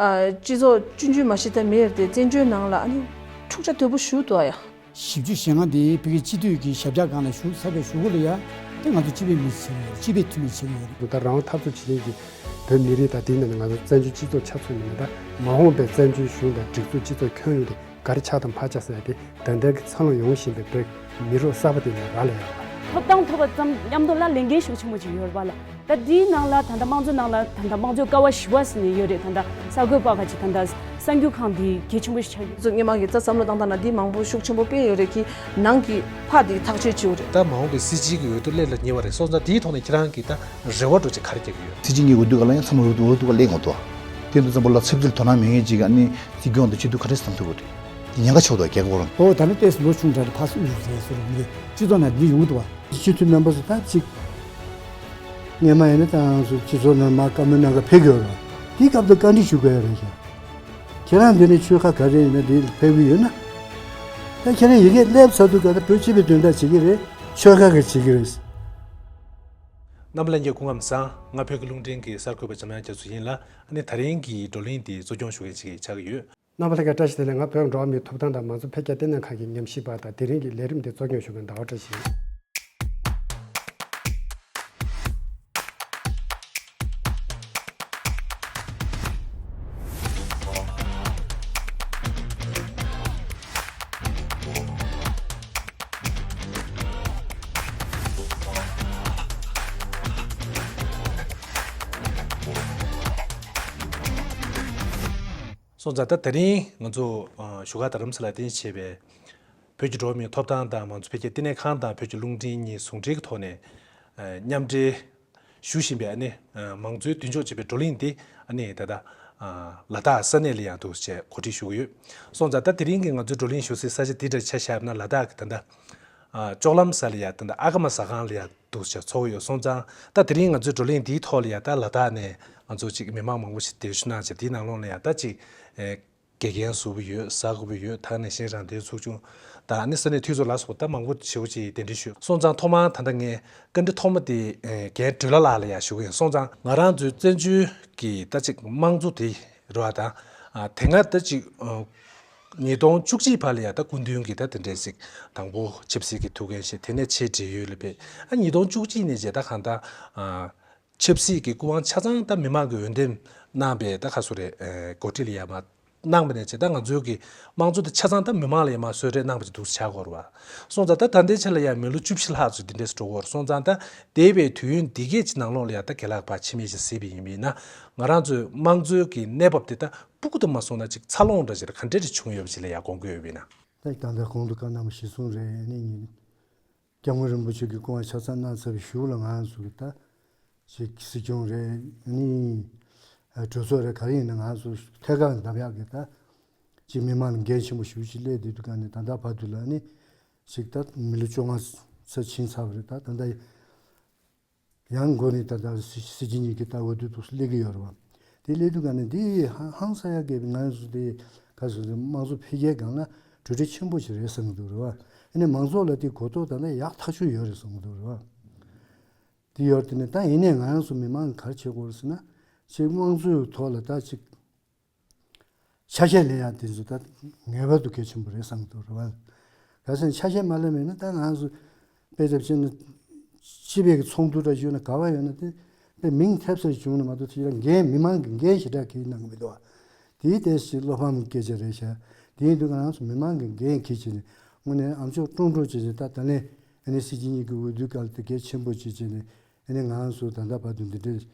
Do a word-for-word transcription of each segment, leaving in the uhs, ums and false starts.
ཨ། སྤྱི་ཚོགས་ཆུང་ཆུང་མ་ཞིག་ད་མེད་དེ། བཙན་བྱོལ་ནང་ལ་ཨ་ནི་འཁྲུག་ཆ་དོད་པོ་ཞུ་འདུག་ཨ་ཡ། བཞི་བཅུ་ཞེ་ལྔ་དེ་བོད་ཀྱི་སྤྱི་འཐུས་ཀྱི་ཞབས་བཀྱག་སྒང་ལ་བཞུགས་ས་གི་བཞུགས་གོ་ལ་ཡ། དེ་ང་ཚོ་སྤྱི་པའི་མི་ཞིག་བྱེད་ཀྱི་ཡོད་རེད། སྤྱི་པའི་འཐུས་མི་ཞིག་བྱེད་ཀྱི་ཡོད་རེད། ད་རང་དབང་འཐབ་རྩོད་བྱེད་མཁན་གྱི་བོད་མི་རིགས་དང་དེའི་ནང་ནས་ང་ཚོ་བཙན་བྱོལ་སྤྱི་ཚོགས་ཆ་མཚོན་ནས་ད་མ་འོངས་པའི་བཙན་བྱོལ་གཞུང་དང་སྒྲིག་འཛུགས་སྤྱི་ཚོགས་ཁྱོན་ཡོངས་དེ་ག་རེ་ཆགས་དང་ཕར་ཆགས་ཟེར་ཡ་དེ་ད་ལྟའི་གི་འཚར་ལོངས་ཡོང་བཞིན་པའི་བོད་མི་རབས་གསར་པ་དེ་ལ་རག་ལས་ཡོད་པ། ཐོབ་ཐང་ཐོབ་པ་ཙམ་མཉམ་དུ་ལ་ལས་འགན་ཤུགས་ཆེན་པོ་ཅིག་ཡོད་རེད་པ་ལ། ད་འདིའི་ནང་ལ་ད་ལྟ་དམངས་གཙོའི་ནང་ལ་ད་ལྟ་དམངས་གཙོའི་ཀ་བ་བཞི་པ་ཟེར་ནས་ཡོད་རེད། ད་ལྟ་གསར་འགོད་པ་ཁག་ཅིག་ད་ལྟ་གསར་འགྱུར་ཁང་འདི་གལ་ཆེན་པོ་ཞིག་ཆགས་ཡོད། སྔོན་མ་གི་ད་བསམ་བློ་བཏང་སྟངས་ན་འདི་མང་པོ་ཤུགས་ཆེན་པོ་སྤེལ་ཡོད་རེད། ཀྱི་ནང་གི་ཕ་འདི་ཐག་གཅོད་བྱེད་དགོས་རེད། ད་མ་འོངས་པའི་སྲིད་སྤྱི་གི་འོས་བསྡུ་སླེབས་ལ་ཉེ་བ་རེད། སོང་ཙང་འདིའི་ཐོག་ནས་ཁྱེད་རང་གི་ད་རེ་བ་འདྲ་ཅིག་ག་རེ་རྒྱག་གི་ཡོད། སྲིད་སྤྱི་གཉིས་འོས་བསྡུ་སྐབས་ལ་ཡང་ཚང་མ་འོས་བསྡུ་འོས་བསྡུ་སྐབས་སླེབས་ཡོང་གི་འདུག་དེ་འདྲ་ཙམ་པོ་ལ་ཚབ་ཚུལ་དོ་སྣང་མེད་མཁན་ཅིག་གིས་ཨ་ནི་སྲིད་སྐྱོང་དང་སྤྱི་འཐུས་ག་རེ་བསམ་ཐུབ་ཀྱི་རེད། དེ་ཉེན་ཁ་ཆེ་བོ་འདུག་རྒྱལ་ཁབ་ཁོ་རང་། ཨོ་ད་ནི་ཏོག་ཙམ་ལོ་ཆུང་དྲགས་ཕར་ཚུར་རེད་ཟེར་རུང་མི་རེད། སྤྱི་ཚོགས་ནང་འདི་ཡོང་གི་འདུག་བ། སྤྱི་འཐུས་རྣམ་པ་ཚོ་ད་ཅིག་སྔོན་མ་ཡིན་ན་ད་ང་ཚོ་སྤྱི་ཚོགས་ནང་མར་བཀའ་མོལ་གནང་ག་ཕེབས་ཀྱི་ཡོད་རེད་བ། དེའི་སྐབས་དུ་བཀའ་འདྲི་ཞུ་དགོས་ཡོད་རེད་ཤག་ཁྱེད་རང་འདི་ནས་ཆོལ་ཁ་ག་རེ་ཡིན་ན་འདི་ཕེབས་ཀྱི་ཡོད་ན། ད་ཁྱེད་རང་ཡི་གེ་སླེབས་ཚར་དུས་ག་ད་བོད་སྤྱི་པའི་དོན་དག་བྱེད་ཀྱི་རེད། ཆོལ་ཁ་གི་བྱེད་ཀྱི་རེད། རྣམ་པ་ལྷན་རྒྱས་སྐུ་ཁམས་བཟང་། ང་བོད་ཀྱི་རླུང་འཕྲིན་གྱི་གསར་འགོད་པ་འཇམ་དབྱངས་རྒྱ་མཚོ་ཡིན་ལ། ཨ་ནི་དེ་རིང་གི་བགྲོ་གླེང་འདི་གཙོ་སྐྱོང་ཞུ་མཁན་ཞིག་ཆགས་ཀྱི་ཡོད། རྣམ་པ་ལྷན་རྒྱས་བཀྲ་ཤིས་བདེ་ལེགས། ང་བོད་འགྲོ་བ་མིའི་ཐོབ་ཐང་དང་མང་གཙོ་འཕེལ་རྒྱས་ལྟེ་གནས་ཁང་གི་ཉམས་ཞིབ་པ་དང་། དེ་རིང་གི་ལས་རིམ་འདི་གཙོ་སྐྱོང་ཞུ་མཁན་ཟླ་བ་བཀྲ་ཤིས་ཡིན། སོང་ཙང་ད་དེ་རིང་ང་ཚོ་ཨ་བཞུགས་སྒར་རྡ་རམ་ས་ལར་རྟེན་གཞི་བྱས་པའི་བོད་ཀྱི་འགྲོ་བ་མིའི་ཐོབ་ཐང་དང་མང་གཙོ་འཕེལ་རྒྱས་ལྟེ་གནས་ཁང་དང་བོད་ཀྱི་རླུང་འཕྲིན་གཉིས་ཟུང་འབྲེལ་གྱི་ཐོག་ནས་ཨ་མཉམ་འབྲེལ་ཞུ་བཞིན་པའི་ཨ་ནི་ཨ་མང་གཙོའི་མདུན་ལྕོག་ཅེས་པའི་བགྲོ་གླེང་འདི་ཨ་ནི་ད་ལྟ་ཨ་ལ་དྭགས་ས་གནས་ལ་ཡང་འདུག་ཅེས་གོ་སྒྲིག་ཞུ་གི་ཡོད། སོང་ཙང་ད་དེ་རིང་གི་ང་ཚོའི་བགྲོ་གླེང་ཞུ་སའི་ས་ཆ་འདི་འདྲ་ཆ་བཞག་ན་ལ་དྭགས་ཀྱི་ད་ལྟ་ཨ་ལྕོག་ལམ་ས་ལ་ཡ་ད་ལྟ་ཨ་ཀ་མ་ཟ་ཁང་ལ་ཡ་འདུག་ཅེས་ཚོགས་ཡོད། སོང་ཙང་ད་དེ་རིང་ང་ཚོའི་བགྲོ་གླེང་འདིའི་ཐོག་ལ་ཡ་ད་ལ་དྭགས་ནས་ང་ཚོ་ཅིག་མི་མང་མང་པོ་ཞིག་གདན་ཞུ་གནང་བྱས། དེའི་ནང་ལོགས་ལ་ཡ་ད་ཅིག་ཨེ་དགེ་རྒན་ཟུར་པ་ཡོད། གསར་འགོད་པ་ཡོད། ད་ནས་གཞན་རང་བདེན་ཚོགས་ཆུང་དང་ཨ་ནི་ས་གནས་འཐུས་ཚོགས་ལ་སོགས་ད་མང་པོ་ཞེ་པོ་ཅིག་གདན་འདྲེན་ཞུས། སོང་ཙང་ཐོག་མར་ད་ལྟ་ངས་བཀའ་འདྲི་ཐོག་མ་དེ་ཨེ་རྒན་སྒྲོལ་ལགས་ལ་ཡ་ཞུ་གི་ཡིན། སོང་ཙང་ང་རང་ཚོའི་བཙན་བྱོལ་གྱི་ད་ཅིག་དམངས་གཙོ་དེ་རེད་བ། ད་ཨ་དེ་སྔ་ད་ཅིག་ཨ་ཉིས་སྟོང་བཅུ་གཅིག་བར་ལ་ཡ་ད་སྐུ་མདུན་གྱིས་ད་དེ་འདྲའི་ཞིག་དང་པོ་ཆབ་སྲིད་ཀྱི་ཐུགས་འགན་བཞེས། དེ་ནས་ཆེད་བགྲེས་ཡོལ་ལ་ཕེབས། ཨ་ཉིས་སྟོང་བཅུ་གཅིག་ནས་བྱས་ད་གང་ལྟར་ཨ་ཆབ་སྲིད་ཀྱི་སྐུ་དབང་ཆ་ཚང་ད་མི་མང་གིས་འོས་འདེམས་གནང་བའི་ད་ག་ཟེར་རེད། ཨ་འགོ་ཁྲིད་ལ་ཡ་མར་གནང་བ་ནས་བྱས་ད་ང་ཚོའི་གི་དམངས་གཙོ་དེ་ཆ་ཚང་ད་མི་མང་ལ་ཡ་མར་གསོལ་རས་གནང་བ་ཅིག་འདུག་ཆགས་ཀྱི་ཡོད་རེད་བ། སོང་ཙང་ད་ད་ལྟའི་ཆ་ལ་ཡ་མི་ལོ་བཅུ་བཞི་ལྷག་ཙམ་འདི་འདྲས་སུ་འགྲོ་གི་ཡོད་རེད། སོང་ཙང་ད་འདས་པའི་དུས་ཡུན་འདི་གས་ཀྱི་ནང་ལོགས་ལ་ཡ་ད་རྒན་ལགས་ཕར་ཕྱི་མིག་ཅིག་གཟིགས་པ་ཡིན་པ་ཡིན་ན། ང་རང་ཚོའི་དམངས་གཙོའི་གི་གནས་བབ་དེ་ད་སྤུ་གུ་དུ་མ་སོང་ན་ཅིག་འཚར་ལོངས་འདྲ་ཅིག་ག་འདྲས་རེ་བྱུང་ཡོད་པ་ཅིག་ལ་ཡ་དགོངས་ཀྱི་ཡོད་པ་ཡིན་ན། ད་ད་ལྟ་གོང་དུ་བཀའ་གནང་བ་གཞིར་བཟུང་རེད། ཨ་ནི་ཉིན་སྐྱབས་མགོན་རིན་པོ་ཆེ་གི་སྐུ་དབང་ཆ་ཚང་གནང་ཚར་བའི་གཞུག་ལ་ང་ཚོ་གི་ད་ཅིག་སྲིད་སྐྱོང་རེད། ཨ་ནི་གྲོས་ཚོགས་རེད། ག་རེ་ཡིན་ན་ང་ཚོ་ཐད་ཀར་འདེམས་ཡག་གི་ད་ཅིག་མི་མང་ལ་འགན་ཆེན་པོ་ཞེ་པོ་ཅིག་སླེབས་བསྡད་དུས་ག་ནས་ད་ལྟ་བར་དུ་ལ་ཨ་ནི་ཅིག་ད་མི་ལོ་བཅོ་ལྔ་ཙམ་ཕྱིན་ཚར་བ་རེད། ད་ད་ལྟ་ཡང་འགོ་ནས་ད་ལྟ་སྲིད་སྲིད་སྤྱི་གཉིས་ཀྱི་ད་འོས་བསྡུ་འདུག་སེ་སླེབས་ཀྱི་ཡོད་རེད་བ། དེ་སླེབས་དུས་ག་ནས་འདི་ཧང་ཧང་སང་ཡག་གི་ང་ཚོ་དེ་ག་ཚོད་དམངས་གཙོ་འཕེལ་རྒྱས་སྒང་ལ་གྲུབ་འབྲས་ཆེན་པོ་ཞིག་རེད་བསམ་གྱི་འདུག་རེད་བ། ཨ་ནི་མང་ཚོགས་ལ་དེ་གོ་རྟོགས་ད་ལྟ་ཡག་ཐག་ཆོད་ཡོད་རེད་བསམ་གྱི་འདུག་རེད་བ། དེ་ཡོད་དེ་ནས་ད་ཡིན་ནའི་ང་རང་ཚོ་མི་མང་གིས་ག་རེ་བྱེད་དགོས་རེད་ཟེར་ན། ཅིག་དམངས་གཙོའི་ཐོག་ལ་ད་ཅིག་ཆ་ཤས་ལེན་ཡག་དེ་ཚོ་ད་ངེས་པར་དུ་གལ་ཆེན་པོ་རེད་བསམ་གྱི་འདུག་རེད་བ། གལ་སྲིད་ཆ་ཤས་མ་ལེན་པ་ཡིན་ན་ད་ང་ཚོ་དཔེ་དེབ་ཅན་ནི་སྤྱི་པའི་གི་ཚོགས་འདུ་འདྲ་ཞུས་ན་ག་བ་ཡོད་ན་དེ་དཔེ་མིང་ཐེབས་སར་བྱུང་ན་མ་གཏོགས་དེ་ལ་འགན་མི་མང་གི་འགན་ཞེ་དྲག་འཁྱེར་གནང་གི་མི་འདུག་བ། དེའི་ཏོག་ཙམ་བློ་ཕམ་སྐད་ཆ་རེད་ཤག་དེ་ཡིན་དུས་ང་རང་ཚོ་མི་མང་གི་འགན་འཁྱེར་བྱས་ནས་དངོས་གནས་ཨ་མཆོག་ཀྲོང་ཀྲོང་བྱས་བྱས་ད་ད་ལན་ཨ་ནི་སྲིད་སྤྱི་གཉིས་ཀྱི་འོས་བསྡུའི་སྐབས་ལ་དེ་གལ་ཆེན་པོ་བྱས་བྱས་ནས་ཨ་ནི་ང་རང་ཚོ་ད་ལྟ་བར་དུ་འདི་འདྲའི་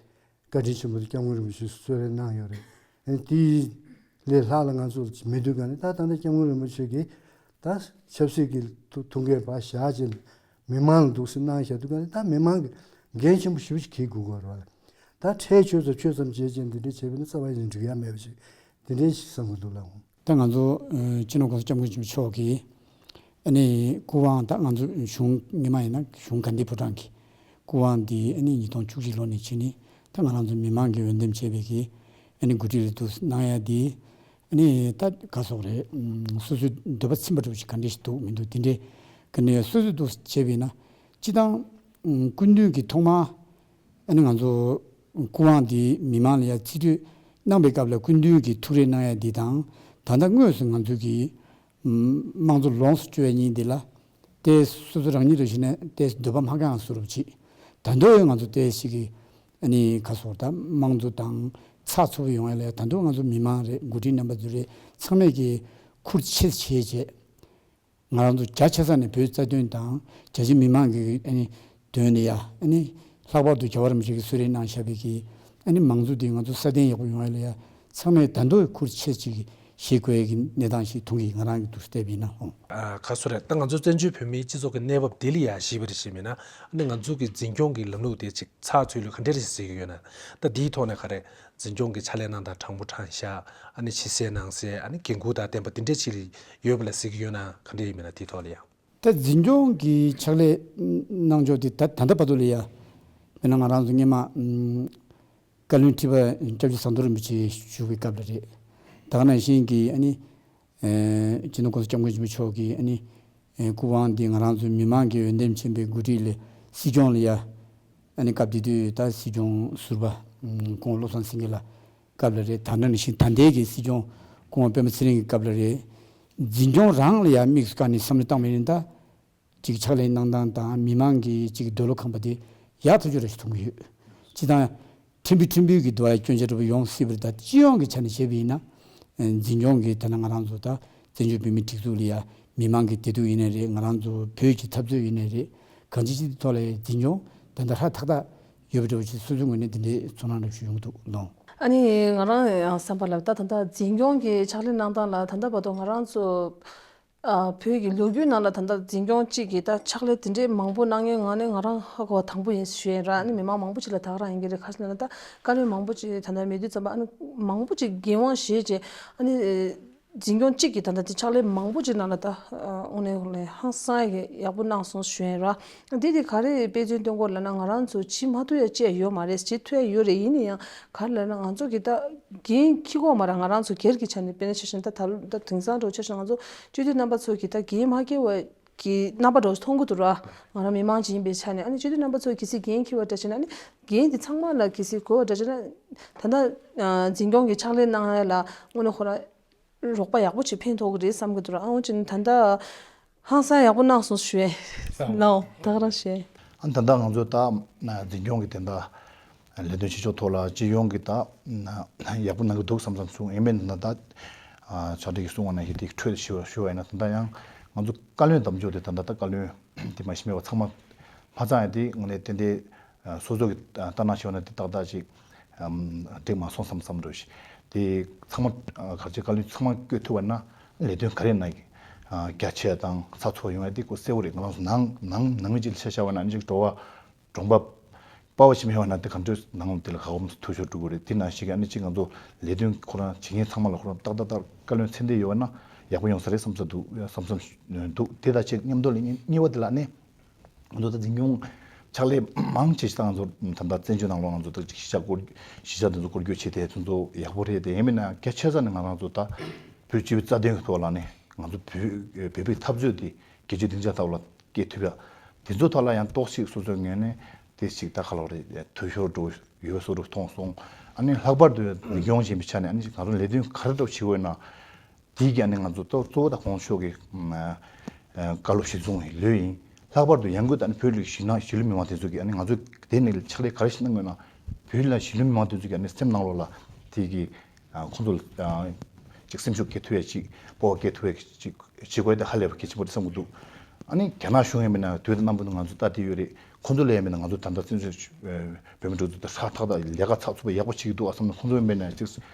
བཀའ་དྲིན་ཆེན་པོ་དེ་སྐྱབས་མགོན་རིན་པོ་ཆེས་གསོལ་རས་གནང་ཡོད་རེད། ཨ་ནི་དེའི་ལས་ལྷག་ལ་ང་ཚོ་མི་འདུག་ག་ནས་ད་ད་ལྟ་སྐྱབས་མགོན་རིན་པོ་ཆེ་གིས་ད་ཆབ་སྲིད་ཀྱི་ཐུགས་ཐུགས་འགན་ཕར་བཞག་བྱས་མི་མང་ལ་འདུག་སེ་གནང་བཞག་འདུག་ག་ནས་ད་མི་མང་གི་འགན་ཆེན་པོ་ཞེ་པོ་ཅིག་འཁྱེར་དགོས་ཀྱི་ཡོད་རེད་བ། ད་ཁྲལ་ཆོད་ཙམ་ཆོད་ཙམ་བྱས་བྱས་འདི་འདྲ་བྱས་པ་ཡིན་ན་རྩ་བ་ཡིན་འགྲིག་ཡ་མེད་པ་ཅིག་འདི་འདྲ་ཞིག་བསམ་གྱི་འདུག་ལགས། ད་ང་ཚོ་ཨ་སྤྱི་ནོར་༸གོང་ས་༸སྐྱབས་མགོན་ཆེན་པོ་མཆོག་གིས་ཨ་ནི་སྐུ་དབང་ད་ང་ཚོ་གཞུང་སྔོན་མ་ཡིན་ན་གཞུང་དགའ་ལྡན་ཕོ་བྲང་གི་སྐུ་དབང་འདི་ཨ་ནི་ཉིས་སྟོང་བཅུ་གཅིག་ལོ་ནས་བྱས་ནས་ད་ང་རང་ཚོ་མི་མང་གིས་འོས་འདེམས་བྱས་པའི་གི་ཨ་ནི་འགོ་ཁྲིད་རེད་འདུག་གནང་ཡ་འདི་ཨ་ནི་ད་ག་སོགས་རེད། སོ་སོའི་འདོད་པ་ཚིམ་པ་འདྲ་བོ་ཞིག་ག་འདྲ་ཞིག་འདུག་མི་འདུག་དེ་འདྲའི་ག་ནས་སོ་སོས་འདུག་བྱས་པ་ཡིན་ན་སྤྱི་བཏང་སྐུ་མདུན་གྱི་ཐོག་མ་ཨ་ནི་ང་ཚོ་སྐུ་དབང་འདི་མི་མང་ལ་ཡ་རྩིས་སྤྲོད་ གནང་བའི་སྐབས་ལ་སྐུ་མདུན་གྱིས་ཐུགས་རེ་གནང་ཡ་འདི་དང་། ད་ལྟ་དངོས་སུ་ང་ཚོ་གི་དམངས་གཙོ་ལོངས་སུ་སྤྱོད་ཡ་གཉིས་འདི་ལ་ཏེ་སོ་སོ་རང་ཉིད་རེ་བཞིན་ནས་ཏེ་འདོད་པ་མ་ཁེངས་བཟོ་རུབ་བྱེད། ད་དུང་ང་ཚོ་ཏེ་ཞིག་གི་ཨ་ནི་ཁ་སོར་ད་དམངས་གཙོ་དང་ཚགས་ཚུད་པོ་ཡོང་ཡ་ལ་ད་དུང་ང་ཚོ་མི་མང་རེད། འགོ་ཁྲིད་རྣམ་པ་ཚོ་རེད། ཚང་མས་ཀྱི་ཁུར་ཆེ་བྱས་བྱས། ང་རང་ཚོ་རྒྱ་ཆེ་ས་ནས་བོད་རྩ་དོན་དང་རྒྱ་ཆེ་མི་མང་གི་ཨ་ནི་དོན་ལ་ཡ་ཨ་ནི་ལྷག་པར་དུ་རྒྱལ་བ་རིན་པོ་ཆེ་གིས་གསོལ་རས་གནང་བཞག་པའི་གི་ཨ་ནི་མང་གཙོ་འདི་ང་ཚོ་སྲ་བརྟན་ཡག་པོ་ཡོང་བ་ལ་ཡ་ཚང་མས་ད་དུང་ཁུར་ཆེ་ཅིག་བཞེས་དགོས་ཡ་གི་གནས་སྟངས་ཤིག་མཐོང་གི། ང་རང་གི་འདུག་སེ་བལྟས་པ་ཡིན་ན། ཨ། ཁ་སོ་རེད། ད་ང་ཚོ་བཙན་བྱོལ་བོད་མིའི་སྤྱི་ཚོགས་ཀྱི་གནས་བབ་འདི་ལ་ཡ་གཞིགས་པ་རེ་བྱས་པ་ཡིན་ན། ཨ་ནི་ང་ཚོ་གི་འཛིན་སྐྱོང་གི་ལམ་ལུགས་དེ་ཅིག་ཚགས་ཚུད་ལུགས་ག་འདྲ་རེ་གཟིགས་ཀྱི་ཡོད་ན། ད་འདིའི་ཐོག་ནས་ག་རེ་འཛིན་སྐྱོང་གི་ཕྱག་ལས་གནང་སྟངས་དྲང་པོ་དྲང་བཞག་ཨ་ནི་ཕྱི་གསལ་ནང་གསལ། ཨ་ནི་འགན་འཁུར་དང་ལྡན་པ་འདི་འདྲས་ཅིག་ཡོད་པ་ལ་གཟིགས་ཀྱི་ཡོད་ན་ག་འདྲས་ཡིན་མིན་ན་དེའི་ཐོག་ལ་ཡང་། ད་འཛིན་སྐྱོང་གི་ཕྱག་ལས་གནང་ཕྱོགས་དེ་ད་ད་ལྟ་བར་དུ་ལ་ཡ། དཔེར་ན་ང་རང་ཚོ་སྔོན་མ་ཨམ་བཀའ་བློན་ཁྲི་པ་སྐྱབས་རྗེ་ཟམ་གདོང་རིན་པོ་ཆེ་བཞུགས་པའི་སྐབས་ལ་རེད། ད་ག་ནང་བཞིན་གྱི་ཨ་ནི་ཨེ་སྤྱི་ནོར་༸གོང་ས་༸སྐྱབས་མགོན་ཆེན་པོ་མཆོག་གིས་ཨ་ནི་ཨེ་སྐུ་དབང་འདི་ང་རང་ཚོའི་མི་མང་གི་འོས་འདེམས་ཆེན་པོའི་འགོ་ཁྲིད་ལས་སྲིད་སྐྱོང་ལ་ཡ། ཨ་ནི་སྐབས་དེ་དུས་ད་སྲིད་སྐྱོང་ཟུར་པ་ཨམ་སྐུ་ངོ་བློ་བཟང་སེང་གེ་ལགས་སྐབས་ལ་རེད། ད་ནང་བཞིན་ད་ལྟའི་གི་སྲིད་སྐྱོང་སྐུ་ངོ་སྤེན་པ་ཚེ་རིང་གི་སྐབས་ལ་རེད། འཛིན་སྐྱོང་རང་ལ་ཡ་དམིགས་སུ་བཀར་ནས་བསམ་བློ་བཏང་བ་ཡིན་ན་ད། ཅིག་ཕྱག་ལས་གནང་སྟངས་དང་མི་མང་གི་ཅིག་འདོད་བློ་ཁེངས་པ་དེ་ཡག་ཐག་ཆོད་རེད་ཞེས་མཐོང་གི་ཡོད། སྤྱིར་བཏང་ཕྲན་བུ་ཕྲན་བུའི་གི་འདུ་བ་སྐྱོན་ཆ་འདྲ་པོ་ཡོང་སྲིད་པ་རེད། ད་སྤྱི་ཡོངས་ཀྱི་ཆ་ནས་བཤད་པ་ཡིན་ན། ཨ་འཛིན་སྐྱོང་གི་ད་ནང་ང་རང་ཚོ་ད་བཙན་བྱོལ་བོད་མིའི་སྒྲིག་འཛུགས་ལ་ཡ་མི་མང་གི་བདེ་སྡུག་ཡིན་ནའི་རེད། ང་རང་ཚོ་བོད་ཀྱི་འཐབ་རྩོད་ཡིན་ནའི་རེད། གང་ཅི་ཅི་ཐོག་ལ་ཡ་འཛིན་སྐྱོང་ད་ལྟ་ཧྲ་ཐག་ཐག་ཡོད་པ་འདྲ་པོ་ཞིག་སོ་སོའི་ངོས་ནས་འདི་འདྲའི་ཚོར་སྣང་འདྲ་པོ་ཞིག་ཡོང་གི་འདུག་ལགས། ཨ་ནི་ང་རང་ཡང་བསམ་པ་ལ་ད་ད་ལྟ་འཛིན་སྐྱོང་གི་ཕྱག་ལས་གནང་སྟངས་ལ་ད་ལྟ་བར་དུ་ང་རང་ཚོ། ཨ་བོད་ཀྱི་ལོ་རྒྱུས་ནང་ལ་ད་ལྟ་འཛིན་སྐྱོང་གཅིག་གིས་ད་ཕྱག་ལས་དེ་འདྲའི་མང་པོ་གནང་མཁན་ངོས་ནས་ང་རང་ཧ་གོ་བ་དང་པོ་ཡིན་ཞུ་ཡིན་ར། ཨ་ནི་མི་མང་མང་པོ་ཅིག་ལ་ད་ག་རང་ཡིན་གྱི་རེད། ཁ་ཤས་ལ་ད་བཀའ་བློན་མང་པོ་ཅིག་ད་ལྟ་མེད་དུས་ཙམ་པ་ཨ་ནི་མང་པོ་ཅིག་འགན་དབང་བཞེས་བྱས་ཨ་ནི་འཛིན་སྐྱོང་གཅིག་གིས་ད་ལྟ་དེ་ཕྱག་ལས་མང་པོ་ཅིག་ནང་ལ་ད་དངོས་གནས་ལ་ཧང་སང་ཡག་པོ་གནང་སོང་ཞུ་ཡིན་ར། འདི་དེ་ག་རེ་དཔེ་མཚོན་སྟོན་གྱི་ཡོད་ལབ་ན་ང་རང་ཚོ་བྱེད་མ་ཐུབ་ཡ་ཅི་ཡང་ཡོད་མ་རེད། བྱེད་ཐུབ་ཡ་ཡོད་རེད། ཡིན་ན་ཡང་ག་རེ་ལབ་ན་ང་ཚོ་གི་ད་འགན་འཁྱེར་དགོས་མ་རེད། ང་རང་ཚོ་སྒེར་གྱི་ཆ་ནས་དཔེར་ན་ཆ་བཞག་ན་ད་ད་དེང་སང་འདྲ་བོ་ཆ་བཞག་ན་ང་ཚོ་སྤྱི་འཐུས་རྣམ་པ་ཚོ་གི་ད་འགན་མ་འཁྱེར་བ་གི་རྣམ་པ་འདྲ་བོ་མཐོང་གི་འདུག་ར། ང་རང་མི་མང་ཅིག་ཡིན་པའི་ཆ་ནས། ཨ་ནི་སྤྱི་འཐུས་རྣམ་པ་ཚོ་གལ་སྲིད་འགན་འཁྱེར་བ་འདྲ་བྱས་ན་ཨ་ནི་འགན་དེ་ཚང་མ་ལ་གལ་སྲིད་དགོས་པ་འདྲ་བྱས་ན་ད་ལྟ་འཛིན་སྐྱོང་གི་ཕྱག་ལས་གནང་ཡ་ལ་དངོས་གནས་ཁོ་རང་རོགས་པ་ཡག་པོ་ཅིག་ཕན་ཐོགས་ཀྱི་རེད་བསམ་གྱི་འདུག་ར། ཨ་འོ་ཅིག་ད་ལྟ་ཧང་སང་ཡག་པོ་གནང་སོང་ཞུ་ཡས་ལའོ་ད་ག་རང་ཞུ་ཡས། ཨ་ད་ལྟ་ང་ཚོ་ད་འཛིན་སྐྱོང་གི་དེ་འདྲ་ལས་དོན་བྱེད་ཕྱོགས་ཐོག་ལ་སྤྱི་ཡོངས་ཀྱི་ད་ཡག་པོ་གནང་གི་འདུག་བསམ་བསམ་གསུང་ཡིན་མིན་ད་ད་ཕྱག་སྦྲེལ་གྱི་གསུང་བ་ན་ཧི་དེ་འཕྲོས་ཞུ་ཞུ་བ་ཡིན་ན་ད་ལྟ་ཡང་ང་ཚོ་བཀའ་བློན་དམ་འཇོག་དེ་ད་ལྟ་ད་བཀའ་བློན་དེ་མ་གཞི་མེད་པ་ཚང་མ་མ་ཚང་ཡ་དེ་དངོས་གནས་ཏན་ཏན་སོ་སོ་གི་ལྟ་ན་ཞེ་བ་ན་དེ་ཏག་ཏག་ཅིག་འགྲིག་མ་སོང་བསམ་བསམ་འགྲོ་ཞིག་དེ་ཚང་མ་ག་ཅིག་བཀའ་བློན་ཚང་མ་བསྐོས་ཐུབ་པ་ན་ལས་དོན་ག་རེ་ན་རྒྱ་ཆེ་དང་ཚགས་ཚུད་ཡོང་ཡ་དེ་ཁོ་གསལ་བོ་རེད། ང་རང་ཚོ་ནང་ནང་ནང་མི་ཅིག་ལ་ཆ་བཞག་པ་ན་ཅིག་འགྲོ་བ་གྲོང་པ་དཔའ་བ་ཞིག་མེད་པ་ན་དེ་ག་འདྲ་ནང་དེ་ལ་ག་བམ་ཐུ་ཤོར་འགྲོ་གི་རེད། དེ་ནང་ཞིག་ཨ་ནི་ཅིག་ང་ཚོ་ལས་དོན་ཁོ་རང་བྱེད་མཁན་ཚང་མ་ལ་ཁོ་རང་ཏག་ཏག་ཏག་བཀའ་བློན་མཚན་ལྡན་ཡོད་པ་ན་ཡག་པོ་ཡོང་ས་རེད་བསམ་ས་འདུག་བསམ་བསམ་འདུག་དེ་དང་ཆེད་མཉམ་དུ་ལ་གཉིས་པ་དེ་ལ་ནི། ང་ཚོ་ད་འཛིན་སྐྱོང་ཕྱག་ལས་མང་ཆེ་ཞིག་ད་ང་ཚོ་ད་ལྟ་བཙན་བྱོལ་ནང་ལོགས་ང་ཚོ་ད་ཅིག་གཞིས་ཆགས་སྐོར་གཞིས་ཆགས་དེ་ཚོ་སྐོར་སྐྱོད་བྱེད་དེ་དེ་ཚོ་ཡག་པོ་རེད། དེ་ཡིན་མིན་ན་རྒྱ་ཆེ་ས་ནས་ང་རང་ཚོ་ད་བོད་སྤྱི་པའི་རྩ་དོན་གྱི་ཐོག་ལ་ནས་ང་ཚོ་བོད་བོད་པའི་འཐབ་རྩོད་དེ་རྒྱལ་སྤྱིའི་སྡིངས་ཆ་ཐོག་ལ་སྐྱེལ་ཐུབ་ཡ་དེ་ཚོ་ཐོག་ལ་ཡང་ཏོག་ཙམ་སོ་སོའི་ངོས་ནས་དེ་ཞིག་ད་ག་ལོག་རེད་འཐུས་ཤོར་འགྲོ་ཡོད་བཟོ་འདྲ་མཐོང་སོང་། ཨ་ནི་ལྷག་པར་དུ་འཛིན་སྐྱོང་བྱེད་པའི་ཆ་ནས་ཨ་ནི་ང་ཚོ་ལས་དོན་ག་རེ་འདྲ་བྱེད་དགོས་ན། དེའི་གི་ཨ་ནི་ང་ཚོ་གཙོ་གཙོ་བོ་དང་གོང་ཞུ་གི་བཀའ་སློབ་གཞི་བཟུང་ཡིན་ལོས་ཡིན། ལྷག་པར་དུ་ཡང་སྒོས་ད་ནི་བོད་ལ་གཞིས་ནང་གཞིས་ལུས་མི་མང་དེ་ཚོ་གི་ཨ་ནི་ང་ཚོ་དེ་ནས་ཕྱག་ལས་ག་རེ་ཞིག་གནང་དགོས་ན་བོད་ལ་གཞིས་ལུས་མི་མང་དེ་ཚོ་གི་ཨ་ནི་སེམས་ནང་ལོགས་ལ་དེ་གི་ཁོང་ཚོ་ལ་ཅིག་སེམས་ཤུགས་སྐྱེ་ཐུབ་ཡ་ཅིག་སྤོབས་པ་སྐྱེ་ཐུབ་ཡ་ཅིག་བྱེད་དགོས་དེ་ཧ་ལས་པ་གལ་ཆེན་པོ་རེད་བསམ་གི་འདུག་ཨ་ནི་རྒྱ་ནག་གཞུང་ཡིན་མིན་ན་དུས་དང་རྣམ་པ་ང་ཚོ་ལྟ་དེ་ཡོད་རེད། ཁོང་ཚོ་ལ་ཡིན་མིན་ན་ང་ཚོ་ད་ལྟ་བཙན་བྱོལ་བོད་མི་འགྲོ་འདུག་ད་ཧྲག་ཐག་ད་ལས་ཀ་ཚགས་ཚུད་པ་ཡག་པོ་བྱེད་ཀྱི་འདུག་ཨ་བསམ་ན་ཁོང་ཚོ་ཡིན་མིན་ན་ཅིག་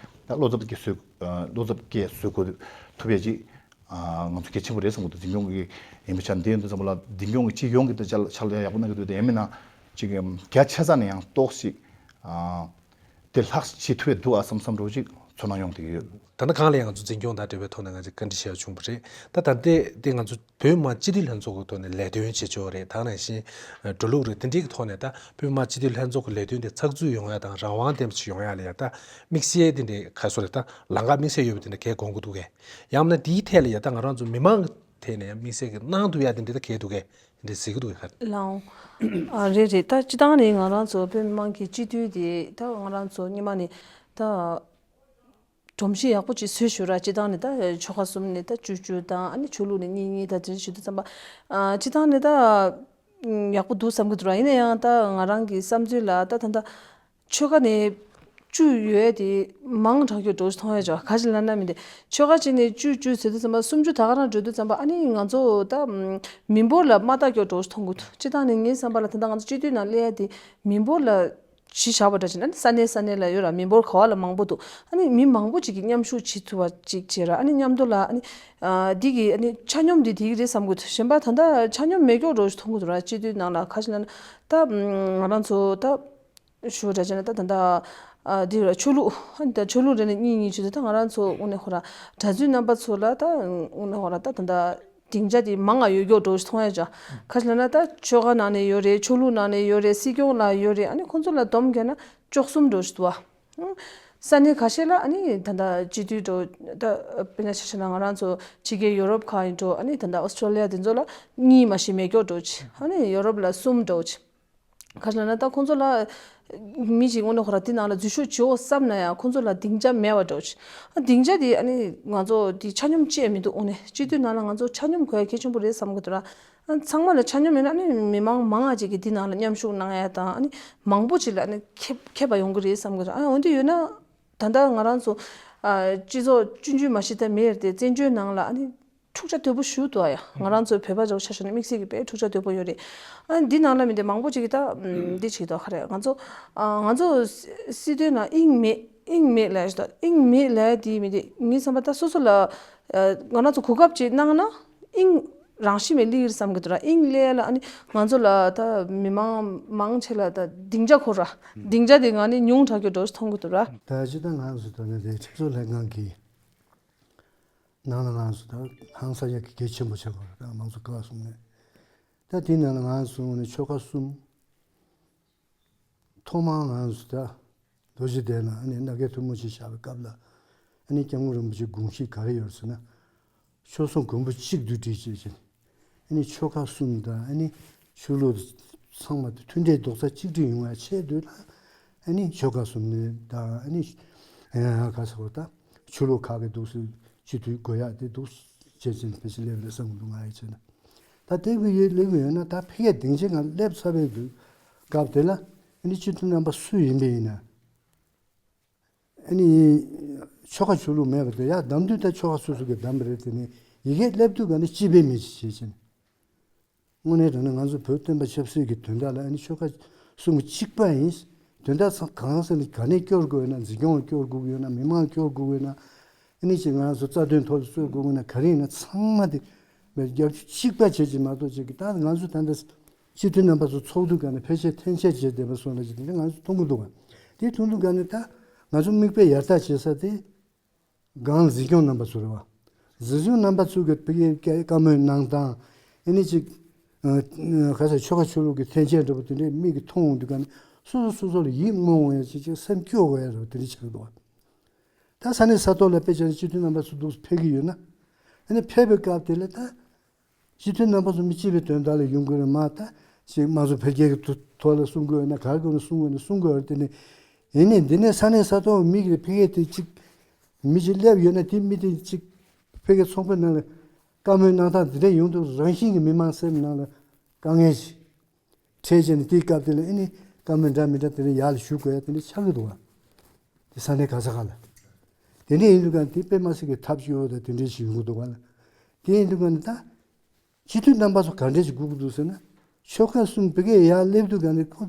ད་བློ་འཚབ་སྐྱེ་བཟོ་བློ་འཚབ་སྐྱེ་བཟོ་དགོས་ཐུབ་ཡ་ཅིག་ང་ཚོ་གལ་ཆེན་པོ་རེད་བསམ་གི་འདུག་འཛིན་སྐྱོང་གི་ཡིན་པའི་ཆ་འདི་ཡིན་དུས་ཙམ་པ་ལ་འཛིན་སྐྱོང་གི་སྤྱི་ཡོངས་ཀྱི་ད་ཕྱག་ལས་ཡག་པོ་གནང་གི་འདུག་དེ་ཡིན་མིན་ན་ཅིག་རྒྱ་ཆེ་ས་ནས་ཡང་ཏོག་ཙམ་དེ་ལྷག་བྱེད་ཐུབ་ཡ་འདུག་ཨ་བསམ་བསམ་འདྲ་བོ་ཅིག་ཚོར་སྣང་ཡོང་བསྡད་ཀྱི་ཡོད། ད་ནི་གང་ལ་ཡང་ང་ཚོ་འཛིན་སྐྱོང་དང་འབྲེལ་བའི་ཐོག་ནས་ང་ཚོས་བཀའ་འདྲི་ཞུ་ཡ་བྱུང་བ་རེད། ད་ད་ལྟའི་དེ་ང་ཚོ་བོད་མི་མང་སྤྱི་འཐུས་ལྷན་ཚོགས་ཀྱི་ཐོག་ནས་ལས་དོན་བྱེད་ཕྱོགས་རེད། ད་ནང་བཞིན་འགྲོ་ལུགས་རེད། དེ་འདྲའི་གི་ཐོག་ནས་ད་བོད་མི་མང་སྤྱི་འཐུས་ལྷན་ཚོགས་ཀྱི་ལས་དོན་དེ་ཚགས་ཚུད་ཡོང་ཡ་དང་རང་དབང་ལྡན་པ་ཞིག་ཡོང་ཡ་ལ་ཡ་ད་དམིགས་བསལ་དེ་འདྲའི་ག་སོ་རེད། ད་ལམ་ཁ་དམིགས་བསལ་ཡོད་པ་དེ་འདྲ་གས་དགོངས་ཀྱི་འདུག་གས། ཡང་ན་དེའི་ཐད་ལ་ཡ་ད་ང་རང་ཚོ་མི་མང་གི་ཐད་ནས་ཡ་དམིགས་བསལ་གྱི་གནང་ཐུབ་ཡ་དེ་འདྲ་ད་གས་འདུག་གས། དེ་འདྲ་གཟིགས་ཀྱི་འདུག་གས་ཁ། ལའོ། ཨ་རེད་རེད། ད་སྤྱི་བཏང་ནས་ང་རང་ཚོ་བོད་མི་མང་གི་སྤྱི་འཐུས་དེ་ད་ང་རང་ཚོ་སྔོན་མ་ནས་ད། སྒྲོམ་གཞི་ཡག་པོ་ཅིག་བཟོས་ཞུ་ར། སྤྱི་བཏང་ནས་ད་ཆོལ་ཁ་གསུམ་ནས་ད་བཅུ་བཅུ་དང་ཨ་ནི་ཆོས་ལུགས་ནས་གཉིས་གཉིས་ད་དེ་འདྲ་ཞུ་དུས་ཙམ་པ། ཨ་སྤྱི་བཏང་ནས་ད་ཡག་པོ་འདུག་བསམ་གྱི་འདུག་ར། ཡིན་ན་ཡང་ད་ང་རང་གི་བསམ་ཚུལ་ལ་ད་ད་ད་ཆོལ་ཁ་ནས་བཅུ་ཡོད་དེ་མང་དྲགས་ཀྱི་འགྲོ་མཐོང་ཡ་ཅོ་ག་ཅི་ལ་ན་མི་འདི་ཆོལ་ཁ་ཅིག་ནས་བཅུ་བཅུ་ཟེར་དུས་ཙམ་པ་སུམ་ཅུ་ད་ག་རང་འགྲོ་དུས་ཙམ་པ་ཨ་ནི་ང་ཚོ་ད་མི་འབོར་ལ་མ་ལྟ་ཀྱི་འགྲོ་མཐོང་གི་འདུག་སྤྱི་བཏང་ནས་ངའི་བསམ་པ་ལ་ད་ད་ང་ཚོ་སྤྱི་འཐུས་ནང་སླེབས་ཡ་དེ་མི་འབོར་ལ་གཞི་བཞག་པ་འདྲ་ཅིག་ན་ས་གནས་ས་གནས་ལ་ཡོད་ར། མི་འབོར་ག་བ་ལ་མང་པོ་འདུག་ཨ་ནི་མི་མང་པོ་ཅིག་གིས་མཉམ་ཞུགས་བྱེད་ཐུབ་པ་ཅིག་བྱེད་ར། ཨ་ནི་མཉམ་དུ་ལ་ཨ་ནི་ཨ་འདི་གི་ཨ་ནི་ཆ་སྙོམས་འདི་དེ་གི་རེད་བསམ་གི་འདུག་གཞན་པ་ད་ལྟ་ཆ་སྙོམས་མེད་སྐྱོ་འགྲོ་ཞིག་མཐོང་གི་འདུག་ར། སྤྱི་འཐུས་ནང་ལ་ཁ་ཤས་ལ་ན་ད་ང་རང་ཚོ་ད་ཞུ་འདྲ་བྱས་ན་ད་ད་ད་འདི་ར་ཆོས་ལུགས་ཨ་ནི་ད་ཆོས་ལུགས་རེ་ནས་གཉིས་གཉིས་བྱེད་དུས་ད་ང་རང་ཚོ་དངོས་གནས་ཧོ་ར་གྲྭ་བཙུན་རྣམ་པ་ཚོ་ལ་ད་དངོས་གནས་ཧོ་ར་ད་ད་ད། སྡིངས་ཆ་དེ་མང་ང་ཡོད་མགྱོགས་འགྲོ་ཞིག་མཐོང་ཡ་ཅག་ཁ་ཤས་ལ་ན་ད་ཆོལ་ཁ་ནང་ནས་ཡོད་རེད། ཆོས་ལུགས་ནང་ནས་ཡོད་རེད། སྲིད་སྐྱོང་ལ་ཡོད་རེད། ཨ་ནི་ཁོང་ཚོ་ལ་སྡོམ་རྒྱག་ན་བཅུ་གསུམ་འགྲོ་ཞིག་འདུག་བ། ས་གནས་ཁ་ཤས་ལ་ཨ་ནི་ད་ད་སྤྱི་འཐུས་འགྲོ་ད་དཔེར་ན་ཆ་བཞག་ན་ང་རང་ཚོ་ཕྱི་རྒྱལ་ཡོ་རོབ་ཁག་ཡིན་འགྲོ། ཨ་ནི་ད་ད་ཨོ་སི་ཀྲོ་ལི་ཡ་དེ་ཚོ་ལ་གཉིས་མ་ཞིག་མེད་མགྱོགས་འགྲོ་ཅིག་ཨ་ནི་ཡོ་རོབ་ལ་གསུམ་འགྲོ་ཅིག་ཁ་ཤས་ལ་ན་ད་ཁོང་ཚོ་ལ་མི་ཞིག་དངོས་གནས་ཁོ་ར་དེ་ནང་ལ་འཛུལ་ཞུགས་བྱེད་འོ་བསམ་ན་ཡང་ཁོང་ཚོ་ལ་སྡིངས་ཆ་མེད་པ་འདྲ་བོ་ཅིག་ཨ་སྡིངས་ཆ་དེ་ཨ་ནི་ང་ཚོ་དེ་ཆ་སྙོམས་བཅས་མི་འདུག་དངོས་གནས་སྤྱི་འཐུས་ནང་ལ་ང་ཚོ་ཆ་སྙོམས་དགོས་ཡ་གལ་ཆེན་པོ་རེད་བསམ་གི་འདུག་ར། ཨ་ཚང་མ་ལ་ཆ་སྙོམས་ཡོད་ན་ཨ་ནི་མི་མང་མང་ང་ཅིག་གིས་དེ་ནང་ལ་མཉམ་ཞུགས་གནང་ཡ་དང་ཨ་ནི་མང་པོ་ཅིག་ལ་ཨ་ནི་ཁེ་ཁེ་བ་ཡོང་གི་རེད་བསམ་གི་འདུག་ཨ་འོན་ཏེ་ཡོད་ན་ད་ལྟ་ང་རང་ཚོ་ཨ་སྤྱི་ཚོགས་ཆུང་ཆུང་མ་ཞིག་ད་མེད་དེ་བཙན་བྱོལ་ནང་ལ་ཨ་ནི། འཁྲུག་ཆ་དོད་པོ་ཞུ་འདུག་ཨ་ཡ། ང་རང་ཚོའི་བོད་པ་ཚོ་ཆ་བཞག་ན་དམིགས་བསལ་གྱི་དཔེ་འཁྲུག་ཆ་དོད་པོ་ཡོད་རེད། ཨ་འདི་ནང་ལ་མི་འདི་མང་པོ་ཅིག་གིས་ད་འདི་བྱེད་འདུག་ག་རེ་ང་ཚོ་ང་ཚོ་སྲིད་དོན་ནང་དབྱིངས་མེད་དབྱིངས་མེད་ལབ་ཞིག་འདུག་དབྱིངས་མེད་ལབ་དེ་མི་འདི་ངའི་བསམ་པ་ད་སོ་སོ་ལ་ང་རང་ཚོ་གོ་སྐབས་ཅིག་གནང་ན་དབྱིངས་རང་བཞིན་མེད་ལི་ཡིར་བསམ་གི་འདུག་ར། དབྱིངས་ལས་ལ་ཨ་ནི་ང་ཚོ་ལ་ད་མི་མང་མང་ཆེ་ལ་ད་སྡིངས་ཆ་ཁོ་ར་སྡིངས་ཆ་དེ་ང་ནི་ཉུང་དྲགས་ཀྱི་འགྲོ་ཞིག་མཐོང་གི་འདུག་ར། ད་ཅི་ད་ང་ཚོ་ད་ནི་དེ་ཁྲིམས་བཟོ་ལྷན་ཁང་གིས། ནང་ལ་ང་ཚོ་ད་ཧང་སང་ཡག་གི་གལ་ཆེན་པོ་ཆགས་པ་རེད། ད་མང་ཚོགས་ཀ་བ་གསུམ་ནས་ད་དེའི་ནང་ལ་ང་ཚོ་ནས་ཆོལ་ཁ་གསུམ་ཐོག་མར་ང་ཚོ་ད་རྡོ་རྗེ་གདན་ལ་ཨ་ནི་སྣ་སྒར་ཐུན་མོང་ཆེན་བཞག་པའི་སྐབས་ལ་ཨ་ནི་སྐྱབས་མགོན་རིན་པོ་ཆེའི་དགོངས་གཞི་ག་རེ་ཡོད་ཟེར་ན་ཆོལ་གསུམ་མགོན་པོ་གཅིག་ཏུ་སྒྲིལ་བྱས་ཀྱི་ཨ་ནི་ཆོལ་ཁ་གསུམ་དང་ཨ་ནི་ཆོས་ལུགས་ཚང་མ་དེ་མཐུན་སྒྲིལ་རྡོག་རྩ་གཅིག་སྒྲིལ་ཡོང་བའི་ཆེད་དུ་ལ་ཨ་ནི་ཆོལ་ཁ་གསུམ་ནས་དང་ཨ་ནི་ཡང་ཡང་ག་ཟེར་བ་ད་ཆོས་ལུགས་ཁག་གི་འདུག་སེ་སྤྱི་འཐུས་དགོས་ཡག་དེ་འདུག་བྱས་ཙང་ཕལ་ཆེར་སླེབས་རེད་བསམ་གི་འདུག་ང་ཡི་ཆེད་ན་ད་དེ་གི་ཡོད་སླེབས་གི་ཡོད་ན་ད་ཕ་གིའི་སྡིངས་ཆའི་ནང་སླེབས་ཚར་བའི་དུས་སྐབས་དེ་ལ་ཨ་ནི་སྤྱི་འཐུས་རྣམ་པ་སུ་ཡིན་པ་ཡིན་ན། ཨ་ནི། ཆོལ་ཁ་ཆོས་ལུགས་མེད་པ་དེ་ཡར་བདམས་དུས་ད་ཆོལ་ཁ་སོ་སོ་གིས་བདམས་པ་རེད། དེ་ནས་ཡི་གེ་སླེབས་དུས་ག་ནས་སྤྱི་པའི་མི་ཞིག་བྱེད་ཕྱིན། དངོས་གནས་དྲང་གནས་ང་ཚོ་བོད་བསྟན་པ་ཆབ་སྲིད་ཀྱི་དོན་དག་ལ་ཨ་ནི་ཆོལ་ཁ་གསུམ་གཅིག་པ་ཡིན། དོན་དག་ཚང་གང་ཟེར་ནས་ག་ནས་སྐྱོར་དགོས་ཡོད་ན་འཛིན་སྐྱོང་ལ་སྐྱོར་དགོས་ཀྱི་ཡོད་ན་མི་མང་ལ་སྐྱོར་དགོས་ཀྱི་ཡོད་ན། ཨ་ནི་ཅིག་ང་ཚོ་རྩ་དོན་ཐོག་ཏུ་རྩོད་དགོས་ཀྱི་ན་ག་རེ་ཡིན་ན་ཚང་མ་དེ་རྒྱབ་སྐྱོར་གཅིག་པ་བྱེད་ཀྱི་མ་གཏོགས་ཅིག་གི་ད་ང་ཚོ་ད་ལྟ་སྤྱི་འཐུས་རྣམ་པ་ཚོ་ཚོགས་འདུ་སྒང་ནས་ཕལ་ཆེར་འཐེན་འཆར་བྱས་བསྡད་པ་སོགས་ལ་ཅིག་དེ་འདྲ་ང་ཚོ་མཐོང་གི་འདུག་ག་དེ་མཐོང་དུས་སྒང་ནས་ད་ང་ཚོ་མིག་དཔེ་ཡར་ལྟ་བྱེད་ས་དེ་སྒང་འཛིན་སྐྱོང་རྣམ་པ་ཚོ་རེད་བ། འཛིན་སྐྱོང་རྣམ་པ་ཚོ་གི་ཕ་གིའི་བཀའ་མོལ་གནང་སྟངས་ཨ་ནི་ཅིག་ག་ས་ཆོལ་ཁ་ཆོས་ལུགས་ཀྱི་འཐེན་འཁྱེར་འདྲ་པོ་དེ་འདྲའི་མིག་གིས་མཐོང་འོང་དུས་སྒང་ནས་སོ་སོ་སོ་སོ་ལ་ཡིད་སྨོན་འོང་ཡ་ཅིག་ཅིག་སེམས་སྐྱོ་དགོས་ཡ་རེད་བ། དེ་འདྲ་ཆགས་འདུག་བ། ད་ས་གནས་ས་ཐོག་ལ་དཔེ་ཆ་ནས་སྤྱི་འཐུས་རྣམ་པ་ཚོ་འདུག་ཕེབས་ཀྱི་ཡོད་ན། ཨ་ནི་ཕེབས་པའི་སྐབས་དེ་ལ་ད། སྤྱི་འཐུས་རྣམ་པ་ཚོ་མི་གཅིག་པའི་དོན་དག་ལ་ཡོང་དགོས་ན་མ་ད་ཅིག་དམངས་གཙོ་འཕེལ་རྒྱས་ཀྱི་ཐོག་ཐོག་ལ་གསུང་དགོས་ཡོད་ན་ག་རེ་དགོས་ན་གསུང་དགོས་ན་གསུང་དགོས་ཡོད་རེད། དེ་ནས་ཡིན་ནའི་འདི་ནས་ས་གནས་ས་ཐོག་མི་གི་ཕེབས་ཀྱི་དེ་གཅིག་མི་གཅིག་སླེབས་ཡོད་ན་དེ་མི་དེ་གཅིག་ཕེབས་ཀྱི་ཚོགས་པའི་ནང་ལ་བཀའ་མོལ་གནང་སྟངས་འདི་འདྲ་ཡོང་དུས་རང་བཞིན་གྱི་མི་མང་སེམས་ནང་ལ་དཀའ་ངལ་ཞིག་འཕྲད་བྱས་ནས་དེའི་སྐབས་དེ་ལ་ཨེ་ནི་བཀའ་མོལ་འདྲ་མི་འདྲ་དེ་འདྲ་ཡར་ལ་ཞུ་དགོས་ཡ་དེ་འདྲ་ཆགས་ཀྱི་འདུག་བ། དེ་ས་གནས་ག་ས་ག་ལ། དེ་འདྲ་ཡིན་དུས་ག་དེ་དཔེ་མ་སྲིད་ཀྱི་ཐབས་སྐྱོ་བོ་དང་དེ་འདྲ་ཞིག་ཡོང་གི་འདུག་བ་ལ། དེ་ཡིན་དུས་ག་ནི་ད། སྤྱི་འཐུས་རྣམ་པ་ཚོ་ག་འདྲ་ཞིག་སྒུག་གི་འདུག་ཟེར་ན། ཆོལ་ཁ་གསུམ་ཕ་གིར་ཡར་སླེབས་དུས་ག་ནི་ཁོ།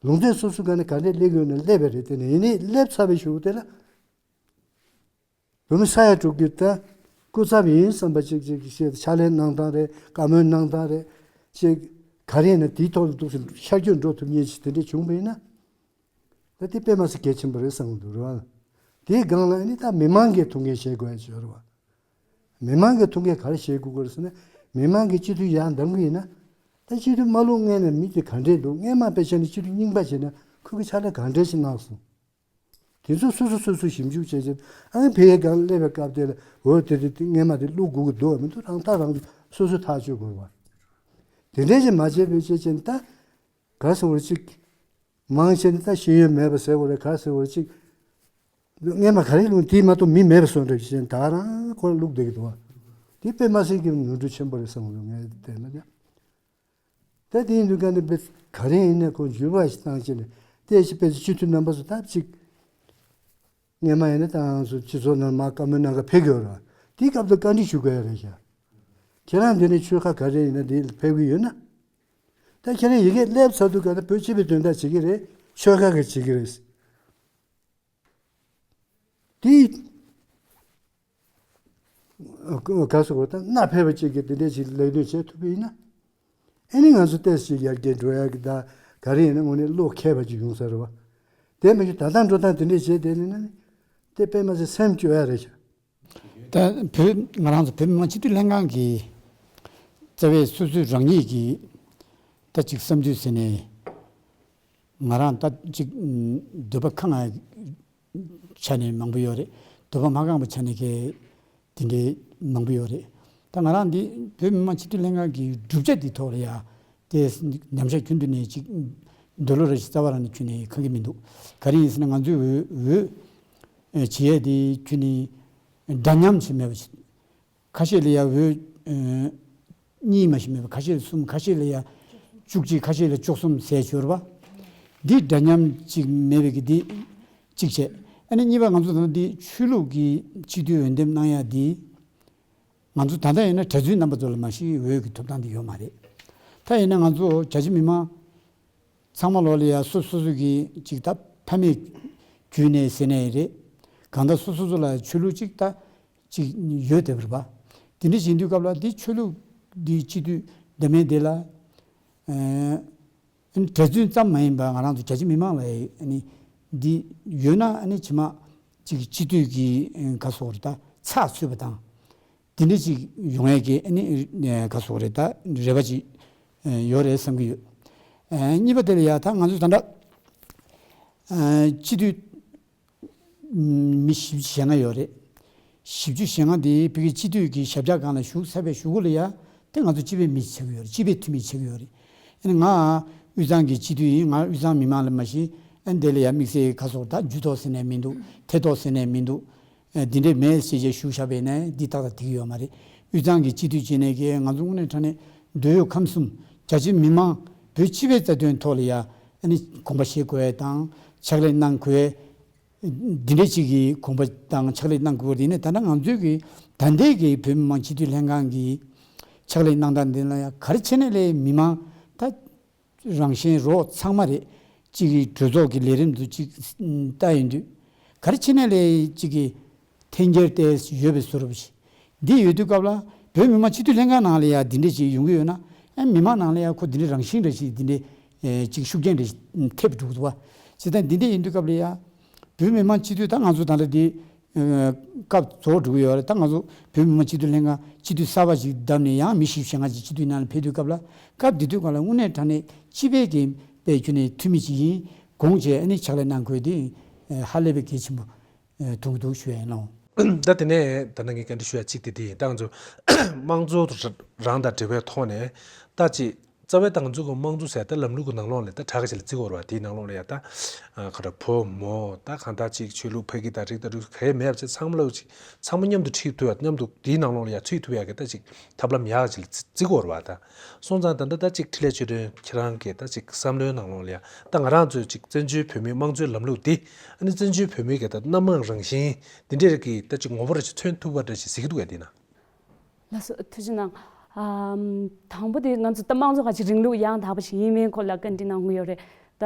ལུང་བསྟན་སོ་སོ་ག་ནི་ག་འདྲ་སླེབས་ཡོད་ན་སླེབས་པ་རེད། དེ་ནས་ཡིན་ནའི་སླེབས་ཚར་བའི་གཞུག་དེ་ལ། བོད་མི་ས་ཡ་དྲུག་གི་ད་སྐུ་ཚབ་ཡིན་བསམ་པ་ཅིག་ཅིག་བཤད་དེ་ཕྱག་ལས་གནང་སྟངས་རེད། བཀའ་མོལ་གནང་སྟངས་རེད། ཅིག་ག་རེ་ཡིན་ན་དེའི་ཐོག་ལ་འདུག་ཟེར་ཤར་བསྐྱོད་འགྲོ་ཐུབ་མཁན་ཞིག་དེ་འདྲ་བྱུང་བ་ཡིན་ན། ད་དེ་དཔེ་མ་སྲིད་གལ་ཆེན་པོ་རེད་བསམ་གྱི་འདུག་རེད་བ། དེའི་སྒང་ལ་ནི་ད་མི་མང་གིས་ཐུགས་འགན་བཞེས་དགོས་ཡ་ཅིག་ཡོད་རེད་བ། མི་མང་གིས་ཐུགས་འགན་ག་རེ་བཞེས་དགོས་ཀྱི་རེད་ཟེར་ན། མི་མང་གིས་སྤྱི་འཐུས་ཡར་འདེམས་ཀྱི་ཡིན་ན། ད་སྤྱི་འཐུས་མ་བླུགས་སྔོན་ནས་མི་དེ་ག་འདྲས་འདུག་སྔོན་མ་དཔེ་བྱས་ན་སྤྱི་འཐུས་རྙིང་པ་བྱས་ན་ཁོ་གི་ཕྱག་ལས་ག་འདྲས་ཞིག་གནང་སོང་། དེ་ཚོ་སོ་སོ་སོ་སོ་ཞིབ་འཇུག་བྱས་རྗེས་ཨ་ནི་ཕ་གིའི་སྒང་སླེབས་པའི་སྐབས་དེ་ལ་འོ་དེ་དེ་དེ་སྔོན་མ་དེ་བླུགས་དགོས་ཀྱི་འདུག་མི་འདུག་རང་ཐག་རང་གིས་སོ་སོ་ཐག་གཅོད་དགོས་པ། དེ་འདྲས་ཞིག་མ་བྱས་པའི་ཆེད་ཅན་ད་ག་ཟེར་བ་ཅིག་མང་ཆེ་ནི་ད་ཤེས་ཡོན་མེད་པ་ཟེར་བ་རེད། ག་ཟེར་བ་ཅིག་ སྔས་མ་ག་རེ་བླུགས་དེ་མ་གཏོགས་མི་མེད་པ་བཟོ་འདྲ་ཞིག་བྱས་ད་རང་ཁོ་བླུགས་བསྡད་ཀྱི་འདུག་བ། དེ་དཔེ་མ་སྲིད་ཀྱི་ནོར་འཁྲུལ་ཆེན་པོ་རེད་བསམ་གྱི་འདུག་ངས་བལྟས་ན་ཡང་། ད་དེ་ཡིན་དུས་ཀ་ནས་དཔེ་ག་རེ་ཡིན་ན་ཁོ་འགྱུར་བ་ཞིག་བཏང་བྱས་ནས་བལྟས་ཤིག་དཔེ་སྤྱི་འཐུས་རྣམ་པ་ཚོ་ད་ཅིག་སྔས་མ་ཡིན་ན་ཏང་སོ་སྤྱི་ཚོགས་ནང་མར་བཀའ་མོལ་གནང་ག་ཕེབས་ཀྱི་ཡོད་རེད་བ། དེའི་སྐབས་དུ་བཀའ་འདྲི་ཞུ་དགོས་ཡ་རེད་ཤག་ཁྱེད་རང་འདི་ནས་ཆོལ་ཁ་ག་རེ་ཡིན་ན་འདི་ཕེབས་ཀྱི་ཡོད་ན། ད་ཁྱེད་རང་ཡི་གེ་སླེབས་ཚར་དུས་ག་ད་བོད་སྤྱི་པའི་དོན་དག་བྱེད་ཀྱི་རེད། ཆོལ་ཁ་གི་བྱེད་ཀྱི་རེད། དེ་ག་སོ་གོ་ད་གནའ་ཕེབས་པ་ཅིག་གིས་དེ་འདྲས་ཅིག་ལས་དོན་བྱེད་ཐུབ་པ་ཡིན་ན། ཨེ་ནི་ང་ཚོ་ཏོག་ཙམ་ཡར་རྒྱས་འགྲོ་ཡག་གི་ད་ག་རེ་ཡིན་ན་དངོས་གནས་བློ་མཁས་པ་ཅིག་ཡོང་ས་རེད་བ། དེ་མ་གཞི་ད་ལྟ་འགྲོ་སྟངས་དེ་འདྲས་བྱས་བསྡད་ནས་ན་ནི་དེ་དཔེ་མ་སྲིད་སེམས་སྐྱོ་ཡ་རེད་ཤག་ད་བོད་ང་རང་ཚོ་བོད་མི་མང་སྤྱི་འཐུས་ལྷན་ཁང་གི་རྩ་བའི་སོ་སོའི་རང་ཉིད་ཀྱི་ད་ཅིག་བསམ་ཚུལ་ཟེར་ནས་ང་རང་ད་ཅིག་འདོད་པ་ཁེངས་ཆ་ནས་མང་པོ་ཡོད་རེད། འདོད་པ་མ་ཁེངས་པ་ཆ་ནས་གལ་དེ་འདྲའི་མང་པོ་ཡོད་རེད། ད་ང་རང་འདི་བོད་མི་མང་སྤྱི་འཐུས་ལྷན་ཁང་གི་གྲུབ་ཆ་འདི་ཐོག་ལ་ཡ་དེ་ཉམས་ཆག་རྒྱུན་དུ་ནས་ཅིག་འདོད་བློ་རེ་ཞིག་རྩ་བ་རང་ནས་ཁྱོན་ནས་ཁེངས་ཀྱི་མི་འདུག་ག་རེ་ཡིན་ཟེར་ན་ང་ཚོའི་འོས་འོས་བྱེད་ཡས་དེ་ཁྱོན་ནས་འདྲ་མཉམ་ཞིག་མེད་པ་ཞིག་ཁ་ཤས་ལ་ཡ་འོས་གཉིས་མ་ཞིག་མེད་པ་ཁ་ཤས་ལ་གསུམ་ཁ་ཤས་ལ་ཡ་བཅུ་གཅིག་ཁ་ཤས་ལ་བཅུ་གསུམ་ཟེར་ཞོར་བ། འདི་འདྲ་མཉམ་ཅིག་མེད་པའི་གི་འདི་གཅིག་བྱས། ཨ་ནི་གཉིས་པ་ང་ཚོ་ད་ལྟ་འདི་ཆོས་ལུགས་ཀྱི་སྤྱི་འཐུས་འོས་འདེམས་གནང་ཡ་འདི་ང་ཚོ་ད་ལྟ་ཡིན་ན་གྲྭ་བཙུན་རྣམ་པ་ཚོ་ལ་མ་གཞི་འོས་ཀྱི་ཐོབ་ཐང་འདི་ཡོད་མ་རེད། ད་ཡིན་ན་ང་ཚོ་རྒྱ་ཆེ་མི་མང་ཚང་མ་ལོ་ལ་ཡ་སོ་སོ་སོ་གི་ཅིག་ད་ཕ་མེས་བརྒྱུད་ནས་ཟེར་ནས་རེད། གང་ལྟར་སོ་སོ་སོ་ལ་ཆོས་ལུགས་ཅིག་ད་ཅིག་ཡོད་བསྡད་པ་རེད་པ། དེ་འདྲ་བྱེད་དུས་སྐབས་ལ་འདི་ཆོས་ལུགས་འདི་སྤྱི་འཐུས་འདེམས་མཁན་དེ་ལ་ཨ་ནི་གྲྭ་བཙུན་ཙམ་མ་ཡིན་པ་ང་རང་ཚོ་རྒྱ་ཆེ་མི་མང་ལ་ཨ་ནི་འདི་ཡོད་ན་ཨ་ནི་ཕྱི་མ་ཅིག་སྤྱི་འཐུས་ཀྱི་ག་སོགས་རེད་ད་ཚགས་ཚུད་པ་དང་། དེ་འདྲ་ཅིག་ཡོང་ཡས་ཀྱི་ཨ་ནི་ག་སོགས་རེད་ད་རེ་བ་ཅིག་ཡོད་རེད་བསམ་གྱི་ཡོད། གཉིས་པ་དེ་ལ་ཡ་ད་ང་ཚོ་ད་ལྟ་སྤྱི་འཐུས་མི་བཞི་བཅུ་ཞེ་ལྔ་ཡོད་རེད། བཞི་བཅུ་ཞེ་ལྔ་དེ་བོད་ཀྱི་སྤྱི་འཐུས་ཀྱི་ཞབས་བཀྱག་སྒང་ལ་བཞུགས་ཚར་བའི་གཞུག་གུ་ལ་ཡ་དེ་ང་ཚོ་སྤྱི་པའི་མི་ཆགས་ཀྱི་ཡོད་རེད། སྤྱི་པའི་འཐུས་མི་ཆགས་ཀྱི་ཡོད་རེད། ཨ་ནི་ང་དབུས་གཙང་གི་སྤྱི་འཐུས་ཡིན། ང་དབུས་གཙང་མི་མང་ལ་མ་གཞི་ཨ་ནི་དེ་ལ་ཡ་དམིགས་བསལ་ག་སོགས་ད་རྒྱུ་ཐོག་ཟེར་ནས་མི་འདུག་ཐད་ཐོག་ཟེར་ནས་མི་འདུག་འདི་འདྲས་མེད་ཞེས་བྱས་ཞུ་བཞག་པས་ནས་འདི་ཏག་ཏག་འགྲིག་གི་ཡོད་མ་རེད། དབུས་གཙང་གི་སྤྱི་འཐུས་བྱས་ནས་ཀྱི་ང་ཚོ་དངོས་གནས་དྲང་གནས་འདོད་ཡོད་ཁམས་གསུམ་རྒྱ་ཆེ་མི་མང་བོད་སྤྱི་པའི་རྩ་དོན་ཐོག་ལ་ཡ་ཨ་ནི་དགོངས་པ་བཞེས་དགོས་དང་ཕྱག་ལས་གནང་དགོས། འདི་འདྲས་ཅིག་གི་དགོངས་པ་དང་ཕྱག་ལས་གནང་དགོས་པ་དེ་ནས་ད་ལྟ་ང་ཚོའི་གི་ད་ལྟའི་གི་བོད་མི་མང་སྤྱི་འཐུས་ལྷན་ཁང་གི་ཕྱག་ལས་གནང་སྟངས་འདི་ལ་ཡ་ག་རེ་བྱས་ནས་ལས་མི་མང་ད། རང་བཞིན་རོགས་ཚང་མ་རེད། གཅིག་གི་གྲོས་ཚོགས་ཀྱི་ལས་རིམ་དུ་གཅིག་ལྟ་ཡིན་དུས། ག་རེ་བྱས་ནས་ལས་གཅིག་གི་འཐེན་འཁྱེར་ཏེ་ཡོད་པའི་བཟོ་འདྲ་ཞིག་འདི་ཡོད་དུས་སྐབས་ལ་བོད་མི་མང་སྤྱི་འཐུས་ལྷན་ཁང་ནང་ལ་ཡ་འདི་འདྲས་ཅིག་ཡོང་གི་ཡོད་ན། ཨ་མི་མང་ནང་ལ་ཡ་ཁོ་འདི་འདྲས་རང་བཞིན་འདྲ་ཞིག་འདི་འདྲས་ཅིག་ཤུགས་རྐྱེན་འདྲ་ཞིག་ཐེབས་འགྲོ་གི་འདུག་བ། བྱས་ཙང་འདི་འདྲས་ཡིན་དུས་སྐབས་ལ་ཡ། བོད་མི་མང་སྤྱི་འཐུས་ད་ང་ཚོ་ད་ལྟ་འདི། སྐབས་རྫོགས་འགྲོ་གི་ཡོད་རེད། ད་ང་ཚོ་བོད་མི་མང་སྤྱི་འཐུས་ལྷན་ཁང་སྤྱི་འཐུས་གསར་པ་ཞིག་བདམས་ནས་ཡང་མི་བཞི་བཅུ་ཞེ་ལྔ་ཅིག་སྤྱི་འཐུས་ནང་ལ་ཕེབས་དུས་སྐབས་ལ་སྐབས་དེ་དུས་སྐབས་ལ་དངོས་གནས་དྲང་གནས་སྤྱི་པའི་གི་པའི་ཁྱོན་ནས་འཐུས་མི་ཅིག་ཡིན་དགོངས་བྱས་ཨ་ནི་ཕྱག་ལས་གནང་དགོས་དེ་ཧ་ལས་པའི་གལ་ཆེན་པོ་མཐོང་གི་འདུག་ཞུ་ཡ་ཡིན་ལགས། ད་དེ་ནས་ད་ནང་གི་བཀའ་འདྲི་ཞུ་ཡ་གཅིག་དེ་དེ་ཡིན། ད་ང་ཚོ་དམངས་གཙོ་རང་དང་འབྲེལ་བའི་ཐོག་ནས་ད་ཅིག་རྩ་བའི་ཏང་འཛུགས་ཀྱི་དམངས་གཙོ་ཟེར་ད་ལམ་ལུགས་ཀྱི་ནང་ལོགས་ལ་ད་གྲ་ག་ཅིག་ལ་བརྩི་དགོས་རེད་བ། དེའི་ནང་ལོགས་ལ་ཡ་ད་ག་འདྲ་བུ་མོ་ད་གང་ལྟར་ཅིག་ཆོས་ལུགས་ཕ་གི་དང་རིགས་དང་རུས་ག་ཡེ་མེད་པ་ཅིག་ཚང་མ་ལ་ཅིག་ཚང་མ་མཉམ་དུ་ཁྲིད་ཐུབ་ཡ་མཉམ་དུ་དེའི་ནང་ལོགས་ལ་ཡ་ཚུད་ཐུབ་ཡ་གི་ད་ཅིག་ཐབས་ལམ་ཡག་ཅིག་ལ་བརྩི་བརྩི་དགོས་རེད་བ། ད་སོང་ཙང་ད་ད་ད་ཅིག་འཕྲིན་ལས་ཆོས་སྒྲོན་ཁྱེད་རང་གི་ད་ཅིག་བསམ་བློའི་ནང་ལོགས་ལ་ཡ་ད་ང་རང་ཚོའི་ཅིག་བཙན་བྱོལ་བོད་མིའི་དམངས་གཙོའི་ལམ་ལུགས་འདི་ཨ་ནི་བཙན་བྱོལ་བོད་མིའི་གི་ད་སྣ་མང་རང་བཞིན་འདི་འདྲའི་གི་ད་ཅིག་ངོ་བོ་རེ་ཅིག་མཚོན་ཐུབ་པ་འདྲ་ཞིག་གཟིགས་ཀྱི་འདུག་གས་དེ་ན། ལགས་སོ་ཐུགས་རྗེ་གནང་། ཨམ། དང་པོ་དེ་ང་ཚོ་ད་དམངས་གཙོ་ག་ཅིག་རིང་ལུགས་ཡང་དག་པ་ཞིག་ཡིན་མིན་སྐོར་ལ་བཀའ་འདྲི་གནང་གི་ཡོད་རེད། ད་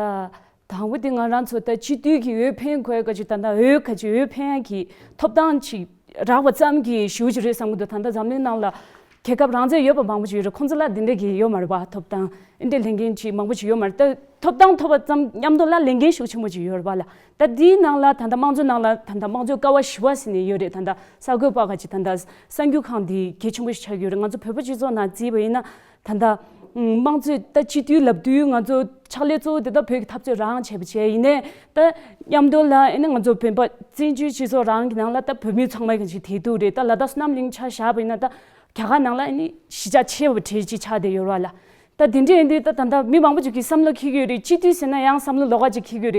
དང་པོ་དེ་ང་རང་ཚོ་ད་སྤྱི་འཐུས་ཀྱི་འོས་འཕེན་དགོས་ག་ཅིག་ད་ད་འོས་ག་ཅིག་འོས་འཕེན་ཡ་གི་ཐོབ་ཐང་ཅིག་རག་པ་ཙམ་གྱི་ཞུ་ཅིག་རེད་བསམ་གི་འདུག་ད་ད་འཛམ་གླིང་ནང་ལ་རྒྱལ་ཁབ་རང་བཙན་ཡོད་པ་མང་པོ་ཅིག་ཡོད་རེད། ཁོང་ཚོ་ལ་འདི་འདྲ་གི་ཡོད་མ་རེད་པ། ཐོབ་ཐང་འདི་འདྲ་ལེན་མཁན་ཅིག་མང་པོ་ཅིག་ཡོད་མ་རེད། ད་ཐོབ་ཐང་ཐོབ་པ་ཙམ་མཉམ་དུ་ལ་ལས་འགན་ཤུགས་ཆེན་པོ་ཅིག་ཡོད་རེད་པ་ལ། ད་འདིའི་ནང་ལ་ད་ལྟ་དམངས་གཙོའི་ནང་ལ་ད་ལྟ་དམངས་གཙོའི་ཀ་བ་བཞི་པ་ཟེར་ནས་ཡོད་རེད། ད་ལྟ་གསར་འགོད་པ་ག་ཅིག་ད་ལྟ་གསར་འགྱུར་ཁང་འདི་གལ་ཆེན་པོ་ཞིག་ཆགས་ཀྱི་ཡོད་རེད། ང་ཚོ་བོད་པ་སྤྱི་ཚོགས་ནང་བརྩིས་པ་ཡིན་ན་ད་ལྟ་དམངས་གཙོའི་ད་སྤྱི་འཐུས་ལབ་དུས་ང་ཚོ་ཕྱག་ལས་གཙོ་བོ་དེ་ད་བོད་ཀྱི་འཐབ་རྩོད་རང་བྱས་པ་བྱས་ཡིན་ནའི་ད་མཉམ་དུ་ལ་ཨེ་ནི་ང་ཚོ་བོད་པ་བཙན་བྱོལ་སྤྱི་ཚོགས་རང་གི་ནང་ལ་ད་བོད་མི་ཚང་མ་ག་ཅིག་དེ་འདུག་རེད། ད་ལ་དྭགས་བསོད་ནམས་གླིང་ཆ་བཞག་པ་ཡིན་ན་ད་རྒྱ་གར་ནང་ལ་ཨེ་ནི་གཞིས་ཆགས་ཆེ་བ་གྲས་ཅིག་ཆགས་བསྡད་ཡོད་རེད་པ་ལ། ད་དེ་འདྲ་ཡིན་དུས་ད་ད་ལྟ་མི་མང་པོ་ཅིག་གིས་བསམ་བློ་འཁྱེར་གྱི་ཡོད་རེད། སྤྱི་འཐུས་ཟེར་ན་ཡང་བསམ་བློ་ལོགས་ཀ་ཅིག་འཁྱེར་གྱི་ཡོད་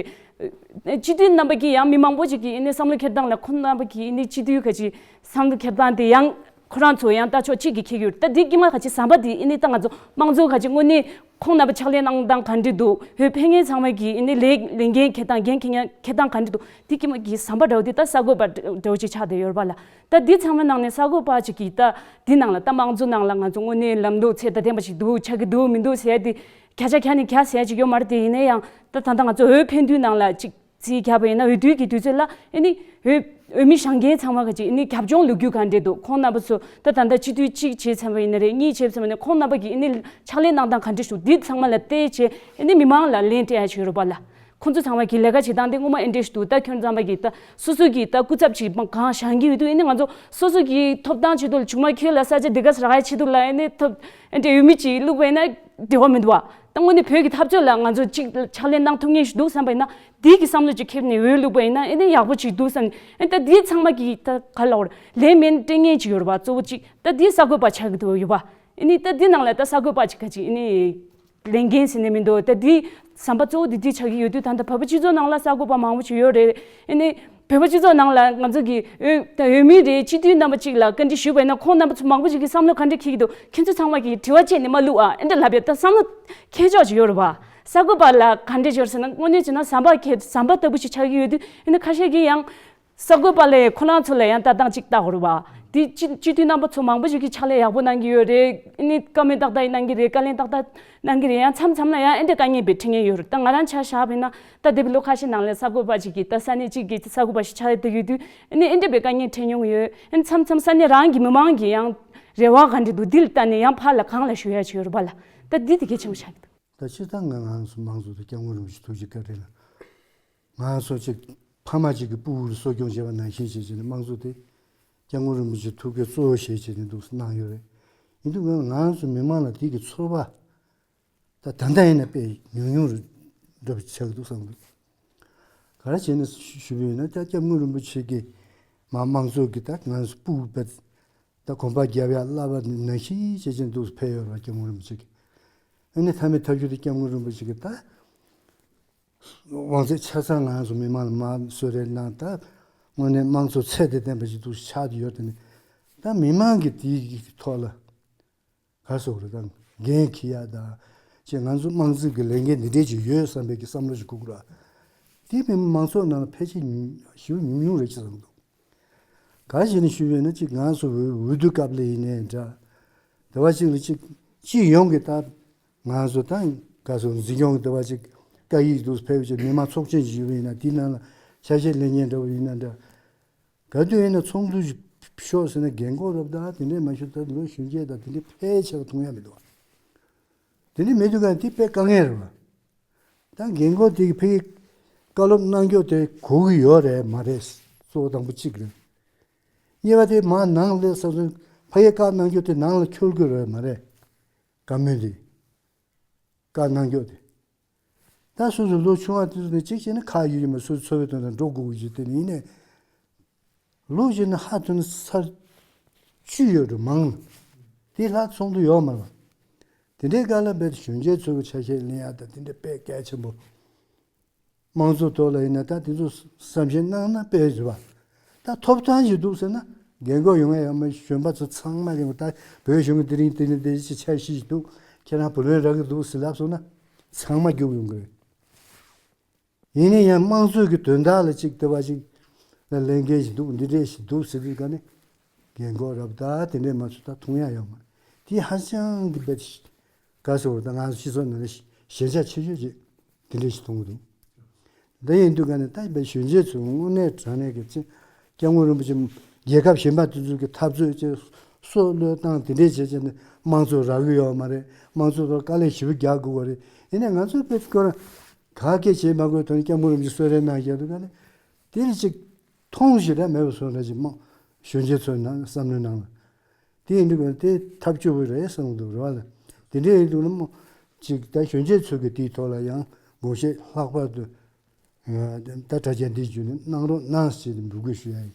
རེད། སྤྱི་འཐུས་རྣམ་པ་གིས་ཡང་མི་མང་པོ་ཅིག་གིས་ཨ་ནི་བསམ་བློ་འཁྱེར་སྟངས་ལ་ཁོང་རྣམ་པ་གིས་ཨ་ནི་སྤྱི་འཐུས་ག་ཅིག་བསམ་བློ་འཁྱེར་སྟངས་དེ་ཡང་ཁོ་རང་ཚོ་ཡང་ལྟ་ཕྱོགས་གཅིག་གིས་འཁྱེར་གྱི་ཡོད་རེད། ད་དེ་དཀྱིལ་མ་ག་ཅིག་ཟམ་པ་དེ་ཨ་ནི་ད་ང་ཚོ་དམངས་གཙོ་ག་ཅིག་དངོས་གནས་ཁོང་རྣམ་པ་ཕྱག་ལས་གནང་སྟངས་ག་འདྲ་འདུག་འོས་འཕེན་མཁན་ཚང་མ་གིས་ཨ་ནི་ལས་ལས་འགན་འཁྱེར་སྟངས་འགན་འཁྱེར་མཁན་འཁྱེར་སྟངས་ག་འདྲ་འདུག་དེ་དཀྱིལ་མ་གི་ཟམ་པ་འདྲ་བོ་དེ་ད་གསར་འགོད་པ་འདྲ་བོ་ཅིག་ཆགས་བསྡད་ཡོད་རེད་པ་ལ། ད་འདི་ཚང་མའི་ནང་ནས་གསར་འགོད་པ་ཅིག་གིས་ད་འདི་ནང་ལ་ད་དམངས་གཙོ་ནང་ལ་ང་ཚོ་དངོས་གནས་ལམ་ལུགས་ཚད་དང་ལྡན་པ་ཞིག་འདུག་ཆགས་ཀྱི་འདུག་མི་འདུག་ཟེར་ཡ་དེ་བརྒྱ་ཆ་བརྒྱ་ནས་བརྒྱ་ཟེར་ཡ་ཅིག་ཡོད་མ་རེད། དེ་ཡིན་ན་ཡང་ད་ད་ལྟ་ང་ཚོ་འོས་འཕེན་དུས་ནང་ལ་ཅིག་རྩིས་བརྒྱབ་པ་ཡིན་ན་འོས་བསྡུའི་གི་དུས་ཚོད་ལ་ཨ་ནི་འོས་འོས་མི་བཞེངས་མཁན་ཚང་མ་ག་ཅིག་ཨ་ནི་རྒྱབ་ལྗོངས་ལོ་རྒྱུས་ག་འདྲས་འདུག་ཁོང་རྣམ་པ་ཚོ་ད་ད་ལྟ་སྤྱི་འཐུས་གཅིག་བྱས་ཚར་བ་ཡིན་ན་རེད། གཉིས་བྱས་ཚར་བ་ཡིན་ན་ཁོང་རྣམ་པ་གི་ཨ་ནི་ཕྱག་ལས་གནང་སྟངས་ག་འདྲས་འདུག་འདི་ཚང་མ་ལ་བལྟས་བྱས་ཨ་ནི་མི་མང་ལ་ལན་སྤྲད་ཡ་ཅིག་ཡོད་རེད་པ་ལ། ཁོང་ཚོ་ཚང་མ་གི་ལས་ཀ་བྱེད་སྟངས་དེ་ངོ་མ་ཨེ་འདྲས་ཞིག་འདུག་ད་ཁྱོད་ཚང་མ་གི་ད་སོ་སོ་གི་ད་སྐུ་ཚབ་ཅིག་མ་གང་བཞེངས་ཀྱི་ཡོད་དུས་ཨ་ནི་ང་ཚོ་སོ་སོ་གི་ཐོབ་ཐང་ཆེད་དུ་ལ་ཆུང་མ་ཁྱོད་ལ་ས་ཆ་འདི་ག་ས་རག་ཡ་ཆེད་དུ་ལ་ཨ་ནི་ཐོབ་ཨེ་འདྲས་འོས་མི་ཅིག་བླུགས་པ་ཡིན་ན་འབྲེལ་བ་མི་འདུག་བ། ད་དངོས་གནས་བོད་ཀྱི་འཐབ་རྩོད་ལ་ང་ཚོ་ཅིག་ཕྱག་ལས་གནང་ཐུབ་ངེས་ཞིག་འདུག་བསམ་པ་ཡིན་ན་འདི་གི་བསམ་བློ་ཅིག་འཁྱེར་ནས་འོས་བླུགས་པ་ཡིན་ན་ཨེ་ནས་ཡག་པོ་ཅིག་འདུག་བསམ་ནས་ཨེ་ད་འདི་ཚང་མ་གི་ད་ག་ལ་བར་ལན་མེད་སྤྲད་ངེས་ཅིག་ཡོད་རེད་བ། གཙོ་བོ་ཅིག་ད་འདི་གསར་འགོད་པ་ཆགས་ཀྱི་འདུག་ཡོད་བ། ཨེ་ནི་ད་འདི་ནང་ལ་ད་གསར་འགོད་པ་ཅིག་ག་ཅིག་ཨེ་ནི་ལས་འགན་ཟེར་ནས་མི་འདུག་ད་འདི་ཟམ་པ་གཙོ་བོ་འདི་འདི་ཆགས་ཀྱི་ཡོད་དུས་ད་ལྟ་བོད་པ་སྤྱི་ཚོགས་ནང་ལ་གསར་འགོད་པ་མང་པོ་ཅིག་ཡོད་རེད། ཨེ་ནི་བོད་པ་སྤྱི་ཚོགས་ནང་ལ་ང་ཚོ་གི་འོས་ད་འོས་མི་རེད་སྤྱི་འཐུས་རྣམ་པ་ཅིག་ལ་བཀའ་འདྲི་ཞུས་པ་ཡིན་ན་ཁོང་རྣམ་པ་ཚོ་མང་པོ་ཅིག་གི་བསམ་བློ་ག་འདྲ་འཁྱེར་གྱི་འདུག་ཁྱེད་ཚོ་ཚང་མ་གིས་དྲི་བ་བཅད་ནས་མ་བླུགས་ཨ་ཨེ་འདྲ་ལབ་ཡ་ད་བསམ་བློ་འཁྱེར་ཕྱོགས་ཅིག་ཡོད་རེད་བ། གསར་འགོད་པ་ལ་ག་འདྲ་ཅིག་ཡོད་ཟེར་ན་དངོས་གནས་བྱས་ན་ཟམ་པ་ཁྱེར་ཟམ་པ་ལྟ་བུ་ཞིག་ཆགས་ཀྱི་ཡོད་དུས་ཨེ་ནི་ཁ་ཤས་ཀྱིས་ཡང་གསར་འགོད་པ་ལས་ཁོ་རང་ཚོ་ལ་ཡང་ལྟ་སྟངས་གཅིག་ལྟ་དགོས་རེད་བ། དེ་སྤྱི་སྤྱི་འཐུས་རྣམ་པ་ཚོ་མང་པོ་ཞིག་གིས་ཕྱག་ལས་ཡག་པོ་གནང་གི་ཡོད་རེད། ཨ་ནི་བཀའ་མོལ་ཏག་ཏག་གནང་གི་རེད། བཀའ་ལན་ཏག་ཏག་གནང་གི་རེད། ཡང་མཚམས་མཚམས་ལ་ཡང་ཨེ་འདྲ་དཀའ་ངལ་བས་འཕྲད་མཁན་ཡོད་རེད། ད་ང་རང་ཆ་བཞག་པ་ཡིན་ན་ད་དེ་བས་ལོ་ཁ་ཤས་ནང་ལ་གསར་འགོད་པ་ཅིག་གིས་ད་ས་གནས་གཅིག་གི་གསར་འགོད་པ་ཞིག་ཆགས་བསྡད་ཡོད་དུས་ཨ་ནི་ཨེ་འདྲ་བས་དཀའ་ངལ་འཕྲད་མྱོང་ཡོད། ཨ་ནི་མཚམས་མཚམས་ས་གནས་རང་གི་མི་མང་གི་ཡང་རེ་བ་ག་འདྲ་འདུག་འདི་ལ་ལྟ་ནས་ཡང་ཕར་ལ་གང་ལ་ཞུ་ཡ་ཅིག་ཡོད་རེད་པ་ལ། ད་འདི་དེ་གལ་ཆེན་པོ་ཆགས་ཀྱི་འདུག་ད་སྤྱིར་བཏང་ང་རང་ཚོ་དམངས་གཙོ་དང་སྐྱབས་མགོན་རིན་པོ་ཆེ་ཐུགས་རྗེ་བཀའ་དྲིན་ལ། ང་ཚོ་གཅིག་ཕ་མ་གཅིག་གི་སྤུ་གུ་ལ་གསོ་སྐྱོང་བྱས་པ་ནང་བཞིན་བྱས་བྱས་ནས་དམངས་གཙོ་དེ་སྐྱབས་མགོན་རིན་པོ་ཆེ་ཐུགས་ཀའི་གཙོ་བོ་བྱས་བྱས་ནས་འདུག་གནང་ཡོད་རེད། ཡིན་དུས་ང་ང་ཚོ་མི་མང་ལ་དེ་གི་ཚོར་བ་ད་ད་ལྟ་ཡིན་ན་དཔེ་ཉུང་ཉུང་རུ་འགྲོ་བ་ཆགས་ཀྱི་འདུག་བསམ་གྱི་འདུག་ག་རེ་བྱས་ནས་ཞུ་ཞུ་བ་ཡིན་ན་ད་སྐྱབས་མགོན་རིན་པོ་ཆེ་གིས་མ་དམངས་གཙོ་གི་ད་ང་ཚོ་སྤུ་གུ་དཔེ་ད་གོམ་པ་རྒྱབ་ཡ་བསླབ་པ་ནང་བཞིན་བྱས་བྱས་འདུག་ཕེབས་ཡོད་རེད་པ། སྐྱབས་མགོན་རིན་པོ་ཆེ་གིས་ཨ་ནི་མཐའ་མའི་ཐབས་ཇུས་དེ་སྐྱབས་མགོན་རིན་པོ་ཆེ་གིས་ད། དབང་ཚད་ཆ་ཚང་ང་ཚོ་མི་མང་ལ་མར་གསོལ་རས་གནང་། ད་དངོས་གནས་དམངས་གཙོ་ཚད་དང་ལྡན་པ་ཞིག་འདུག་ཆགས་ཀྱི་ཡོད་དེ་ནི། ད་མི་མང་གིས་དེའི་ཐོག་ལ་ག་རེ་ཟེར་དགོས་རེད། ད་འགན་འཁྱེར་ཡ་ད་ཅེས་ང་ཚོ་དམངས་གཙོ་གི་ལས་འགན་འདི་འདྲས་ཅིག་ཡོད་བསམ་པའི་གི་བསམ་བློ་ཞིག་དགོས་ཀྱི་རེད། དེ་མིན་དམངས་གཙོ་ནང་ལ་ཕལ་ཆེར་ཞེ་པོ་ཉུང་ཉུང་རེད་ཅེས་བསམ་འདུག་ག་རེ་བྱས་ནས་ཞུས་པ་ཡིན་ན་གཅིག་ང་ཚོ་འོས་འོས་བསྡུ་སྐབས་ལ་ཡིན་ནའི་འདྲ། དེ་བ་གཅིག་ལ་གཅིག་སྤྱི་ཡོངས་ཀྱི་ད་ང་ཚོ་ད་ག་ཚོད་འཛིན་སྐྱོང་གི་དེ་བ་གཅིག་བཀའ་ཡིག་འདུག་ཕེབས་བྱས་མི་མང་ཚོགས་ཆེན་ཞིག་ཡོད་པ་ཡིན་ན་དེའི་ནང་ལ་ཆ་ཤས་ལེན་མཁན་འདྲ་བོ་ཡིན་ན་འདྲ། ག་དུས་ཡིན་ན་ཚོགས་འདུ་ཞིག་ཤོག་ཟེར་ན་རྒན་གོག་རབ་ད་དེ་འདྲས་མ་ཤོག་ད་ལོ་གཞོན་སྐྱེས་ད་དེ་འདྲས་ཕལ་ཆེར་མཐོང་ཡ་མི་འདུག་དེ་འདྲས་མི་འདུག་ག་དེ་དཔེ་དཀའ་ངལ་རེད་བ། ད་རྒན་གོག་དེ་གི་ཕ་གི་བཀའ་སློབ་གནང་རྒྱུ་དེ་གོ་གི་ཡོད་རེད་མ་རེད། གཙོ་བོ་དང་པོ་གཅིག་རེད། གཉིས་པ་དེ་མར་ནང་སླེབས་ཚར་སོང་ཕ་གི་བཀའ་གནང་རྒྱུ་དེ་ནང་ལ་འཁྱོལ་གི་རེད་མ་རེད། བཀའ་མོལ་དེ། བཀའ་གནང་རྒྱུ་དེ། ད་སོ་སོ་ལོ་ཆུང་བ་དེ་ཚོ་ནས་གཅིག་བྱས་ན་ཁག་ཡོད་ཀྱི་མ་སོ་སོ་འཚོ་བའི་དོན་དུ་འགྲོ་དགོས་ཀྱི་དེ་ནི་ཡིན་ནས། ལོ་བཞི་ནས་ཧ་ཐོན་ས་བཅུ་ཡོད་འགྲོ་མང་། དེ་ལྷག་ཚོགས་འདུ་ཡོད་མ་རེད། དེ་འདྲའི་སྐབས་ལ་རྦད་དེ་གཞོན་སྐྱེས་ཚོ་གི་ཆ་ཤས་ལེན་ཡག་དང་དེ་འདྲ་དཔེ་གལ་ཆེན་པོ། དམངས་གཙོ་ཐོག་ལ་ཡིན་ན་ད་དེ་ཚོ་བསམ་ཤེས་གནང་ན་དཔེ་རེད་བ། ད་ཐོབ་ཐང་ཞིག་འདུག་ཟེར་ན་རྒན་གོག་ཡོང་ཡ་ཡོད་མ་གཞོན་པ་ཚོ་ཚང་མ་རེད་བ། ད་བོད་གཞུང་གི་དེ་རིང་དེ་རིང་དེ་ཅི་འཆར་གཞི་ཞིག་འདུག་ཁྱེད་རང་བུ་ལོན་རག་གི་འདུག་ཟེར་ལབ་སོང་ན་ཚང་མ་རྒྱུགས་ཡོང་གི་རེད། ཡིན་ན་ཡང་དམངས་གཙོའི་གི་དོན་དག་ལ་ཅིག་ལྟ་བ་ཅིག་ལ་ལས་འགན་ཞིག་འདུག་འདི་འདྲས་ཞིག་འདུག་ཟེར་དུས་ག་ནི་རྒན་གོག་རབ་ད་དེ་འདྲས་མ་ཚོ་ད་མཐོང་ཡ་ཡོད་མ་རེད། དེ་ཧ་ཅང་གི་དཔེ་ག་ཟེར་བ་ད་ང་ཚོ་སྤྱི་ཚོགས་ནང་ལ་ཞན་ཆ་ཆེ་ཤོས་ཅིག་དེ་འདྲས་ཞིག་མཐོང་གི་འདུག་འདི་ཡིན་དུས་ག་ནས་ད་དཔེ་གཞོན་སྐྱེས་ཚོས་དངོས་གནས་དྲང་གནས་ཀྱི་ཅི་སྐྱབས་མགོན་རིན་པོ་ཆེ་རྒྱལ་ཁབ་གཞན་པ་དེ་ཚོ་གི་འཐབ་རྩོད་ཅེས་སྲོག་བློས་བཏང་དེ་འདྲས་བྱས་བྱས་ནས་དམངས་གཙོ་རག་གི་ཡོད་མ་རེད། དམངས་གཙོ་ཐོག་དཀའ་ལས་ཞེ་པོ་རྒྱག་དགོས་པ་རེད། ཡིན་ནའི་ང་ཚོས་དཔེ་སྐོར་ག་གེ་བྱེད་མ་དགོས་དོན་སྐྱབས་མགོན་རིན་པོ་ཆེ་གསོལ་རས་གནང་བཞག་དུས་ག་ནས་དེ་ལ་ཅིག་མཐོང་ཞེ་དྲག་མེད་པ་བཟོ་འདྲ་ཅིག་མ་གཞོན་སྐྱེས་ཚོའི་ནང་བསམ་བློའི་ནང་ལ། དེ་ཡིན་དུས་དེ་ཐབས་སྐྱོ་པོ་རེད་བསམ་འདུག་རེད་བ་ལ། དེ་འདྲ་ཡིན་དུས་ན་མོ་ཅིག་ད་གཞོན་སྐྱེས་ཚོ་གི་དེའི་ཐོག་ལ་ཡང་དགོངས་བཞེས་ལྷག་པར་དུ་ད་དྲ་རྒྱ་འདིའི་བརྒྱུད་ནས་གནང་རོགས་གནང་ཞེས་འབོད་སྐུལ་ཞུ་ཡ་ཡིན།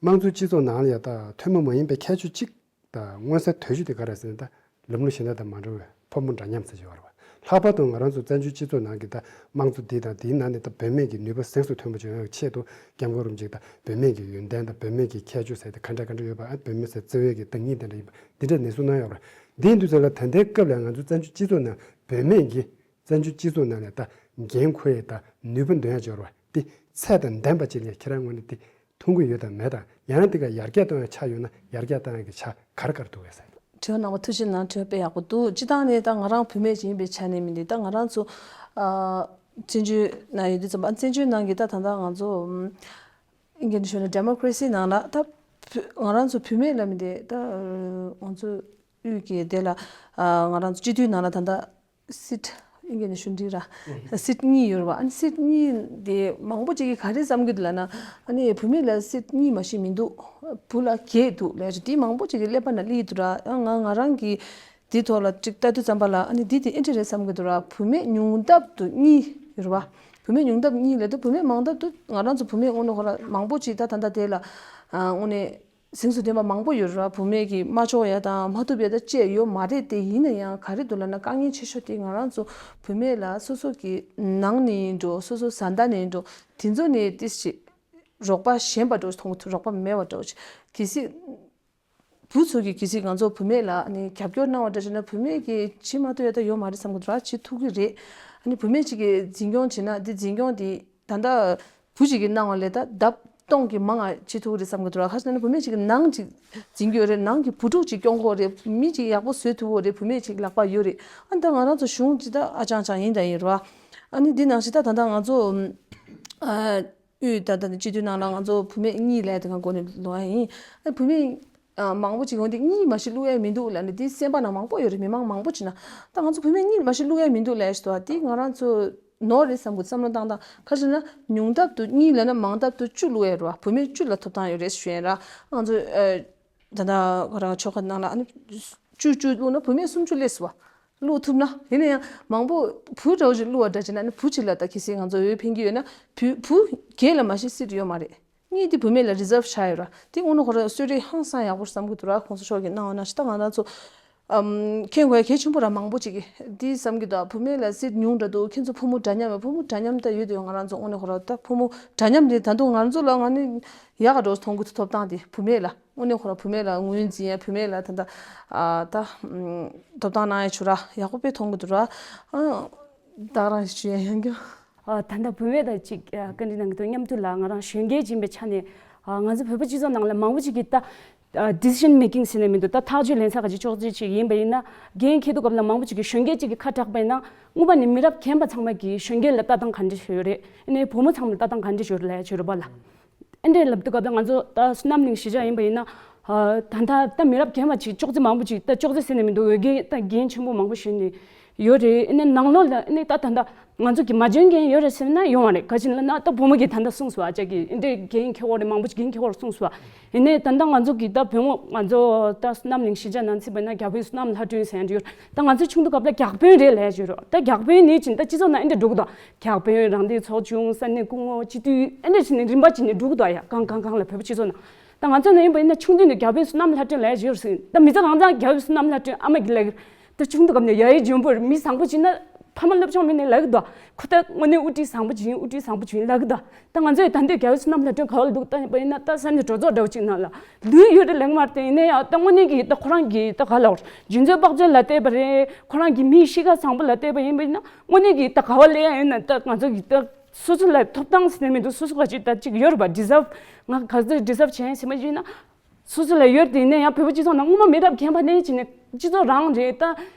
དམངས་གཙོའི་སྤྱི་ཚོགས་ནང་ལ་ཡ་ད་ཐུན་མོང་མ་ཡིན་པའི་ཁྱད་ཆོས་གཅིག་ད་མངོན་གསལ་དོད་ཤོས་དེ་ག་རེ་ཟེར་ན་ད་ ལམ་ལུགས་གཞན་དག་དང་མ་འདྲ་བའི་ཕོ་མོ་འདྲ་མཉམ་ཟེར་གྱི་ཡོད་རེད་བ། ལྷག་པར་དུ་ང་རང་ཚོ་བཙན་བྱོལ་སྤྱི་ཚོགས་ནང་གི་ད་དམངས་གཙོ་འདི་དང་འདིའི་ནང་ནས་ད་བུད་མེད་ཀྱི་ནུས་པ་གཟེངས་སུ་ཐོན་པ་བྱུང་ཡག་ཆེད་དུ་སྐྱབས་མགོན་རིན་པོ་ཆེས་ད་བུད་མེད་ཀྱི་ཡོན་ཏན་དང་བུད་མེད་ཀྱི་ཁྱད་ཆོས་ཟེར་ཏེ་ག་འདྲ་ག་འདྲ་ཡོད་པ། ཨ་བུད་མེད་ཟེར་བརྩི་བའི་གི་ཏིང་ངེ་འཛིན་དེ་འདྲ་ཡིན་པ་འདི་འདྲ་ནན་གསུང་གནང་ཡོད་རེད། འདི་ཡིན་དུས་ཙམ་ལ་ད་ལྟའི་སྐབས་ལ་ང་ཚོ་བཙན་བྱོལ་སྤྱི་ཚོགས་ནང་བུད་མེད་ཀྱི་བཙན་བྱོལ་སྤྱི་ཚོགས་ནང་ནས་ད་འགན་འཁུར་ཡག་ད་ནུས་པ་འདོན་ཡག་འབྱོར་བ་འདི་ཚད་དང་ལྡན་པ་ཅིག་ལ་ཁྱེད་རང་ངོས་ནས་འདི་མཐོང་གི་ཡོད་དམ་མེད་དང་། ཡང་ན་འདི་ག་ཡར་རྒྱས་གཏོང་ཡག་ཆ་ཡོད་ན་ཡར་རྒྱས་གཏོང་ཡག་གི་ཆ་ག་རེ་ག་རེ་འདུག་གས་ཟེར། དྲི་བ་གནང་བ་ཐུགས་རྗེ་གནང་། དྲི་བ་དཔེ་ཡག་པོ་འདུག་སྤྱིར་བཏང་ནས་ད་ང་རང་བུད་མེད་ཅིག་ཡིན་པའི་ཆ་ནས་མིན་འདི་ད་ང་རང་ཚོ་ཨ་བཙན་བྱོལ་ནང་ཡོད་དུས་ཙམ་པ་བཙན་བྱོལ་ནང་གི་ད་ད་ལྟ་ང་ཚོ་ཨིན་སྐད་ནས་ཞུས་ན་ཌི་མོ་ཀ་རེ་སི་ནང་ལ་ད་བུ་ང་རང་ཚོ་བུད་མེད་ལ་མིན་འདི་ད་ང་ཚོ་དབུས་ཀྱི་དེ་ལ་ཨ་ང་རང་ཚོ་སྤྱི་འཐུས་ནང་ལ་ད་ད་སིཊ་ཨིན་སྐད་ནས་ཞུ་འདི་ར་སིཊ་གཉིས་ཡོད་རེད་བ། ཨ་ནི་སིཊ་གཉིས་དེ་མང་པོ་ཅིག་གིས་ག་རེ་བསམ་གྱི་འདུག་ལབ་ན། ཨ་ནི་བུད་མེད་ལ་སིཊ་གཉིས་མ་གཏོགས་མི་འདུག་བུ་ལ་བརྒྱད་འདུག་ལབ་ཅིག་དེ་མང་པོ་ཅིག་གིས་ཀླད་པ་ནང་སླེབས་ཀྱི་འདུག་ར། ང་ང་རང་གིས་དེ་ཐོག་ལ་ཅིག་ལྟ་དུས་ཙམ་པ་ལ་ཨ་ནི་དེ་དེ་ཨེ་འདྲ་རེད་བསམ་གྱི་འདུག་ར། བུད་མེད་ཉུང་མཐའ་དུ་གཉིས་ཡོད་རེད་བ། བུད་མེད་ཉུང་མཐའ་གཉིས་ལབ་དུས་བུད་མེད་མང་མཐའ་དུ་ང་རང་ཚོ་བུད་མེད་དངོས་གནས་ཁོ་ར་མང་པོ་ཅིག་ད་ད་ལྟ་དེ་ལ་དངོས་གནས་གཟེངས་སུ་ཐོན་པ་མང་པོ་ཡོད་རེད་བ། བུད་མེད་ཀྱིས་མ་ལྕོགས་ཡ་དང་མ་ཐུབ་ཡ་ད་ཅི་ཡང་ཡོད་མ་རེད། དེ་ཡིན་ན་ཡང་ག་རེ་འདུག་ལབ་ན་དཀའ་ངལ་ཆེ་ཤོས་དེ་ང་རང་ཚོ་བུད་མེད་ལ་སོ་སོ་གི་ནང་ནས་ཡིན་འགྲོ་སོ་སོ་བཟའ་ཟླ་ནས་ཡིན་འགྲོ་དེ་ཚོ་ནས་ཏིས་ཅིག་རོགས་པ་ཞན་པ་འདྲ་མཐོང་གི་འདུག་རོགས་པ་མེད་པ་འདྲ་ཅིག་གལ་སྲིད་བུ་ཚོ་གིས་གལ་སྲིད་ང་ཚོ་བུད་མེད་ལ་ནི་རྒྱབ་སྐྱོར་གནང་བ་འདྲ་བྱས་ན་བུད་མེད་ཀྱིས་བྱེད་མ་ཐུབ་ཡ་ད་ཡོད་མ་རེད་བསམ་གི་འདུག་ར། བྱེད་ཐུབ་ཀྱི་རེད། ཨ་ནི་བུད་མེད་ཅིག་གིས་འཛིན་སྐྱོང་བྱེད་ན་དེ་འཛིན་སྐྱོང་དེ་ད་ལྟ་བུ་གཅིག་གིས་གནང་བ་ལས་ད་ལྡབ་སྟོང་གི་མང་ང་བྱེད་ཐུབ་ཀྱི་རེད་བསམ་གྱི་འདུག་ར། ཁ་ཤས་ནི་བུད་མེད་ཅིག་གིས་ནང་ཅིག་འཛིན་གྱི་ཡོད་རེད། ནང་གི་བུ་ཕྲུག་ཅིག་སྐྱོང་གི་ཡོད་རེད། མི་ཅིག་ཡག་པོ་བཟོས་ཐུབ་ཀྱི་ཡོད་རེད། བུད་མེད་ཅིག་ལག་པ་ཡོད་རེད། ཨ་ནི་ད་ང་རང་ཚོ་གཞུང་ཅིག་ད་ཨ་ཅང་ཅང་ཡིན་ད་ཡིན་ར། ཨ་ནི་འདི་ནང་བཞིན་ད་ད་ལྟ་ང་ཚོ་ཨ་དབུས་ད་ལྟ་སྤྱི་འཐུས་ནང་ལ་ང་ཚོ་བུད་མེད་གཉིས་ལས་དེ་གང་གོ་ནས་ལོ་ཡིན། ཨ་བུད་མེད་ཨ་མང་པོ་ཅིག་ཡོང་དེ་གཉིས་མ་ཞིག་བླུག་ཡ་མི་འདུག་ལབ་ནས་དེ་སེམས་པ་ནང་མང་པོ་ཡོད་རེད། མི་མང་མང་པོ་ཅིག་ན་ད་ང་ཚོ་བུད་མེད་གཉིས་མ་ཞིག་བླུག་ཡ་མི་འདུག་ལབ་ཞིག་འདུག་དེ་ང་རང་ཚོ་ནོར་རེད་བསམ་གི་བསམ་བློ་བཏང་སྟངས་ཁ་ཤས་ན་ཉུང་མཐའ་དུ་གཉིས་ལབ་ན་མང་མཐའ་དུ་བཅུ་བླུག་ཡ་རེད་བ། བུད་མེད་བཅུ་ལ་ཐོབ་ཐང་ཡོད་རེད་ཞུ་ཡ་ར། ང་ཚོ་ཨ་ད་ལྟ་ཁོ་རང་ཆོལ་ཁ་ནང་ལ་ཨ་ནི་བཅུ་བཅུ་བླུག་ན་བུད་མེད་སུམ་ཅུ་སླེབས་སོང་བ། བླུག་ཐུབ་ན་ཡིན་ན་ཡང་མང་པོ་བུ་འདྲ་བོ་ཞིག་བླུག་པ་འདྲ་བྱས་ན་ནི་བུ་གཅིག་ལ་ད་གལ་སྲིད་ང་ཚོ་འོས་འཕེན་གྱི་ཡོད་ན་བུ་བུ་བརྒྱད་ལ་མ་ཤི་སྲིད་ཡོད་མ་རེད། གཉིས་དེ་བུད་མེད་ལ་རི་ཛརབ་བཞག་ཡོད་ར། དེ་དངོས་གནས་ཁོ་རང་གསོལ་རས་ཧང་སང་ཡག་པོ་བསམ་གྱི་འདུག་ར། གོང་ས་མཆོག་གིས་གནང་བ་ནང་བཞིན་ད་ང་རང་ཚོ་ཨམ་མཁྱེན་དགོས་ཡ་གལ་ཆེན་པོ་ར་མང་པོ་ཅིག་གིས་དེ་བསམ་གྱི་འདུག་བུད་མེད་ལ་སྲིད་ཉུང་འདྲ་འདུག་ཁྱེད་ཚོ་ཕོ་མོ་འདྲ་མཉམ་ཡོད། ཕོ་མོ་འདྲ་མཉམ་ད་ཡོད་དེ་ང་རང་ཚོ་དངོས་གནས་ཁོ་རང་ད་ཕོ་མོ་འདྲ་མཉམ་དེ་ད་དུང་ང་རང་ཚོ་ལ་ང་ནི་ཡག་ག་འགྲོ་མཐོང་གི་འདུག་ཐོབ་ཐང་དེ་བུད་མེད་ལ། དངོས་གནས་ཁོ་རང་བུད་མེད་ལ་ངོས་འཛིན་ཡ་བུད་མེད་ལ་ད་ལྟ་ཨ་ད་ཐོབ་ཐང་གནང་ཡ་ཆུ་ར་ཡག་པོ་དཔེ་མཐོང་གི་འདུག་ར། ཨ་ད་རང་ཞུ་ཡ་ཡང་རྒྱུ། ཨ་ད་ལྟ་བུད་མེད་དང་ཅིག་ཨ་བཀའ་འདྲི་གནང་གི་འདུག་མཉམ་དུ་ལ་ང་རང་གཞོན་སྐྱེས་ཅིག་ཡིན་པའི་ཆ་ནས་ཨ་ང་ཚོ་བོད་པ་སྤྱི་ཚོགས་ནང་ལ་མང་པོ་ཅིག་གིས་ད་ཨ་decision making ཟེར་ནས་མི་འདུག་ད་ཐག་གཅོད་ལེན་ས་ག་ཅིག་ཅོག་ཙེ་ཅིག་ཡིན་པ་ཡིན་ན་འགན་འཁྱེར་དུས་སྐབས་ལ་མང་པོ་ཅིག་གིས་གཞོན་སྐྱེས་ཅིག་གིས་ཁ་གྲགས་པ་ཡིན་ན་དངོས་པ་ནས་མི་རབས་རྒན་པ་ཚང་མ་གིས་གཞོན་སྐྱེས་ལ་ལྟ་སྟངས་ག་འདྲ་ཞིག་ཡོད་རེད། ཨ་ནི་བུ་མོ་ཚང་མ་ལ་ལྟ་སྟངས་ག་འདྲ་ཞིག་ཡོད་རེད་ལབ་ཡ་ཅིག་ཡོད་རེད་པ་ལ། ཨེ་འདྲས་ལབ་དུས་སྐབས་ལ་ང་ཚོ་ད་བསོད་ནམས་གླིང་གཞིས་ཆགས་ཡིན་པ་ཡིན་ན། ཨ་ད་ལྟ་ད་མི་རབས་རྒན་པ་ཅིག་ཅོག་ཙེ་མང་པོ་ཅིག་ད་ཅོག་ཙེ་ཟེར་ནས་མི་འདུག་འོས་འགན་ད་འགན་ཆེན་པོ་མང་པོ་ཞིག་ནས་ཡོད་རེད། ཨེ་ནས་ནང་ལོགས་ལ་ཨེ་ནས་ད་ད་ལྟ་ང་ཚོ་གི་མ་འཇོན་འགན་ཡོད་རེད་ཟེར་ན་ཡོང་བ་རེད། ག་ཅི་ལབ་ན་ད་བུ་མོ་གིས་ད་ལྟ་གསུངས་སོང་ཨ་ཅག་གིས་ཨེ་འདྲས་འགན་འཁྱེར་བ་རེད། མང་པོ་ཅིག་འགན་འཁྱེར་བ་རེད་གསུངས་སོང་ཨ། ཡིན་ནའི་ད་ལྟ་ང་ཚོ་གི་ད་བུ་མོ་ང་ཚོ་ད་བསོད་ནམས་གླིང་གཞིས་ཆགས་ནང་ཚུད་པ་ན་རྒྱ་བོད་བསོད་ནམས་ལྷ་སྒྲོན་ཟེར་ཡ་འདྲ་ཡོད་རེད། ད་ང་ཚོ་ཆུང་དུས་སྐབས་ལ་རྒྱ་དཔོན་རེད་ལབ་ཡ་ཅིག་ཡོད་རེད། ད་རྒྱ་དཔོན་ནི་ཅིག་ད་སྤྱི་ཚོགས་ནང་ཨེ་འདྲ་འགྲོ་གི་འདུག་རྒྱ་དཔོན་རང་བདེན་ཚོགས་ཆུང་ས་གནས་སྐུ་ངོ་སྤྱི་འཐུས་ཨེ་འདྲ་ཞིག་ནས་རིམ་པ་ཅིག་ནས་འགྲོ་གི་འདུག་ཡ། གང་གང་གང་ལ་བོད་པ་སྤྱི་ཚོགས་ནང་ད་ང་ཚོ་ནང་ཡིན་པ་ཡིན་ན་ཆུང་དུས་ནས་རྒྱ་དཔོན་བསོད་ནམས་ལྷ་སྒྲོན་ལབ་ཡ་ཅིག་ཡོད་རེད་ཟེར། ད་མི་ཚེ་རང་ཚང་རྒྱ་དཔོན་བསོད་ནམས་ལྷ་སྒྲོན་ཨ་མ་གིས་ལབ་གི་རེད། ད་ཆུང་དུས་སྐབས་ནས་ཡ་ཡི་འཇོན་པོ་རེད། མི་བཟང་པོ་ཅིག་ན་ཕ་མ་སློབ་སྦྱོང་མེད་ནས་ལབ་གི་འདུག་ཁོ་ད་དངོས་གནས་དབུ་ཁྲིད་བཟང་པོ་ཅིག་ཡིན། དབུ་ཁྲིད་བཟང་པོ་ཅིག་ཡིན་ལབ་གི་འདུག་ད་ང་ཚོས་ད་ལྟའི་རྒྱ་བོད་བསོད་ནམས་ལྷ་སྒྲོན་ག་བ་ལ་འདུག་ལྟ་བ་ཡིན་ན་ད་ས་གནས་གྲོས་ཚོགས་འདྲ་བོ་ཅིག་ནང་ལ་ལུས་ཡོད་རེད་ལབ་གི་མ་རེད། དེ་ཡིན་ན་ཡང་ད་དངོས་གནས་ཀྱི་ད་ཁོ་རང་གི་ད་ག་ལབ་རྒྱུ་མཚན་དཔག་ཚད་ལ་བལྟས་པ་རེད། ཁོ་རང་གི་མིའི་གཤིས་ཀ་བཟང་པོ་ལ་བལྟས་པ་ཡིན་པ་ཡིན་ན་དངོས་གནས་ཀྱི་ད་ག་བ་སླེབས་ཡ་ཡིན་ན་ད་ང་ཚོ་གི་ད་སོ་སོ་ལ་ཐོབ་ཐང་ཟེར་ནས་མི་འདུག་སོ་སོ་ག་ཅིག་ད་ཅིག་ཡོད་རེད་པ། ཌི་ཛརབ་ང་ག་ཚོད་ཌི་ཛརབ་བྱས་ཟེར་མ་ཡིན་ན། སོ་སོ་ལ་ཡོད་དེ་ཡིན་ན་ཡང་བོད་པ་སྤྱི་ཚོགས་ནང་སྔོན་མ་མི་རབས་རྒན་པ་ནས་བྱས་ནས་སྤྱི་ཚོགས་རང་རེད། ད་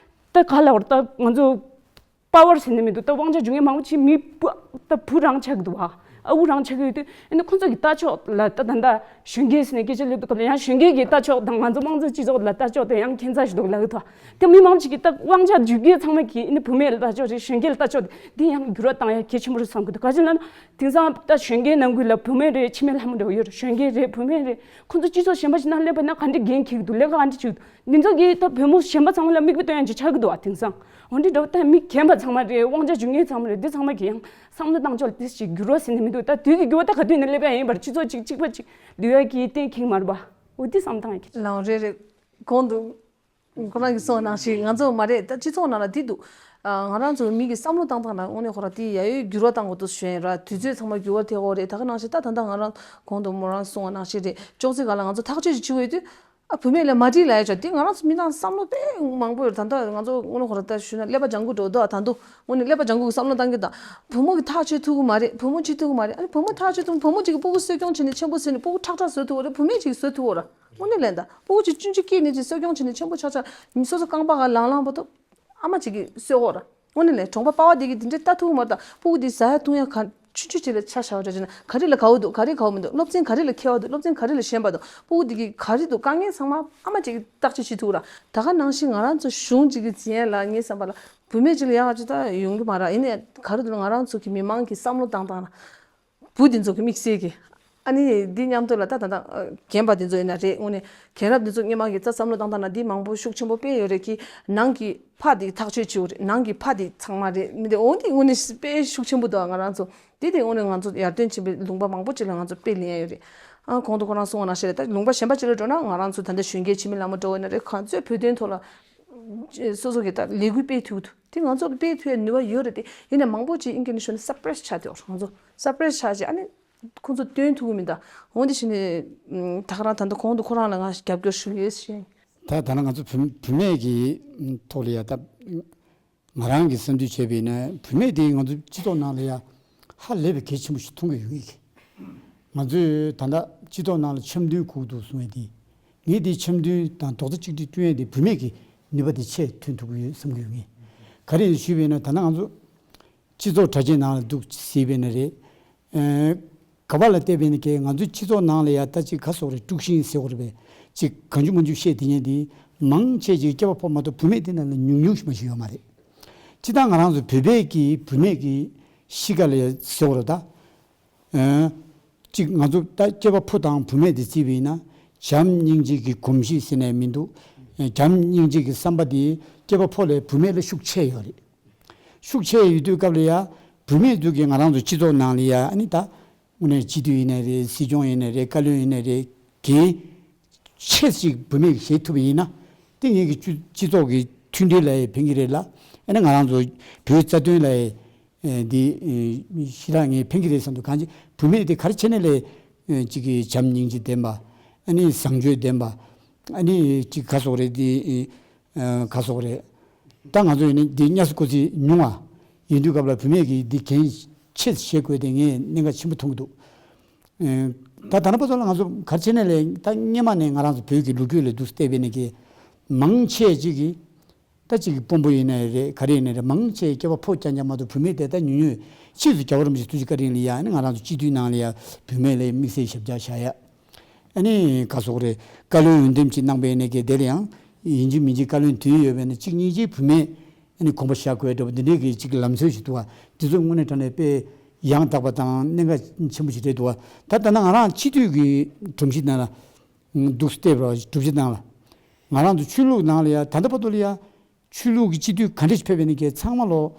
ད་ག་ལབ་རེད། ད་ང་ཚོ་པ་ཝར་ཟེར་ནས་མི་འདུག་ད་དབང་ཆ་འཇོག་མཁན་མང་པོ་ཅིག་མི་བུ་ད་བུ་རང་ཆགས་ཀྱི་འདུག་བ། ཨ་ཁུ་རང་ཆགས་ཀྱི་ཡོད་དུས་ཨ་ནི་ཁོ་ཚོ་གི་ལྟ་ཕྱོགས་ལ་ད་ད་ད་གཞོན་སྐྱེས་ཟེར་ནས་སྐད་ཆ་སླེབས་དུས་སྐབས་ལ་ཡང་གཞོན་སྐྱེས་ཀྱི་ལྟ་ཕྱོགས་དང་ང་ཚོ་དམངས་གཙོའི་སྤྱི་ཚོགས་ལ་ལྟ་ཕྱོགས་དེ་ཡང་ཁྱད་མཚར་ཞིག་འདུག་ལབ་ཀྱི་འདུག་དེ་མི་མང་པོ་ཅིག་གི་ད་དབང་ཆ་འཇོག་མཁན་ཚང་མ་གིས་ཨ་ནི་བུད་མེད་ལ་ལྟ་ཕྱོགས་རེད། གཞོན་སྐྱེས་ལ་ལྟ་ཕྱོགས་དེ་ཡང་འགྱུར་བ་བཏང་ཡ་གལ་ཆེན་པོ་རེད་བསམ་གྱི་འདུག་ག་ཅི་ལབ་ན་དེང་སང་ད་གཞོན་སྐྱེས་ནང་ཁུལ་ལ་བུད་མེད་རེད། འཆི་མེད་ལྷ་མོ་འདྲ་བོ་ཡོད་རེད། གཞོན་སྐྱེས་རེད། བུད་མེད་རེད། ཁོ་ཚོ་སྤྱི་ཚོགས་གཞན་པ་ཞིག་ནང་སླེབས་པ་ན་ག་འདྲ་འགན་འཁྱེར་གྱི་འདུག་ལས་ཀ་ག་འདྲ་བྱེད་ཀྱི་འདུག་འདི་ཚོ་གིས་ད་བུ་མོ་གཞན་པ་ཚང་མ་ལ་མིག་དཔེ་སྟོན་ཡ་ཅིག་ཆགས་ཀྱི་འདུག་བ། དེང་སང་འོ་འདི་འདྲ་བོ་ད་མི་རྒན་པ་ཚང་མ་རེད། དབང་ཆ་འཇོག་མཁན་ཚང་མ་རེད། འདི་ཚང་མ་གིས་ཡང་བསམ་བློ་བཏང་ཕྱོགས་ལ་དེ་ཞིག་འགྱུར་བ་ཟེར་ནས་མི་འདུག་ད་དུས་ཀྱི་འགྱུར་བ་ད་ག་དུས་ནས་སླེབས་ཡ་ཡིན་པར་སྤྱི་ཚོགས་གཅིག་གཅིག་པ་གཅིག་འདུལ་ཡ་གི་གཏན་འཁེལ་མ་རེད་པ། འོ་འདི་བསམ་བཏང་ཡ་གི་ལའང་རེད་རེད། གོང་དུ། ཁོ་རང་གིས་གསུངས་པ་ནང་བཞིན་ང་ཚོ་མ་རེད། ད་སྤྱི་ཚོགས་ནང་ལ་འདི་འདུག་ཨ། ང་རང་ཚོ་མི་གི་བསམ་བློ་བཏང་སྟངས་ལ་དངོས་གནས་ཁོ་རང་དེ་ཡ་ཡོད་འགྱུར་བ་བཏང་དགོས་འདུག་ཞུ་ཡིན་ར། དུས་ཚོད་ཚང་མ་འགྱུར་བ་ཐེབས་ཀྱི་ཡོད་རེད། ད་ག་ནང་བཞིན་ད་ད་ལྟ་ང་རང་གོང་དུ་མོ་རང་གསུངས་པ་ནང་བཞིན་རེད། ཅོག་ཙེ་སྒང་ལ་ང་ཚོ་ཐག་གཅོད་ཅིག་བྱེད་དགོས་ཡོད་དུས། ཨ། བུད་མེད་ལ་མ་འགྲིག་ལབ་ཡ་ཅིག་དེ་ང་རང་ཚོ་མི་ནང་བསམ་བློ་དཔེ་མང་པོ་ཡོད་རེད། ད་ལྟ་ང་ཚོ་དངོས་གནས་ཁོ་རང་ད་ཞུས་ན་ཀླད་པ་ལྗང་གུ་འགྲོ་འདུག་ད་དུང་དངོས་གནས་ཀླད་པ་ལྗང་གུ་གི་བསམ་བློ་བཏང་གི་ད། བུ་མོ་གིས་ཐག་གཅོད་ཐུབ་ཀྱི་མ་རེད། བུ་མོ་བྱེད་ཐུབ་ཀྱི་མ་རེད། ཨ་ནི་བུ་མོ་ཐག་གཅོད་ཐུབ། བུ་མོ་གཅིག་གིས་སྤུ་གུ་གསོ་སྐྱོང་བྱས་ནས་ཆེན་པོ་བཟོས་ནས་སྤུ་གུ་ཁྲག་ཁྲག་བཟོས་ཐུབ་ཀྱི་རེད། བུད་མེད་གཅིག་གིས་བཟོས་ཐུབ་ཀྱི་རེད། དངོས་གནས་ལན་ད་སྤུ་གུ་གཅིག་ཆུང་ཆུང་སྐྱེས་ནས་ཅིག་གསོ་སྐྱོང་བྱས་ནས་ཆེན་པོ་ཆགས་ཆགས་མི་སོ་སོ་རྐང་པ་ག་ལང་ལང་བར་དུ་ཨ་མ་གཅིག་གིས་གསོས་ཀྱི་རེད། དངོས་གནས་ལན་གྲོང་པ་པ་ཕ་དེ་གིས་དེ་འདྲའི་ལྟ་ཐུབ་ཀྱི་མ་རེད། ད་སྤུ་གུ་དེ་ཟ་ཡ་འཐུང་ཡ་ག་ཆུང་ཆུང་ཅིག་ལ་ཆ་བཞག་པ་འདྲ་བྱས་ན་ག་རེ་ལ་དགའ་བོ་འདུག་ག་རེ་དགའ་བོ་མི་འདུག་སློབ་ཚན་ག་རེ་ལ་མཁས་པ་འདུག་སློབ་ཚན་ག་རེ་ལ་ཞན་པ་འདུག་སྤུ་གུ་དེ་གིས་ག་རེ་འདུག་དཀའ་ངལ་ཚང་མ་ཨ་མ་གཅིག་གིས་བརྟག་དཔྱད་བྱེད་ཐུབ་ཀྱི་རེད། ད་ག་ནང་བཞིན་ང་རང་ཚོ་གཞུང་གཅིག་གིས་འཛིན་ཡ་ལ་ངའི་བསམ་པ་ལ་བུད་མེད་ཅིག་ལ་ཡག་ག་ཅིག་ད་ཡོང་གི་མ་རེད། ཡིན་ནའི་ག་རེ་འདུག་ང་རང་ཚོ་གི་མི་མང་གི་བསམ་བློ་བཏང་སྟངས་ལ། བུ་འདི་ཚོ་གི་དམིགས་བསལ་གྱི། ཨ་ནི་འདི་མཉམ་དུ་ལ་ད་ད་ད་རྒན་པ་འདི་ཚོ་ཡིན་ན་རེད། དངོས་གནས་རྒན་རབས་འདི་ཚོ་སྔོན་མ་གི་ད་བསམ་བློ་བཏང་སྟངས་ན་འདི་མང་པོ་ཤུགས་ཆེན་པོ་དཔེ་ཡོད་རེད། ཀི་ནང་གི་ཕ་འདི་ཐག་གཅོད་བྱེད་དགོས་རེད། ནང་གི་ཕ་འདི་ཚང་མ་རེད། མི་འདི་འོ་འདི་དངོས་གནས་དཔེ་ཤུགས་ཆེན་པོ་འདུག་ང་རང་ཚོ་འདི་དེ་དངོས་གནས་ང་ཚོ་ཡར་ཐོན་ཕྱིན་པའི་ལུང་པ་མང་པོ་ཅིག་ལ་ང་ཚོ་དཔེ་ལེན་ཡ་ཡོད་རེད། ཨ། གོང་དུ་ཁོ་རང་གསུངས་པ་ནང་བཞིན་རེད། ད་ལུང་པ་གཞན་པ་ཅིག་ལ་འགྲོ་ན་ང་རང་ཚོ་ད་ལྟ་གཞོན་སྐྱེས་འཆི་མེད་ལྷ་མོ་འདྲ་བོ་ཡིན་ན་རེད། གང་ཚོད་བོད་དོན་ཐོག་ལ་སོ་སོ་གི་ད་ལས་འགུལ་སྤེལ་ཐུབ་ཀྱི་འདུག་དེ་ང་ཚོ་ལ་སྤེལ་ཐུབ་ཡ་ནུས་པ་ཡོད་རེད་དེ། ཡིན་ནའི་མང་པོ་ཅིག་ཨིན་སྐད་ནས་ཞུས་ན་སབ་པྲེས་ཆགས་བསྡད་ཡོད་རེད། ང་ཚོ་སབ་པྲེས་ཆགས་བྱས་ཨ་ནི་ཁོང་ཚོ་སྟོན་ཐུབ་ཀྱི་མི་འདུག་འོ་འདི་བྱས་ནས་ད་ག་རང་ད་ལྟ་གོང་དུ་ཁོ་རང་ལ་ང་རྒྱབ་སྐྱོར་ཞུ་ཡོད་ཞེས། ད་ད་ནང་ང་ཚོ་བུད་བུད་མེད་ཀྱི་ཐོག་ལ་ཡ་ད་ང་རང་གི་བསམ་ཚུལ་བྱས་པ་ཡིན་ན་བུད་མེད་དེ་ང་ཚོ་སྤྱི་ཚོགས་ནང་ལ་ཡ་ཧ་ལས་པའི་གལ་ཆེན་པོ་ཞིག་མཐོང་གི་ཡོད་ངེས་ཀྱི། ང་ཚོས་ད་ལྟ་སྤྱི་ཚོགས་ནང་ལ་འཆམ་མཐུན་དགོས་འདུག་གསུང་ཡས་དེ། ངས་དེ་འཆམ་མཐུན་དང་རྡོག་རྩ་གཅིག་སྒྲིལ་བསྐྲུན་ཡས་དེ་བུད་མེད་ཀྱི་ནུས་པ་དེ་ཆེས་ཐོན་ཐུབ་ཀྱི་ཡོད་བསམ་གྱི་ཡོད་ངེས། ག་རེ་ཞུས་པ་ཡིན་ན་ད་ལྟ་ང་ཚོ་སྤྱི་ཚོགས་དྲ་རྒྱའི་ནང་ལ་འདུག་ཟེར་བས་ན་རེད། ཨེ། ག་པ་ལ་བལྟས་པས་ན་ཀྱེ་ང་ཚོའི་སྤྱི་ཚོགས་ནང་ལ་ཡ་ད་ཅིག་ག་སོགས་རེད། དཀྲུག་ཤིང་ཟེར་བ་རེད་པས། ཅིག་གང་བྱུང་མང་བྱུང་བཤད་དེ་ཉན་དེ་མང་ཆེ་ཅིག་སྐྱེས་པ་ཕོ་མ་གཏོགས་བུད་མེད་དེ་ནང་ལ་ཉུང་ཉུང་ཞིག་མ་ཞིག་ཡོད་མ་རེད། སྤྱི་བཏང་ང་རང་ཚོ་བོད་པའི་གི་བུད་མེད་ཀྱི་གཤིས་ཀ་ལ་ཡ་ཟེར་བ་རེད་ད། ཨེ། གཅིག་ང་ཚོ་ད་སྐྱེས་པ་ཕོ་དང་བུད་མེད་དེ་བརྩིས་པ་ཡིན་ན་བྱམས་སྙིང་རྗེ་གི་གོམས་གཤིས་ཟེར་ནས་མི་འདུག་བྱམས་སྙིང་རྗེ་གི་བསམ་པ་དེ་སྐྱེས་པ་ཕོ་ལས་བུད་མེད་ལ་ཤུགས་ཆེ་ཡོད་རེད། ཤུགས་ཆེ་ཡོད་དུས་སྐབས་ལ་ཡ་བུད་མེད་ཚོ་གིས་ང་རང་ཚོ་སྤྱི་ཚོགས་ནང་ལ་ཡ་ཨ་ནི་ད་དངོས་གནས་སྤྱི་འཐུས་ཡིན་ནའི་རེད། སྲིད་སྐྱོང་ཡིན་ནའི་རེད། བཀའ་བློན་ཡིན་ནའི་རེད། འགན་ཆེ་ཞིག་བུད་མེད་ཀྱིས་བཞེས་ཐུབ་པ་ཡིན་ན་དེ་ངེད་ཀྱི་སྤྱི་སྤྱི་ཚོགས་ཀྱི་མཐུན་སྒྲིལ་ལ་ཡ་ཕན་གྱི་རེད་ལ། ཨ་ནི་ང་རང་ཚོ་བོད་རྩ་དོན་ལ་ཡ། ཨེ། འདི་ཨེ། ཞེ་དྲག་ངས་ཕན་གྱི་རེད་བསམ་འདུག་གང་ཅི་བུད་མེད་དེ་ག་རེ་བྱས་ནས་ལས་ཨེ། ཅིག་གི་བྱམས་སྙིང་རྗེ་ལྡན་པ། ཨ་ནི་བཟང་སྤྱོད་ལྡན་པ། ཨ་ནི་ཅིག་ག་སོགས་རེད་དེ་ཨེ། ག་སོགས་རེད། ད་ང་ཚོ་ཡིན་ན་འདི་གཉའ་སྐོར་ཚིག་ཉུང་བ་ཡིན་དུས་སྐབས་ལ་བུད་མེད་ཀྱིས་འདི་གལ་ཆེ་བཞེས་དགོས་དེ་ངས་གནད་འགག་ཆེན་པོ་མཐོང་གི་འདུག་ཨེ། ད་ད་ལྟ་བར་དུ་ལ་ང་ཚོ་ག་རེ་བྱས་ནས་ལས་ད་སྔོན་མ་ནས་ང་རང་ཚོ་བོད་ཀྱི་ལོ་རྒྱུས་ལ་འདུག་བལྟས་པས་ནས་ཀྱི་མང་ཆེ་ཅིག་གིས། ད་ཅིག་དཔོན་པོ་ཡིན་ནའི་རེད། ག་རེ་ཡིན་ནའི་རེད། མང་ཆེ་སྐྱེས་པ་ཕོ་རྐྱང་རྐྱང་མ་གཏོགས་བུད་མེད་དེ་ད་ཉུང་ཉུང་། ཕྱིས་སུ་རྒྱལ་བ་རིན་པོ་ཆེ་ཐུགས་རྗེ་བཀའ་དྲིན་ལ་ཡ་ནི་ང་རང་ཚོ་སྤྱི་འཐུས་ནང་ལ་ཡ་བུད་མེད་ལ་དམིགས་བསལ་ཞབས་འདེགས་བཞག་ཡ། ཨ་ནི་ག་སོགས་རེད། བཀའ་བློན་འོས་འདེམས་ཅིག་གནང་པའི་ནས་ཀྱི་དེ་ལ་ཡང་ཡིན་གཅིག་མིན་གཅིག་བཀའ་བློན་དུས་ཡོད་པའི་ནས་གཅིག་གཉིས་ཀྱིས་བུད་མེད་ཨ་ནི་དགོངས་པ་བཞག་དགོས་འདྲ་པོ་འདི་འདྲའི་གི་གཅིག་ལམ་སྲོལ་ཞིག་འདུག་བ། འདི་ཚོ་དངོས་གནས་དྲང་གནས་དཔེ་ཡང་དག་པ་དང་གནད་འགག་ཆེན་པོ་ཞིག་རེད་འདུག་བ། ད་ལྟ་ན་ང་རང་སྤྱི་འཐུས་ཀྱི་སྒྲོམ་གཞི་ནང་ལ་འདུག་བལྟས་པ་སྒྲུབ་བྱེད་སྟངས་ལ། ང་རང་ཚོ་ཆོས་ལུགས་ནང་ལ་ཡ་ད་ལྟ་བར་དུ་ལ་ཡ་ཆོས་ལུགས་ཀྱི་སྤྱི་འཐུས་ག་འདྲ་ཞིག་ཕེབས་པའི་ནི་གའི་ཚང་མ་ལོ།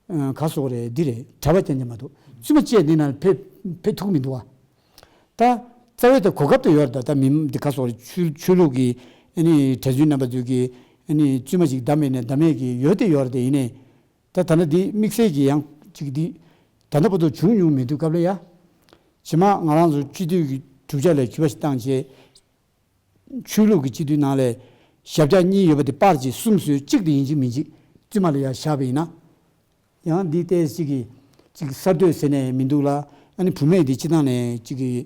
ཨ། ག་སོགས་རེད། འདི་རེད། གྲྭ་པ་རྐྱང་རྐྱང་མ་གཏོགས་བཙུན་མ་བཅས་འདི་ནང་ཕེབས་ཕེབས་ཐུབ་མི་འདུག་བ། ད་རྩ་བའི་ད་གོ་སྐབས་དེ་ཡོད་རེད། ད་ད་མི་འདི་ག་སོགས་རེད། ཆོས་ཆོས་ལུགས་ཀྱི་ཨ་ནི་གྲྭ་བཙུན་རྣམ་པ་ཚོས་ཀྱི་ཨ་ནི་བཙུན་མ་ཞིག་བདམས་པའི་ནས་བདམས་མེད་ཀྱི་ཡོད་དེ་ཡོད་རེད། དེ་ཡིན་ནའི། ད་ད་ལྟ་འདི་དམིགས་བསལ་གྱི་ཡང་ཅིག་འདི་ད་ལྟ་བར་དུ་བྱུང་མྱོང་མི་འདུག་སྐབས་ལ་ཡ། ཕྱི་མ་ང་རང་ཚོ་སྤྱི་འཐུས་ཀྱི་གྲུབ་ཆ་ལ་གུས་པ་ཞིག་བཏང་བྱས། ཆོས་ལུགས་ཀྱི་སྤྱི་འཐུས་ནང་ལས་ཞབས་བཀྱག་གཉིས་ཡོད་པ་དེ་སྤར་གྱིས་གསུམ་བཟོས། གཅིག་དེ་ཡིན་གཅིག་མིན་གཅིག་བཙུན་མ་ལ་ཡ་བཞག་པ་ཡིན་ན། ཡང་འདི་ལྟས་གཅིག་གིས་གཅིག་གསར་གཏོད་ཟེར་ནས་མི་འདུག་ལ། ཨ་ནི་བུད་མེད་དེ་སྤྱི་བཏང་ནས་གཅིག་གིས་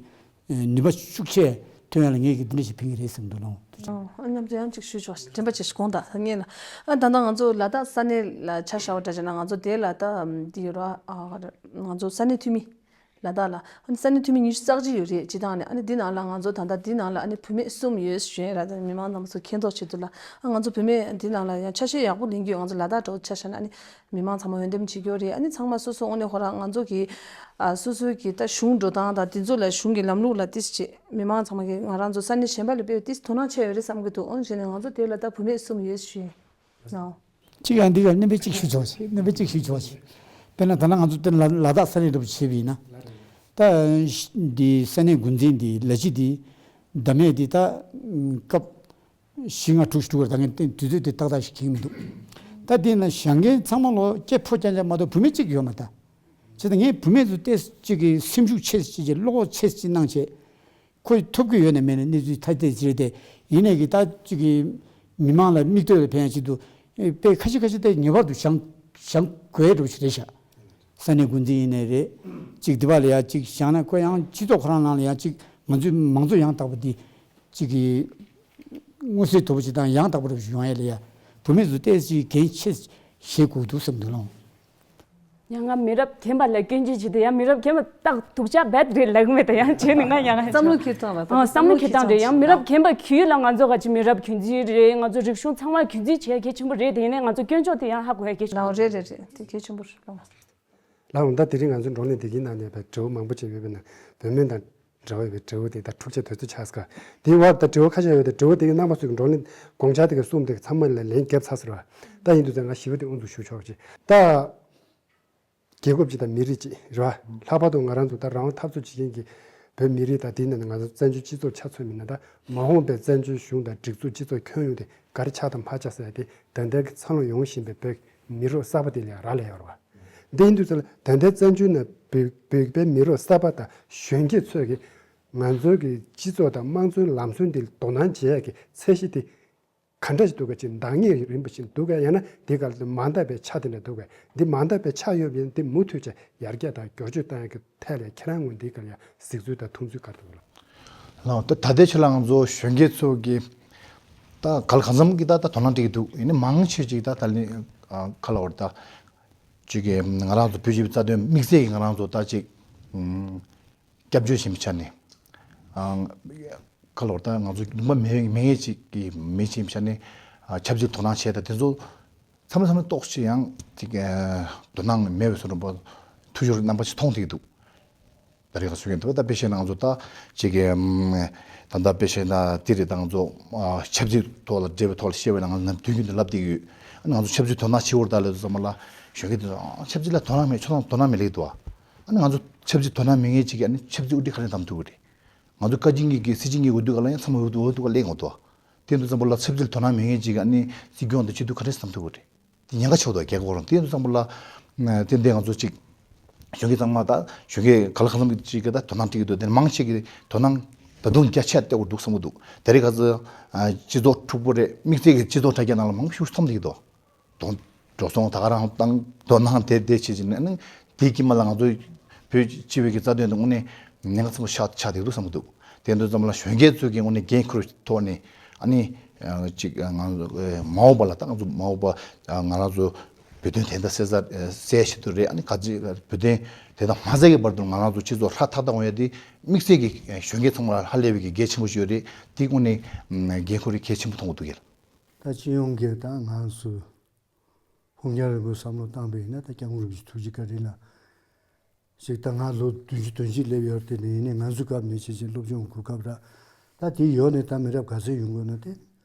ནུས་པ་ཤུགས་ཆེ་ཐོན་ཡ་ལ་ངེད་ཀྱིས་འདི་འདྲ་ཞིག་ཕན་གྱི་རེད་བསམ་འདུག་ལོ། ཨ། མཉམ་དུ་ཡང་གཅིག་ཞུས་ཆོག་དྲན་པ་བྱེད་ཤིག་དགོངས་དག་ངེས་ལ། ཨ། ད་ལྟ་ང་ཚོ་ལ་དྭགས་ས་གནས་ལ་ཆ་བཞག་པ་འདྲ་བྱས་ན་ང་ཚོ་དེ་ལ་ད་འདི་ཡོད་ར། ཨ། ང་ཚོ་ས་གནས་འཐུས་མི། ལ་དྭགས་ལ་ཨ་ནི་ས་གནས་འཐུས་མི་ཉི་ཤུ་རྩ་གཅིག་ཡོད་རེད། སྤྱི་བཏང་ནས་ཨ་ནི་འདི་ནང་ལ་ང་ཚོ་ད་ལྟ་འདི་ནང་ལ་ཨ་ནི་བུད་མེད་གསུམ་ཡོད་ཞུ་ཡིན་ར། ད་མི་མང་རྣམས་ཚོ་མཁྱེན་རྟོགས་ཆེད་དུ་ལ། ཨ། ང་ཚོ་བུད་མེད་འདི་ནང་ལ་ཡང་ཆ་ཤས་ཡག་པོ་ལེན་གྱི་ཡོད། ང་ཚོ་ལ་དྭགས་འདྲ་བོ་ཆ་བཞག་ན་ཨ་ནི་མི་མང་ཚང་མ་འོས་འདེམས་བྱེད་ཀྱི་ཡོད་རེད། ཨ་ནི་ཚང་མ་སོ་སོ་དངོས་གནས་ཁོ་རང་ང་ཚོ་གི། ཨ། སོ་སོའི་གི་ད་གཞུང་འགྲོ་སྟངས་དང་དེ་ཚོ་ལ་གཞུང་གི་ལམ་ལུགས་ལ་ཏིས་ཅིག་མི་མང་ཚང་མ་གི་ང་རང་ཚོ་ས་གནས་གཞན་པ་ལ་དཔེ་ཏིས་དོ་སྣང་ཆེ་ཡོད་རེད་བསམ་གྱི་འདུག་འོན་ཀྱང་ང་ཚོ་དེ་ལ་ད་བུད་མེད་གསུམ་ཡོད་ཞུ་ཡིན། ཨོ། གཅིག་ཡང་འདི་ག་སྣོན་པ་གཅིག་ཞུ་ཆོག་ཅིག་སྣོན་པ་གཅིག་ཞུ་ཆོག་ཅིག་དཔེར་ན་ད་ལྟ་ང་ཚོ་དེ་ལ་ལ་དྭགས་ས་གནས་འདྲ་པོ་བྱས་པ་ཡིན་ན། ད་འདི་ས་གནས་འགོ་འཛིན་འདི་ལ་གཞི་འདི་བདམས་མེད་འདི་ད་སྐབས་ བཞི་ལྔ་དྲུག་ཞིག་འགྲོ་གི་རེད། ད་ངས་དུས་ཚོད་དེ་ཏག་ཏག་ཞིག་མཁྱེན་གྱི་མི་འདུག་ད་དེ་ན་བཞེངས་མཁན་ཚང་མ་ལོ་སྐྱེས་ཕོ་རྐྱང་རྐྱང་མ་གཏོགས་བུད་མེད་གཅིག་ཡོད་མ་རེད། ད་བྱས་ཙང་ངས་བུད་མེད་ཚོ་ཏོག་ཙམ་ཅིག་གི་སེམས་ཤུགས་ཆེ་ཙམ་ཅིག་བློ་ཁོག་ཆེ་ཙམ་ཅིག་གནང་བྱས། ཁོ་ཐོབ་ཀྱི་ཡོད་ན་མེད་ན་གནས་ཚུལ་ཐ་དད་ཅིག་རེད་དེ། ཡིན་ནའི་གི་ད་ཅིག་གི་མི་མང་ལ་མིག་ལྟོས་ལ་ཕན་ཡག་ཆེད་དུ་དཔེ་ཁ་ཤས་ཁ་ཤས་དེ་ངེས་པར་དུ་བཞེངས་བཞེངས་དགོས་འདྲ་པོ་ཞིག་རེད་ཤག་ས་གནས་འགོ་འཛིན་ཡིན་ནའི་རེད། ཅིག་འདི་པ་ལ་ཡ་ཅིག་བཞེངས་ན་ཁོ་ཡང་སྤྱི་ཚོགས་ཁོ་རང་ནང་ལ་ཡ་ཅིག་ང་ཚོའི་མང་གཙོ་ཡང་དག་པ་འདི་ཅིག་གི་མངོན་གསལ་དོད་པོ་ཅིག་དང་ཡང་དག་པ་འདྲ་པོ་ཞིག་ཡོང་ཡ་ལ་ཡ་བུད་མེད་ཚོ་ཏོག་ཙམ་འགན་ཆེ་བཞེས་དགོས་འདུག་བསམ་འདུག་ལགས། ཡང་ང་མི་རབས་རྒན་པ་ལ་སྐྱོན་བརྗོད་བྱེད་དུས་ཡང་མི་རབས་རྒན་པ་ཏག་སྡུག་ཅག་རྦད་རེད་ལབ་མེད་ད། ཡང་བྱས་ནས་ང་ཡང་བསམ་བློ་འཁྱེར་སྟངས་ལ་ད་ཨང་བསམ་བློ་འཁྱེར་སྟངས་རེད། ཡང་མི་རབས་རྒན་པ་ཁྱོད་ལ་ང་ཚོ་ག་ཅི་མི་རབས་རྒྱུན་འཛིན་རེད། ང་ཚོ་རིག་གཞུང་ཚང་མ་རྒྱུན་འཛིན་བྱེད་གལ་ཆེན་པོ་རེད། དེ་ཡིན་ནའི་ང་ཚོ་སྐྱོན་ཕྱོགས་དེ་ཡང་ཧ་གོ་ཡ་གལ་ཆེན་པོ་རེད། རེད་རེད་རེད། དེ་གལ་ཆེན་པོ་རེད། ལགས་འོང་། ད་དེ་རིང་ང་ཚོའི་བགྲོ་གླེང་དེ་གི་ནང་ནས་བའི་དྲི་བ་མང་པོ་ཅིག་ཡོད་པས་ན་བུད་མེད་དང་འབྲེལ་བ་ཡོད་པའི་དྲི་བ་དེ་ད་འཁྲུག་ཆ་དོད་ཚོད་ཆགས་སྐབས་དེའི་བར་ད་དྲི་བ་ཁ་ཤས་ཡོད་པའི་དྲི་བ་དེ་གི་རྣམ་པ་ཚོས་ཀྱི་བགྲོ་གླེང་དགོངས་འཆར་དེ་ག་གསུངས་དེ་ཚང་མ་ལ་ལན་བརྒྱབ་ཚར་ཟེར་བ། ད་ཡིན་དུས་ཙང་ང་ཞི་བ་དེ་དབུ་འཛུགས་ཞུ་ཆོག་ཅིག་ད་རྒྱལ་ཁབ་ཅིག་དང་མི་རིགས་ཅིག་རེད་བ། ལྷག་པར་དུ་ང་རང་ཚོ་ད་རང་དབང་འཐབ་རྩོད་བྱེད་མཁན་གྱི་བོད་མི་རིགས་དང་དེའི་ནང་ནས་ང་ཚོ་བཙན་བྱོལ་སྤྱི་ཚོགས་ཆ་མཚོན་པ་ཡིན་ན། ད་མ་འོངས་པའི་བཙན་བྱོལ་གཞུང་དང་སྒྲིག་འཛུགས་སྤྱི་ཚོགས་ཁྱོན་ཡོངས་དེ་ག་རེ་ཆགས་དང་མ་ཆགས་ཟེར་ཡ་དེ་ད་ལྟའི་འཚར་ལོངས་ཡོང་བཞིན་པའི་བོད་མི་རབས་གསར་པ་དེ་ལ་ཡང་རག་ལས་ཡོད་རེད་བ། འདི་ཡིན་དུས་ཙང་ད་ལྟའི་བཙན་བྱོལ་ནང་བོད་བོད་པའི་མི་རབས་གསར་པ་དང་གཞོན་སྐྱེས་ཚོས་ཀྱི་ང་ཚོའི་གི་སྤྱི་ཚོགས་དང་དམངས་གཙོའི་ལམ་སྲོལ་འདི་ལ་དོ་སྣང་བྱེད་ཡ་གི་ཚད་གཞི་དེ་ག་འདྲ་ཞིག་འདུག་ག་ཅིག་འདང་ངེས་རིམ་པ་ཞིག་འདུག་ག་ཡང་ན་འདི་ག་ལ་མ་འདང་བའི་ཆ་དེ་འདྲ་འདུག་ག་འདི་མ་འདང་བའི་ཆ་ཡོད་པ་ཡིན་ན་འདི་མུ་མཐུད་ཀྱི་ཡར་རྒྱས་དང་བསྒྱུར་བཅོས་གཏོང་ཡ་གི་ཐད་ལ་ཁྱེད་རང་ངོས་འདི་ག་ལ་ཡང་གཟིགས་ཚུལ་དང་མཐོང་ཚུལ་ག་རེ་འདུག་ལགས། ལགས་འོང་། ད་ད་ལྟའི་ཆ་ལ་ང་ཚོ་གཞོན་སྐྱེས་ཚོ་གི་ད་ག་ལ་གང་འཚམ་གྱི་ད་ད་དོ་སྣང་སྤྲད་ཀྱི་འདུག་ཡིན་ནའི་མང་ཆེ་ཅིག་ད་ད་ལན་ཨ་ག་ལ་བར་ད་ཅིག་གི་ང་རང་ཚོ་བོད་སྤྱི་པའི་རྩ་དོན་དམིགས་བསལ་གྱི་ང་རང་ཚོ་ད་ཅིག་ཨུམ། སྐྱབས་བཅོལ་ཞིག་ཡིན་པའི་ཆ་ནས། ཨང་། ཁ་ལོར་ད་ང་ཚོ་ལུང་པ་མེད་མེད་ངེས་ཅིག་གི་མེད་ཅིག་ཡིན་པའི་ཆ་ནས། ཨ། ཆབ་སྲིད་དོ་སྣང་བྱས་ད་དེ་ཚོ་མཚམས་མཚམས་ཏོག་ཙམ་ཡང་ཅིག་ཨ། དོ་སྣང་མེད་པའི་བཟོ་འདྲ་པོ་ཐུགས་ཕྱོགས་རྣམ་པ་ཞིག་མཐོང་བསྡད་ཀྱི་འདུག་ད་རེས་ཁ་སོ་ཡིན་འདུག་ད་དཔེ་བཤད་ན་ང་ཚོ་ད་ཅིག་གི་ད་ལྟ་དཔེ་བཤད་ན་དེ་རེད། ད་ང་ཚོ་ཨ། ཆབ་སྲིད་ཐོག་ལ་འབྲེལ་བའི་ཐོག་ལ་བཤད་པ་ཡིན་ན་ང་ཚོ་དུས་རྒྱུན་དུ་ལབ་བསྡད་ཀྱི་ཡོད། ཨ་ནི་ང་ཚོ་ཆབ་སྲིད་དོ་སྣང་བྱེད་འོར་ད་ལབ་དུས་ཙམ་པ་ལ་གཞོན་སྐྱེས་དེ་ཚོ་ཨ། ཆབ་སྲིད་ལ་དོ་སྣང་མེད། ཁྱོད་རང་དོ་སྣང་མེད་ལབ་ཀྱི་འདུག་ཨ་ནི་ང་ཚོ་ཆབ་སྲིད་དོ་སྣང་མེད་མཁན་ཅིག་གིས་ཨ་ནི་ཆབ་སྲིད་དབུ་ཁྲིད་ག་རེ་བདམས་ཐུབ་ཀྱི་རེད། ང་ཚོ་བཀའ་བརྒྱུད་གཉིས་ཀྱི་སྲིད་སྤྱི་གཉིས་འོས་བསྡུ་ག་ལ་ཡང་ཚང་མ་འོས་བསྡུ་འོས་བསྡུ་ག་སླེབས་ཡོང་གི་འདུག་དེ་འདུག་ཙམ་པ་ལ་ཆབ་སྲིད་དོ་སྣང་མེད་མཁན་ཅིག་གིས་ཨ་ནི་སྲིད་སྐྱོང་དང་སྤྱི་འཐུས་ག་རེ་བདམས་ཐུབ་ཀྱི་རེད། དེ་ཉེན་ཁ་ཆེ་བོ་འདུག་རྒྱལ་ཁབ་ཁོ་རང་། དེ་འདུག་ཙམ་པ་ལ་དེ་འདྲའི་ང་ཚོ་ཅིག་གཞོན་སྐྱེས་ཚང་མ་ད་གཞོན་སྐྱེས་ག་ལ་གང་འཚམ་ཅིག་གིས་ད་དོ་སྣང་སྤྲད་ཀྱི་འདུག་དེ་མང་ཆེ་གིས་དོ་སྣང་ད་དུང་རྒྱ་ཆེ་བསྡད་ཀྱི་འདུག་བསམ་གྱི་འདུག་དེ་རིང་ཁ་སང་སྤྱི་ཚོགས་འཁྲུག་པོ་རེད། དམིགས་བསལ་གྱི་སྤྱི་ཚོགས་དྲ་རྒྱ་ནང་ལ་མང་པོ་ཞིག་མཐོང་བསྡད་ཀྱི་འདུག་དོ་འགྲོ་སོང་ད་ག་རང་བཏང་། དོ་སྣང་དེ་དེ་བྱེད་ཀྱི་ནས་ཨ་ནི་དེའི་དཀྱིལ་མ་ལ་ང་ཚོ་བོད་སྤྱི་པའི་གི་རྩ་དོན་དེ་དངོས་གནས་ཉེན་ཁ་ཚ་པོ་ཆགས་ཆགས་བསྡད་འདུག་བསམ་གྱི་འདུག་དེ་འདུག་ཙམ་ལ་གཞོན་སྐྱེས་ཚོས་ཀྱི་དངོས་གནས་འགན་འཁུར་ཐོག་ནས་ཨ་ནི་ཅིག་ང་ཚོ་མ་འོངས་པ་ལ་ད་ང་ཚོ་མ་འོངས་པ་ང་རང་ཚོ་བོད་དོན་དོན་དག་སེལ་ས་སེལ་ཆེད་དུ་རེད། ཨ་ནི་ག་ཚོད་བོད་དོན་དོན་དག་མ་སེལ་གྱི་བར་དུ་ང་རང་ཚོ་སྤྱི་ཚོགས་ཧྲ་ཐག་ཐག་འོང་ཡ་དེ་དམིགས་བསལ་གྱི་གཞོན་སྐྱེས་ཚང་མ་ལ་ཧ་ལས་པའི་གི་གལ་ཆེན་པོ་ཞིག་ཡོད་རེད། དེ་དངོས་གནས་འགན་འཁུར་རེ་གལ་ཆེན་པོ་མཐོང་གི་འདུག་ཡ། ད་སྤྱི་ཡོངས་ཀྱི་ད་ང་ཚོ་ཕུགས་རྒྱང་རིང་པོའི་བསམ་བློ་བཏང་པ་ཡིན་ན། ད་སྐྱབས་མགོན་རིན་པོ་ཆེ་ཐུགས་རྗེ་བཀའ་དྲིན་ལ་ཞིག་ད་ང་ལོ་བདུན་ཅུ་དོན་གཅིག་སླེབས་ཡོད་དེ་ནས་ཡིན་ནའི་ང་ཚོའི་སྐབས་ནས་བྱས་བྱས་སློབ་སྦྱོང་གོ་སྐབས་རག་ད་དེ་ཡོད་ནས་ད་མི་རབས་ག་ཚོད་ཡོང་དགོས་ན་དེ་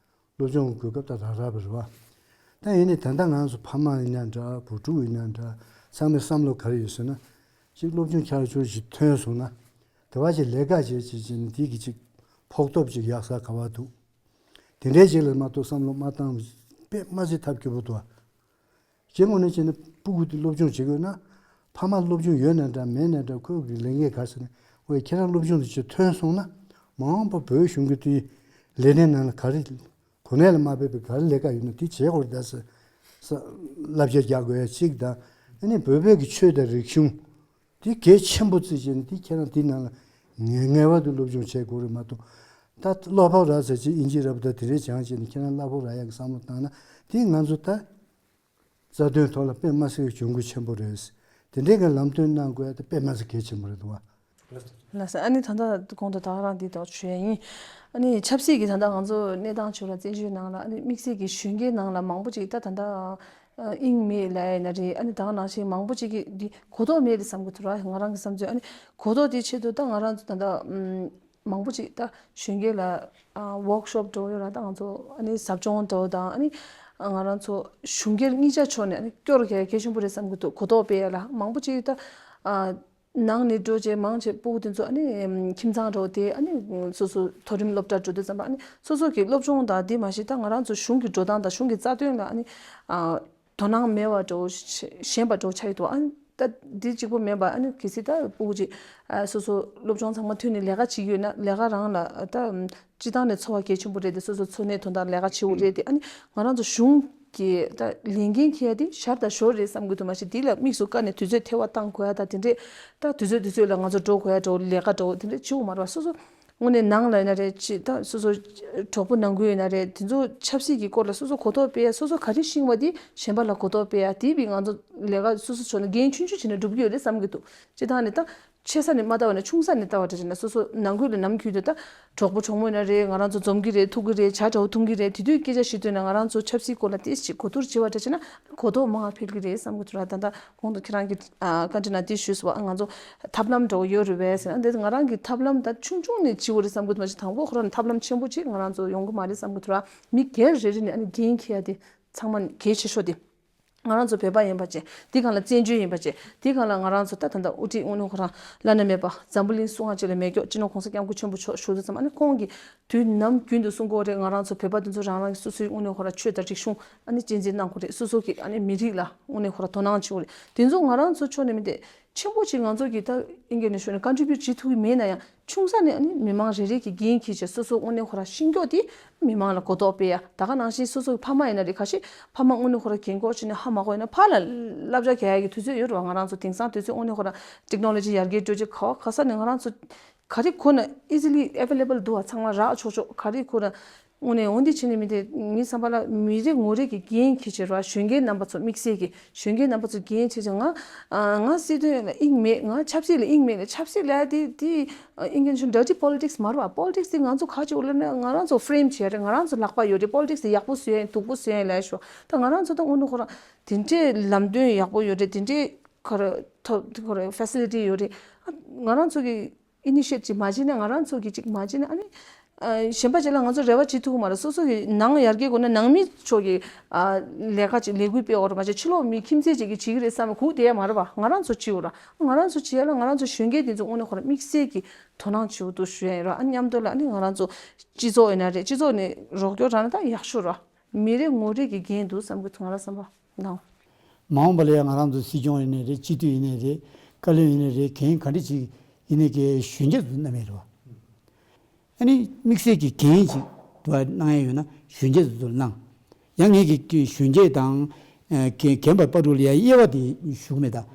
སློབ་སྦྱོང་གོ་སྐབས་ད་རག་རག་པ་རེད་བ། ད་ཡིན་ནའི་ད་ལྟ་ང་ཚོ་ཕ་མ་ཡིན་ན་འདྲ། བུ་ཕྲུག་ཡིན་ན་འདྲ། ཚང་མའི་བསམ་བློ་ག་རེ་ཡོད་ཟེར་ན། ཅིག་སློབ་སྦྱོང་ཁྱར་ཆུར་ཞིག་ཐོན་སོང་ན། དེ་བ་ཅིག་ལས་ཀ་བྱེད་བྱེད་བྱེད་ནས་དེ་གི་ཅིག་ཕོགས་ཐོབ་ཅིག་ཡག་ས་ག་བ་འདུག་དེ་འདྲའི་ཅིག་ལ་མ་གཏོགས་བསམ་བློ་མ་བཏང་དཔེ་མ་སྲིད་ཐབས་སྐྱོ་པོ་འདུག་ཨ། ཅེས་དངོས་གནས་བྱས་ན་སྤུ་གུ་དེ་སློབ་སྦྱོང་བྱེད་དགོས་ན། ཕ་མ་སློབ་སྦྱོང་ཡོད་ན་འདྲ་མེད་ན་འདྲ། ཁོའི་གི་ལས་འགན་ག་རེ་ཟེར་ན། ཨོའི་ཁྱེད་རང་སློབ་སྦྱོང་དེ་ཅིག་ཐོན་སོང་ན། མ་འོངས་པ་བོད་གཞུང་གི་དེའི་ལས་སྣེ་ནང་ལ་ག་རེ་གོ་གནས་ལ་མ་ཕེབས་པའི་ག་རེ་ལས་ཀ་ཡོད་ན་དེ་བྱེད་དགོས་རེད་ད་ཟེར། ས་བསླབ་བྱ་རྒྱག་དགོས་ཡ་གཅིག་དང་། ཨ་ནི་བོད་པའི་གི་ཆོས་དང་རིག་གཞུང་དེ་གལ་ཆེན་པོ་བརྩིས་བྱས་ནས་དེ་ཁྱེད་རང་དེ་ནང་ལ་ངེས་ངེས་པར་དུ་སློབ་སྦྱོང་བྱེད་དགོས་རེད་མ་གཏོགས། ད་བློ་ཕོག་རག་ཟེར་ཅིག་ཨིན་ཇི་རབ་ད་དེ་འདྲའི་སྦྱངས་བྱས་ནས་ཁྱེད་རང་བློ་ཕོག་རག་ཡ་གི་བསམ་བློ་བཏང་ན་དེ་ང་ཚོ་ད། རྩ་དོན་ཐོག་ལ་དཔེ་མ་སྲིད་ཀྱི་གྱོང་གུད་ཆེན་པོ་རེད། དེ་འདྲའི་གི་ལམ་སྟོན་གནང་དགོས་ཡ་དེ་དཔེ་མ་སྲིད་གལ་ཆེན་པོ་རེད་འདུག་བ། ལགས་སོ། ཨ་ནི་ད་ལྟ་གོང་དུ་ད་ག་རང་འདི་དག་ཞུ་ཡ་ཡིན། ཨ་ནི་ཆབ་སྲིད་ཀྱི་ད་ལྟ་ང་ཚོ་གནས་སྟངས་ཕྱོགས་ལ་བཙན་བྱོལ་ནང་ལ་ཨ་ནི་དམིགས་བསལ་གྱི་གཞོན་སྐྱེས་ནང་ལ་མང་པོ་ཅིག་ད་ད་ལྟ་དབྱིངས་མེད་ལབ་ཡ་ཡིན་ན་རེད། ཨ་ནི་ད་ག་ནང་བཞིན་མང་པོ་ཅིག་གིས་འདི་གོ་རྟོགས་མེད་རེད་བསམ་གྱི་འདུག་ར། ང་རང་གི་བསམ་ཚུལ། ཨ་ནི་གོ་རྟོགས་དེ་ཆེད་དུ་ད་ང་རང་ཚོ་ད་ལྟ་ཨམ། མང་པོ་ཅིག་ད་གཞོན་སྐྱེས་ལ་ཨ་ཝོག་ཤོབ་འདྲ་བོ་ཡོད་ར། ད་ང་ཚོ་ཨ་ནི་ཟབ་སྦྱོང་འདྲ་བོ་དང་། ཨ་ནི་ང་རང་ཚོ་གཞུང་སྒེར་གཉིས་ཆ་ཕྱོགས་ནས་ཨ་ནི་སྐྱོར་གལ་གལ་ཆེན་པོ་རེད་བསམ་གྱི་འདུག་གོ་རྟོགས་སྤེལ་ཡ་ལ་མང་པོ་ཅིག་ད་ཨ་ ནང་ནས་འགྲོ་བྱས་མང་ཆེ་སྤུ་གུ་དེ་ཚོ་ཨ་ནི་ཁྱིམ་ཚང་འདྲ་བོ་དེ་ཨ་ནི་སོ་སོ་མཐོ་རིམ་སློབ་གྲྭ་འགྲོ་དུས་ཙམ་པ་ཨ་ནི་སོ་སོ་གི་སློབ་སྦྱོང་དང་དེ་མ་གཞི་ད་ང་རང་ཚོ་གཞུང་གི་འགྲོ་སྟངས་དང་གཞུང་གི་རྩ་དོན་ལ་ཨ་ནི་དོ་སྣང་མེད་པ་འདྲ་བོ་ཞན་པ་འདྲ་བོ་ཆགས་ཡོད་དོ། ཨ་ནི་ད་འདི་གཅིག་པོ་མིན་པ་ཨ་ནི་གལ་སྲིད་ད་སྤུ་གུ་ཅིག་སོ་སོ་སློབ་སྦྱོང་ཚང་མ་ཐོན་ནས་ལས་ཀ་བྱེད་ཀྱི་ཡོད་ན་ལས་ཀ་རང་ལ་ད་སྤྱི་བཏང་ནས་འཚོ་བ་གལ་ཆེན་པོ་རེད་དེ། སོ་སོ་འཚོ་གནས་དོན་དག་ལས་ཀ་བྱེད་དགོས་རེད་དེ། ཨ་ནི་ང་རང་ཚོ་གཞུང་གི་ད་ལས་འགན་འཁྱེར་ཡ་དེ་ཞར་དང་ཞོར་རེད་བསམ་གྱི་འདུག་མ་གཞི་དེ་ལ་དམིགས་སུ་བཀར་ནས་དུས་ཚོད་ཐེ་བ་བཏང་དགོས་ཡ་ད་དེ་འདྲས་ད་དུས་ཚོད་དུས་ཚོད་ལ་ང་ཚོ་འགྲོ་དགོས་ཡ་འདྲ་བོ་ལས་ཀ་འདྲ་བོ་དེ་འདྲས་བྱེད་དགོས་མ་རེད་བ། སོ་སོ་དངོས་གནས་ནང་ལ་ཡིན་ན་རེད་ཅི་ད་སོ་སོ་གྲོགས་པོ་ནང་ཁུལ་ཡིན་ན་རེད། དེ་ཚོ་ཆབ་སྲིད་ཀྱི་སྐོར་ལ་སོ་སོ་གོ་རྟོགས་སྤེལ་ཡ། སོ་སོ་ག་རེ་ཤེས་པ་དེ་གཞན་པ་ལ་གོ་རྟོགས་སྤེལ་ཡ་དེ་བས་ང་ཚོ་ལས་ཀ་སོ་སོ་ཕྱོགས་ནས་འགན་ཆུང་ཆུང་བྱས་ནས་འགྲུབ་ཀྱི་ཡོད་རེད་བསམ་གྱི་འདུག་སྤྱི་བཏང་ནས་ད་ཆེ་ས་ནས་མ་ལྟ་བ་ནས་ཆུང་ས་ནས་ལྟ་བ་འདྲ་བྱས་ན་སོ་སོ་ནང་ཁུལ་ལ་ནམ་རྒྱུན་དུ་ད་གྲོགས་པོ་གྲོགས་མོ་ཡིན་ན་རེད། ང་རང་ཚོ་འཛོམས་ཀྱི་རེད། ཐུག་གི་རེད། ཇ་འདྲ་བོ་འཐུང་གི་རེད། དེ་དུས་སྐད་ཆ་བཤད་དུས་ན་ང་རང་ཚོ་ཆབ་སྲིད་སྐོར་ལ་ཏོག་ཙམ་གོ་བསྡུར་བྱེད་པ་འདྲ་བྱས་ན་གོ་རྟོགས་མང་བ་འཕེལ་གྱི་རེད་བསམ་གྱི་འདུག་ར། ད་ལྟ་གོང་དུ་ཁྱེད་རང་གིས་ཨ་བཀའ་འདྲི་ནང་དེ་ཞུས་སོང་བ། ང་ཚོ་ཐབས་ལམ་འདྲ་བོ་ཡོད་རེད་པས་ཟེར་ན་འདི་ང་རང་གི་ཐབས་ལམ་ད་ཆུང་ཆུང་ནས་བྱེད་དགོས་རེད་བསམ་གྱི་འདུག་མ་གཞི་དང་པོ་ཁོ་རང་ཐབས་ལམ་ཆེན་པོ་ཅིག་ང་རང་ཚོ་ཡོང་གི་མ་རེད་བསམ་གྱི་འདུག་ར། མི་སྒེར་རེ་རེ་ནས་ཨ་ནི་འགན་འཁྱེར་ཡ་དེ་ཚང་མ་གལ་ཆེ་ཤོས་དེ། ང་རང་ཚོ་བོད་པ་ཡིན་པ་བྱས། དེ་སྒང་ལ་བཙན་བྱོལ་ཡིན་པ་བྱས། དེ་སྒང་ལ་ང་རང་ཚོ་ད་ད་ལྟ་དབུ་ཁྲིད་དངོས་གནས་ཁོ་རང་བླ་ན་མེད་པ་འཛམ་བུ་གླིང་སྲུང་བ་ཅིག་ལ་མེད་སྐྱོ་སྤྱི་ནོར་༸གོང་ས་༸སྐྱབས་མགོན་ཆེན་པོ་མཆོག་བཞུགས་དུས་ཙམ་ཨ་ནི་ཁོང་གིས་དུས་ནམ་རྒྱུན་དུ་གསུང་གི་ཡོད་རེད། ང་རང་ཚོ་བོད་པ་འདི་ཚོ་རང་རང་གི་སོ་སོའི་དངོས་གནས་ཁོ་རང་ཆོས་དང་རིག་གཞུང་ཨ་ནི་གཅེས་འཛིན་གནང་དགོས་རེད། སོ་སོ་གི་ཨ་ནི་མི་རིགས་ལ་དངོས་གནས་ཁོ་རང་དོ་སྣང་བྱེད་དགོས་རེད། དེ་ཚོ་ང་རང་ཚོ་ཕྱོགས་ནས་མི་འདུག་ཆེན་པོ་ཅིག་ང་ཚོ་གི་ད་ཨིན་སྐད་ནས་ཞུས་ན་ཀོན་ཊི་བྷིའུཊ་བྱེད་ཐུབ་ཀྱི་མེད་ན་ཡང་ཆུང་ས་ནས་ཨ་ནི་མི་མང་རེ་རེ་གི་འགན་འཁྱེར་བྱས་སོ་སོ་དངོས་གནས་ཁོ་རང་ཤེས་མགྱོགས་དེ་མི་མང་ལ་གོ་རྟོགས་སྤེལ་ཡ། ད་ག་ནང་བཞིན་སོ་སོ་གི་ཕ་མ་ཡིན་ན་རེད། ཁ་ཤས་ཕ་མ་དངོས་གནས་ཁོ་རང་རྒན་གོག་བྱས་ནས་ཧ་མ་གོ་ཡིན་ན་ཕར་ལ་བསླབ་བྱ་རྒྱག་ཡ་གི་དུས་ཚོད་ཡོད་རེད་བ། ང་རང་ཚོ་དེང་སང་དུས་ཚོད་དངོས་གནས་ཁོ་རང་ཊེག་ནོ་ལོ་ཇི་ཡར་རྒྱས་འགྲོ་རྒྱུ་ག་བ་ག་ས་ནས་ང་རང་ཚོ་ག་རེ་གོ་ན་ཨི་ཛི་ལི་ཨེ་ཝེ་ལེ་བལ་འདུག་བ། ཚང་མ་རག་ཆོག་ཆོག་ག་རེ་གོ་ན། དངོས་གནས་འོ་འདི་བྱས་ནས་མི་དེ་ངའི་བསམ་པ་ལ་མི་རེ་ངོ་རེ་གི་འགན་འཁྱེར་བྱས་ར། གཞོན་སྐྱེས་རྣམ་པ་ཚོ་དམིགས་བསལ་གྱི་གཞོན་སྐྱེས་རྣམ་པ་ཚོ་འགན་འཁྱེར་བྱས་ང་ང་སྲིད་དོན་ལ་དབྱིངས་མེད། ང་ཆབ་སྲིད་ལ་དབྱིངས་མེད་ལ་ཆབ་སྲིད་ལ་དེ་དེ་ཨིན་སྐད་ནས་ཌར་ཊི་པོ་ལི་ཊིག་སི་མ་རེད་བ། པོ་ལི་ཊིག་སི་དེ་ང་ཚོ་ག་ཅིག་འོ་ལ་ན་ང་རང་ཚོ་ཕེ་རེམ་བྱས་རེད། ང་རང་ཚོ་ལག་པ་ཡོད་རེད། པོ་ལི་ཊིག་སི་དེ་ཡག་པོ་བཟོ་ཡ་ཡིན་སྡུག་པོ་བཟོ་ཡ་ཡིན་ལབ་ཤོག་ད་ང་རང་ཚོ་ད་དངོས་གནས་ཁོ་རང་དེ་འདྲའི་ལམ་སྟོན་ཡག་པོ་ཡོད་རེད། དེ་འདྲའི་ཁོ་ར་ཐོབ་ཁོ་ར་ཕེ་སི་ལི་ཊི་ཡོད་རེད། ང་རང་ཚོ་གི་ཨི་ནི་ཤི་ཨེ་ཊིབ་ཅིག་མ་བྱས་ན་ང་རང་ཚོ་གི་ཅིག་མ་བྱས་ན་ཨ་ནི་ཨ་གཞན་པ་ཅིག་ལ་ང་ཚོ་རེ་བ་བྱེད་ཐུབ་ཀྱི་མ་རེད། སོ་སོ་གི་ནང་ཡར་རྒྱས་དགོས་ན་ནང་མི་ཚོ་གི་ཨ་ལས་ཀ་ཅིག་ལས་འགུལ་སྤེལ་བ་རེད་མ་གཞི་ཕྱི་ལོགས་མི་ཁྱིམ་མཚེས་ཅིག་གིས་བྱེད་ཀྱི་རེད་བསམ་པའི་གུག་དེ་ཡ་མ་རེད་པ། ང་རང་ཚོ་བྱེད་དགོས་ར། ང་རང་ཚོ་བྱེད་ཡ་ལ་ང་རང་ཚོ་གཞོན་སྐྱེས་དེ་ཚོ་དངོས་གནས་ཁོ་རང་དམིགས་བསལ་གྱི་དོ་སྣང་བྱེད་དགོས་འདུག་ཞུ་ཡ་ཡིན་ར། ཨ་མཉམ་དུ་ལ་ཨ་ནི་ང་རང་ཚོ་སྤྱི་ཚོགས་ཡིན་ན་རེད། སྤྱི་ཚོགས་ནས་རོགས་སྐྱོར་རག་ན་ད་ཡག་ཤོས་ར། མི་རེ་ངོ་རེ་གི་འགན་འདུག་བསམ་གྱི་འདུག་ང་རང་བསམ་པ་ནང་། མ་འོངས་པ་ལ་ཡང་ང་རང་ཚོ་སྲིད་སྐྱོང་ཡིན་ནའི་རེད། སྤྱི་འཐུས་ཡིན་ནའི་རེད། བཀའ་བློན་ཡིན་ནའི་རེད། འགན་ག་འདྲ་ཅིག་ཡིན་ནའི་གི་གཞོན་སྐྱེས་ཚོ་བསྣམས་ཡོད་རེད་བ། ཨ་ནི་དམིགས་བསལ་གྱི་འགན་ཅིག་འདུག་གནང་ཡ་ཡོད་ན་གཞོན་སྐྱེས་ཚོ་ཚོར་གནང་། ཡང་ངེད་ཀྱི་གཞོན་སྐྱེས་དང་ཨ་རྒན་པ་པ་ཕྲུག་ལ་ཡ་དབྱེ་བ་དེ་ཞུ་གི་མེད་ད།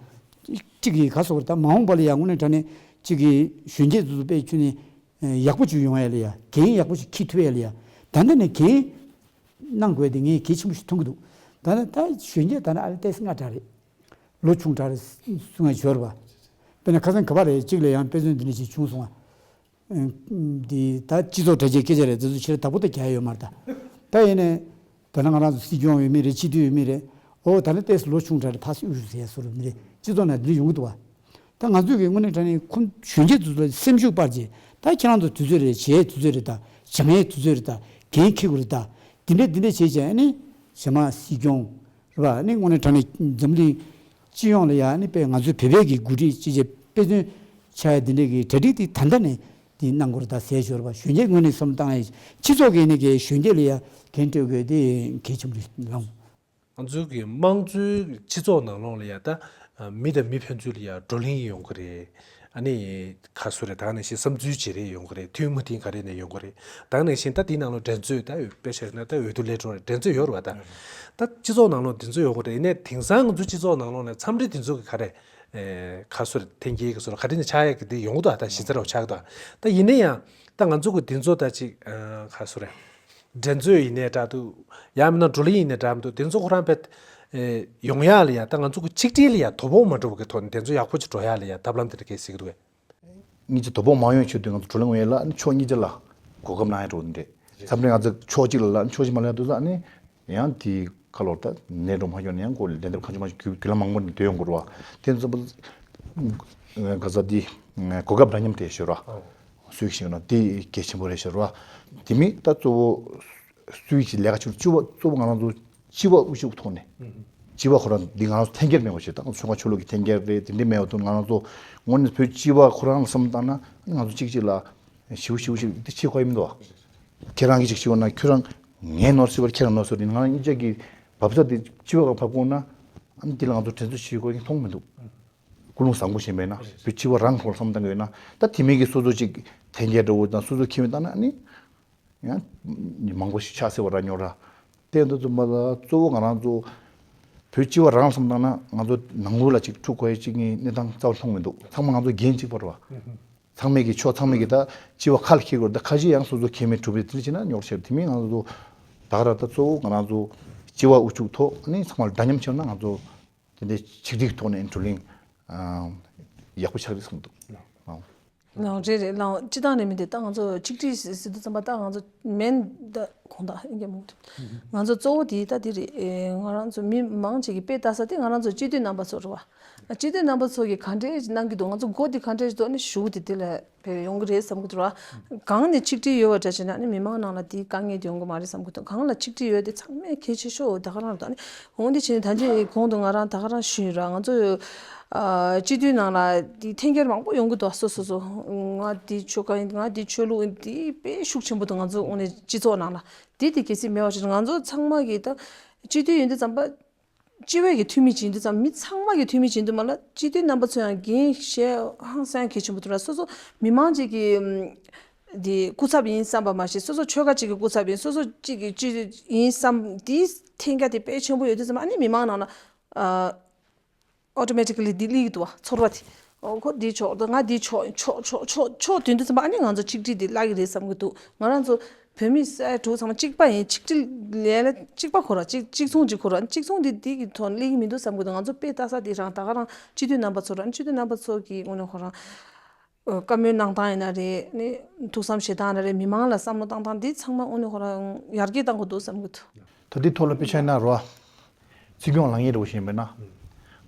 གཅིག་གིས་ག་སོགས་རེད་ད། མ་འོངས་པ་ལ་ཡ་དངོས་གནས་དྲང་གནས་གཅིག་གིས་གཞོན་སྐྱེས་ཚོ་ཚོ་དཔེ་ཁྱོན་ནས་ཡག་པོ་ཅིག་ཡོང་ཡ་ལ་ཡ་འགན་ཡག་པོ་ཅིག་འཁྱེར་ཐུབ་ཡ་ལ་ཡ་ད་ལྟ་ནས་འགན་གནང་དགོས་དེ་ངས་གལ་ཆེན་པོ་ཞིག་མཐོང་གི་འདུག་ད་ནི་ད་གཞོན་སྐྱེས་ད་ནི་ཨ་ལེ་ཏོག་ཙམ་སྔ་དྲགས་རེད། ལོ་ཆུང་དྲགས་རེད་གསུང་ཡ་ཡོད་རེད་པ། དཔེར་ན་ཁ་སང་ག་པར་རེད་གཅིག་ལ་ཡང་དཔེ་མཚོན་འདི་འདྲ་ཞིག་བྱུང་སོང་ང་། འདི་ད་སྤྱི་ཚོགས་དྲ་རྒྱའི་སྐད་ཆ་རེད། དེ་ཚོ་ཕྱིར་བདག་པོ་ད་རྒྱག་ཡ་ཡོད་མ་རེད་ད། ད་ཡིན་ནའི་ད་ནི་ང་རང་ཚོ་སྲིད་སྐྱོང་ཡོད་མི་རེད། སྤྱི་འཐུས་ཡོད་མི་རེད། ཨོ་ད་ནི་ཏོག་ཙམ་ལོ་ཆུང་དྲགས་རེད། ཕར་གཡུག་ཞོག་ཟེར་ཡ་བཟོ་འདྲ་མི་རེད། སྤྱི་ཚོགས་ནང་འདི་འདྲ་ཡོང་གི་འདུག་བ། ད་ང་ཚོས་ཀྱི་དངོས་གནས་དྲང་གནས་ཁོ་གཞོན་སྐྱེས་ཚོ་ལ་སེམས་ཤུགས་སྤར་བྱས། ད་ཁྱེད་རང་ཚོ་དུས་ཚོད་རེད། བྱེད་ཡའི་དུས་ཚོད་རེད་ད། སྦྱང་ཡའི་དུས་ཚོད་རེད་ད། འགན་འཁྱེར་དགོས་རེད་ད། འདི་འདྲས་འདི་འདྲས་བྱས་བྱས་ཨ་ནི་རྗེས་མ་སྲིད་སྐྱོང་རེད་པ། ཨ་ནི་དངོས་གནས་དྲང་གནས་འཛམ་གླིང་སྤྱི་ཡོངས་ལ་ཡ་ཨ་ནི་དཔེ་ང་ཚོའི་བོད་པའི་གི་འགོ་ཁྲིད་ཅིག་བྱས་དཔེ་མཚོན་ཆགས་ཡ་འདི་འདྲས་ཀྱི་གྲ་སྒྲིག་དེ་ད་ལྟ་ནས་འདི་གནང་དགོས་རེད་ད་ཟེར་ཞོར་བ། གཞོན་སྐྱེས་ངོས་ནས་བསམ་བཏང་ཡ་སྤྱི་ཚོགས་ཀྱི་ཨ་ནི་གི་གཞོན་སྐྱེས་ལ་ཡ་འགན་སྤྲོད་དགོས་དེ་གལ་ཆེན་པོ་རེད་ལགས། ང་ཚོའི་གི་དམངས་གཙོའི་སྤྱི་ཚོགས་ནང་ལོགས་ལ་ཡ་ད་མི་དང་མི་ཕན་ཚུན་ལ་ཡ་བགྲོ་གླེང་ཡོང་གི་རེད། ཨ་ནི་ཁ་སོ་རེད། ད་ནང་བཞིན་བསམ་ཚུལ་བརྗེ་རེས་ཡོང་གི་རེད། མཐུན་མ་མཐུན་ག་རེ་ནས་ཡོང་གི་རེད། ད་ནང་བཞིན་ད་དེའི་ནང་ལོགས་འགྲན་རྩོད་ད་དཔེ་བཤད་ན་ད་འོས་བསྡུ་སླེབས་འགྲོ་རེད། འགྲན་རྩོད་ཡོད་རེད་བ། ད་ད་སྤྱི་ཚོགས་ནང་ལོགས་འདི་ཚོ་ཡོང་གི་རེད། ཡིན་ནའི་དེང་སང་ང་ཚོ་སྤྱི་ཚོགས་ནང་ལོགས་ནས་འཚམས་འདྲི་འདི་ཚོ་གི་ག་རེ་ཁ་སོ་རེད། འཐེན་འཁྱེར་གི་སོ་རེད། ག་རེ་ནས་ཆགས་ཡག་གི་འདི་ཡོང་གི་འདུག་ད་གཞི་རྩ་རུ་ཆགས་གི་འདུག་ད་ཡིན་ན་ཡང་ད་ང་ཚོ་གི་འདི་ཚོ་ད་ཅིག་ཁ་སོ་རེད། འགྲན་རྩོད་ཡིན་ནའི་འདྲ་འདུག་ཡང་མིན་ན་བགྲོ་གླེང་ཡིན་ནའི་འདྲ་མི་འདུག་དེ་ཚོ་ཁོ་རང་དཔེ་ཡོང་ཡག་ལ་ཡ་ད་ང་ཚོ་གི་ཆིག་སྒྲིལ་ལ་ཡ་དོ་ཕོག་མ་འགྲོ་བ་གི་ཐོག་ནས་དེ་ཚོ་ཡག་པོ་ཅིག་འགྲོ་ཡག་ལ་ཡ་ཐབས་ལམ་དེ་འདྲ་གལ་སྲིད་ཀྱི་འདུག་གས། གཉིས་ཀྱི་དོ་ཕོག་མ་ཡོང་ཆེད་དུ་ང་ཚོ་བགྲོ་གླེང་ཡོད་ལ་ཨ་ནི་ཕྱོགས་གཉིས་ཀྱི་ལ་གོ་སྐབས་གནང་ཡ་འགྲོ་འདི་འདྲས། མཚམས་རེ་ང་ཚོ་ཕྱོགས་གཅིག་ལ་ལ་ཨ་ནི་ཕྱོགས་གཅིག་མ་ལ་ཡ་དུས་ཙང་ཨ་ནི་ཡང་དེའི་ཁ་ལོར་ད་ནས་འགྲོ་མ་ཡོང་ན་ཡང་ཁོ་ལན་འདེབས་ཁ་ཆུ་མ་ཆུ་རྒྱུ་རྒྱུ་ལ་མང་པོ་ནས་སྡོད་ཡོང་དགོས་རེད་བ། དེ་ཚོ་ག་ཚོད་འདི་གོ་སྐབས་འདྲ་མཉམ་དེ་ཤོར་བ། སུས་ཤེས་ན་དེ་གལ་ཆེན་པོ་རེད་ཤོར་བ། དེ་མིན་ད་གཙོ་བོ་སུའི་ཅིག་ལས་ཀ་ཆུང་ཆུང་བ་གཙོ་བོ་ང་རང་ཚོ་སྤྱི་བ་དབུ་ཤུགས་ཐོག་ནས་ཨུ་ཧུམ། སྤྱི་པ་ཁོ་རང་འདི་ང་རང་ཚོ་འཐེན་འཁྱེར་མེད་པ་ཞིག་དང་ཆོལ་ཁ་ཆོས་ལུགས་ཀྱི་འཐེན་འཁྱེར་རེད། དེ་འདྲ་མེད་པ་དང་ང་རང་ཚོ་དངོས་གནས་བོད་སྤྱི་པ་ཁོ་རང་ལ་བསམ་བཏང་ན་ང་ཚོ་གཅིག་གཅིག་ལ་ཞིའུ་ཞིའུ་ཞིག་དེ་བྱེད་དགོས་ཡིན་མདོག་ཁྱེད་རང་གིས་ཅིག་བྱེད་དགོས་ན་ཁྱོད་རང་ངས་ནོར་སྲིད་པར་ཁྱེད་རང་ནོར་སྲིད་པར་ང་རང་གཉིས་ཆ་གི་བབ་ས་དེ་སྤྱི་པ་ག་བབ་དགོས་ན་ཨ་ནི་དེ་ལ་ང་ཚོ་དྲན་གསོ་བྱེད་དགོས་ཀྱི་མཐོང་མི་འདུག་ཀུན་སློང་བཟང་པོ་ཞིག་མེད་ན་བོད་སྤྱི་པ་རང་ཁོ་ལ་བསམ་བཏང་གི་ཡོད་ན་ད་དེ་མིན་གྱི་སོ་སོ་ཅིག་འཐེན་འཁྱེར་འདྲ་བོ་དང་སོ་སོ་ཁྱིམ་མི་བཏང་ན་ཨ་ནི། ཡང་མང་པོ་ཞིག་ཆགས་སྲིད་པ་ར་ཉོ་ར། དེ་འདི་ཚོ་མ་ལ་གཙོ་བོ་ང་རང་ཚོ་བོད་སྤྱི་པ་རང་བསམ་བཏང་ན་ང་ཚོ་ནང་ཁུལ་ལ་ཅིག་འཁྲུག་དགོས་ཡ་ཅིག་གི་གནས་སྟངས་རྩ་བ་མཐོང་མི་འདུག་ཚང་མ་ང་ཚོ་འགན་གཅིག་པ་རེད་བ། ཚང་མས་ཀྱི་ཕྱོགས་ཚང་མས་ཀྱི་ད་སྤྱི་པ་ཁ་ལ་འཁྱེར་དགོས་རེད། ད་ཁ་ཤས་ཡང་སོ་སོ་ཁྱིམ་མི་གྲུབ་པའི་དེ་བྱས་ན་ཉོ་ར་བྱས་དེ་མིན་ང་ཚོ་ད་ག་ར་ད་གཙོ་བོ་ང་རང་ཚོ་སྤྱི་པ་དབུ་བཅུག་ཐོག་ནས་ཚང་མ་ལ་འདྲ་མཉམ་བྱས་ན་ང་ཚོ་དེ་འདྲའི་ཆིག་སྒྲིལ་ཐོག་ནས་བགྲོ་གླེང་ཡག་པོ་ཆགས་རེད་བསམ་འདུག་ལགས་རེད་རེད་ལགས། སྤྱི་བཏང་ནས་མི་འདི་ད་ང་ཚོ་ཆིག་སྒྲིལ་ཟེར་དུས་ཙམ་པ་ད་ང་ཚོ་མེན་ད་དགོངས་དག་ཡིན་གྱི་མི་འདུག་ང་ཚོ་གཙོ་བོ་དེ་ད་དེ་རེད། ང་རང་ཚོ་མི་མང་ཆེ་གི་དཔེ་ལྟ་ས་དེ་ང་རང་ཚོ་སྤྱི་འཐུས་རྣམ་པ་ཚོ་རེད་བ། སྤྱི་འཐུས་རྣམ་པ་ཚོ་གི་ག་འདྲས་གནང་གི་འདུག་ང་ཚོ་འགོ་དེ་ག་འདྲས་ཐོག་ནས་ཞུགས་དེ་དེ་ལ་བས་ཡོང་གི་རེད་བསམ་གི་འདུག་ར། གང་ནས་ཆིག་སྒྲིལ་ཡོད་པ་འདྲ་བྱས་ན་ནི་མི་མང་ནང་ལ་དེ་དཀའ་ངལ་དེ་ཡོང་གི་མ་རེད་བསམ་གི་འདུག་གང་ལ་ཆིག་སྒྲིལ་ཡོད་དེ་ཚང་མས་གལ་ཆེ་ཤོས་ད་ག་རང་རེད། ད་ནི་འོང་དེ་བྱས་ནས་ད་ལྟའི་གོང་དུ་ང་རང་ད་ག་རང་ཞུས་ཡོད་ར། ང་ཚོ་ཨ་སྤྱི་འཐུས་ནང་ལ་དེ་འཐེན་འཁྱེར་མང་པོ་ཡོང་གི་འདུག་སོ་སོ་སོ་ང་དེ་ཆོལ་ཁ་ཡིན། ང་དེ་ཆོས་ལུགས་ཡིན། དེ་དཔེ་ཤུགས་ཆེན་པོ་འདུག་ང་ཚོ་དངོས་གནས་སྤྱི་ཚོགས་ནང་ལ་དེ་དེ་གལ་སྲིད་མེད་པ་ཞིག་ང་ཚོ་ཚང་མ་གི་ད་སྤྱི་འཐུས་ཡིན་དུས་ཙམ་པ། སྤྱི་པའི་གི་འཐུས་མི་ཅིག་ཡིན་དུས་ཙམ་མི་ཚང་མ་གི་འཐུས་མི་ཅིག་ཡིན་དུས་མ་ལ་སྤྱི་འཐུས་རྣམ་པ་ཚོ་ཡང་འགན་བཞེས་ཧང་སང་གལ་ཆེན་པོ་འདུག་ར། སོ་སོ་མི་མང་ཅིག་གི་དེ་སྐུ་ཚབ་ཡིན་བསམ་པ་མ་ཤེས། སོ་སོ་ཆོལ་ཁ་ཅིག་གི་སྐུ་ཚབ་ཡིན། སོ་སོ་ཅིག་གི་ཅི་ཡིན་བསམ་དེའི་འཐེན་རྒྱ་དེ་དཔེ་ཆེན་པོ་ཡོད་དུས་ཙམ་ཨ་ནི་མི་མང་ནང་ལ་ཨོ་ཊོ་མེ་ཊི་ཀ་ལི་དེ་སླེབས་ཀྱི་འདུག་བ། ཚོར་བ་དེ། ཨོ་ཁོ་འདི་ཆོག་ད་ང་འདི་ཆོག་ཆོག་ཆོག་ཆོག་ཆོག་དུས་དུས་ཙམ་པ་ཨ་ནི་ང་ཚོ་ཆིག་སྒྲིལ་འདི་བརླག་གི་རེད་བསམ་གི་འདུག་ང་རང་ཚོ་བོད་མི་སེར་དྲུག་ཚང་མ་གཅིག་པ་ཡིན། ཆིག་སྒྲིལ་ལས་ལ་གཅིག་པ་ཁོ་ར་གཅིག་གཅིག་མཚུངས་གཅིག་ཁོ་ར་གཅིག་མཚུངས་འདི་འདི་གི་ཐོག་སླེབས་ཀྱི་མི་འདུག་བསམ་གི་འདུག་ང་ཚོ་དཔེ་ལྟ་ས་འདི་རང་ད་ག་རང་སྤྱི་འཐུས་རྣམ་པ་ཚོ་རང་སྤྱི་འཐུས་རྣམ་པ་ཚོ་གི་ངོས་ནས་ཁོ་རང་བཀའ་མོལ་གནང་སྟངས་ཡིན་ན་རེད། ནི་ཐུགས་བསམ་བཞེས་སྟངས་ཡིན་ན་རེད། མི་མང་ལ་བསམ་བློ་བཏང་སྟངས་འདི་ཚང་མ་དངོས་གནས་ཁོ་རང་ཡར་རྒྱས་གཏང་དགོས་འདུག་བསམ་གི་འདུག་ད་འདི་ཐོག་ལ་དཔེ་ཆ་ཡིན་ན་རོ། སྲིད་སྐྱོང་ལངས་ཡས་རོ་ཞེས་པས་ན།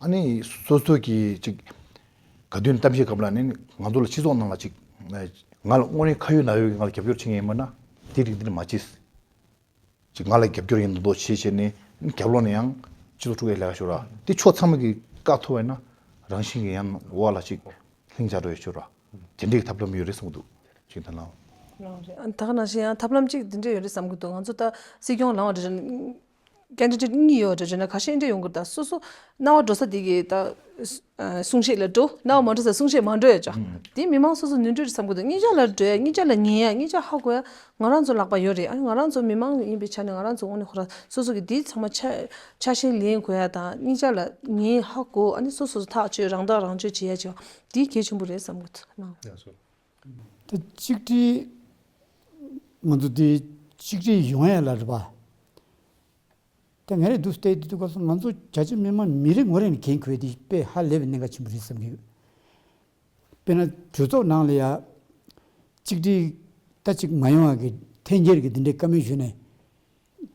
ཨ་ནི་སོ་སོ་གི་ཅིག་ག་དུས་གཏམ་བཤད་སྐབས་ལ་ནི་ང་ཚོ་ལ་སྤྱི་ཚོགས་ནང་ལ་ཅིག་ང་ལ་དངོས་གནས་ཁ་ཡོད་ན་ཡོད་ཀྱི་ང་ལ་རྒྱབ་སྐྱོར་བྱེད་མཁན་ཡིན་པ་ན་དེ་རིགས་འདི་ནི་མ་བྱེད། ཅིག་ང་ལ་རྒྱབ་སྐྱོར་ཡིན་མདོག་མདོག་བྱེད་བྱས་ནས་རྒྱབ་ལོགས་ནས་ཡང་སྤྱི་ཚོགས་དཀྲུག་ཡས་ལས་ཀ་ཤོར་ར། དེ་ཕྱོགས་ཚང་མ་གི་བཀག་ཐུབ་པ་ཡིན་ན་རང་བཞིན་གྱི་ཡང་འོག་ལ་ཅིག་ལྷིང་འཇགས་འགྲོ་ཡས་ཤོར་ར། དེ་འདྲའི་ཐབས་ལམ་ཡོད་རེད་གསུངས་འདུག་ཅིག་ད་ལ། རང་རེད། ཨ་ད་ག་ནང་བཞིན་ཡང་ཐབས་ལམ་གཅིག་འདི་འདྲ་ཡོད་རེད་བསམ་གི་འདུག་ང་ཚོ་ད་སྲིད་སྐྱོང་ལངས་པ་འདྲ་ཀན་ཌི་ཌེ་ཊི་གཉིས་ཡོད་འདྲ་བྱས་ན་ཁ་ཤས་འདྲ་ཡོང་གི་རེད། ད་སོ་སོ་སྣང་བ་འགྲོ་ས་དེ་གི་ད་གསུང་བཤད་ལ་འགྲོ། སྣང་བ་མ་འགྲོ་ས་གསུང་བཤད་མ་འགྲོ་ཡ་ཅག་དེ་མི་མང་སོ་སོ་ནོར་འཁྲུལ་རེད་བསམ་གི་འདུག་གཉིས་ཆ་ལ་འགྲོ་ཡ། གཉིས་ཆ་ལ་ཉན་ཡ། གཉིས་ཆ་ཧ་གོ་ཡ་ང་རང་ཚོ་ལག་པ་ཡོད་རེད། ཨ་ནི་ང་རང་ཚོ་མི་མང་ཡིན་པའི་ཆ་ནས་ང་རང་ཚོ་དངོས་གནས་ཁོ་རང་སོ་སོ་གི་དེ་ཚང་མ་ཆ་ཆ་ཤས་ལེན་དགོས་ཡ་དང་གཉིས་ཆ་ལ་ཉན་ཧ་གོ། ཨ་ནི་སོ་སོ་ཐག་གཅོད་རང་ཐག་རང་གཅོད་བྱེད་ཡ་ཅིག་དེ་གལ་ཆེན་པོ་རེད་བསམ་གི་འདུག་ད་གཅིག་སྒྲིལ་ང་ཚོ་དེ་གཅིག་སྒྲིལ་ཡོང་ཡ་ལ་རེད་པ། ད་ང་རེ་འདུག་སྟེ་འདི་འདུག་ག་སོང་ང་ཚོ་རྒྱ་ཆེ་མི་མང་མི་རེ་ངོ་རེ་ནས་འགན་ཁུར་དེ་དཔེ་ཧ་ལས་པའི་གནད་འགག་ཆེན་པོ་རེད་བསམ་གྱི་ཡོད། དཔེར་ན་གྲོས་ཚོགས་ནང་ལ་ཡ་གཅིག་སྒྲིལ་ད་གཅིག་མ་ཡོང་བ་གི་འཐེན་འཁྱེར་གྱི་འདི་འདྲའི་བཀའ་མོལ་ཞུས་ནས།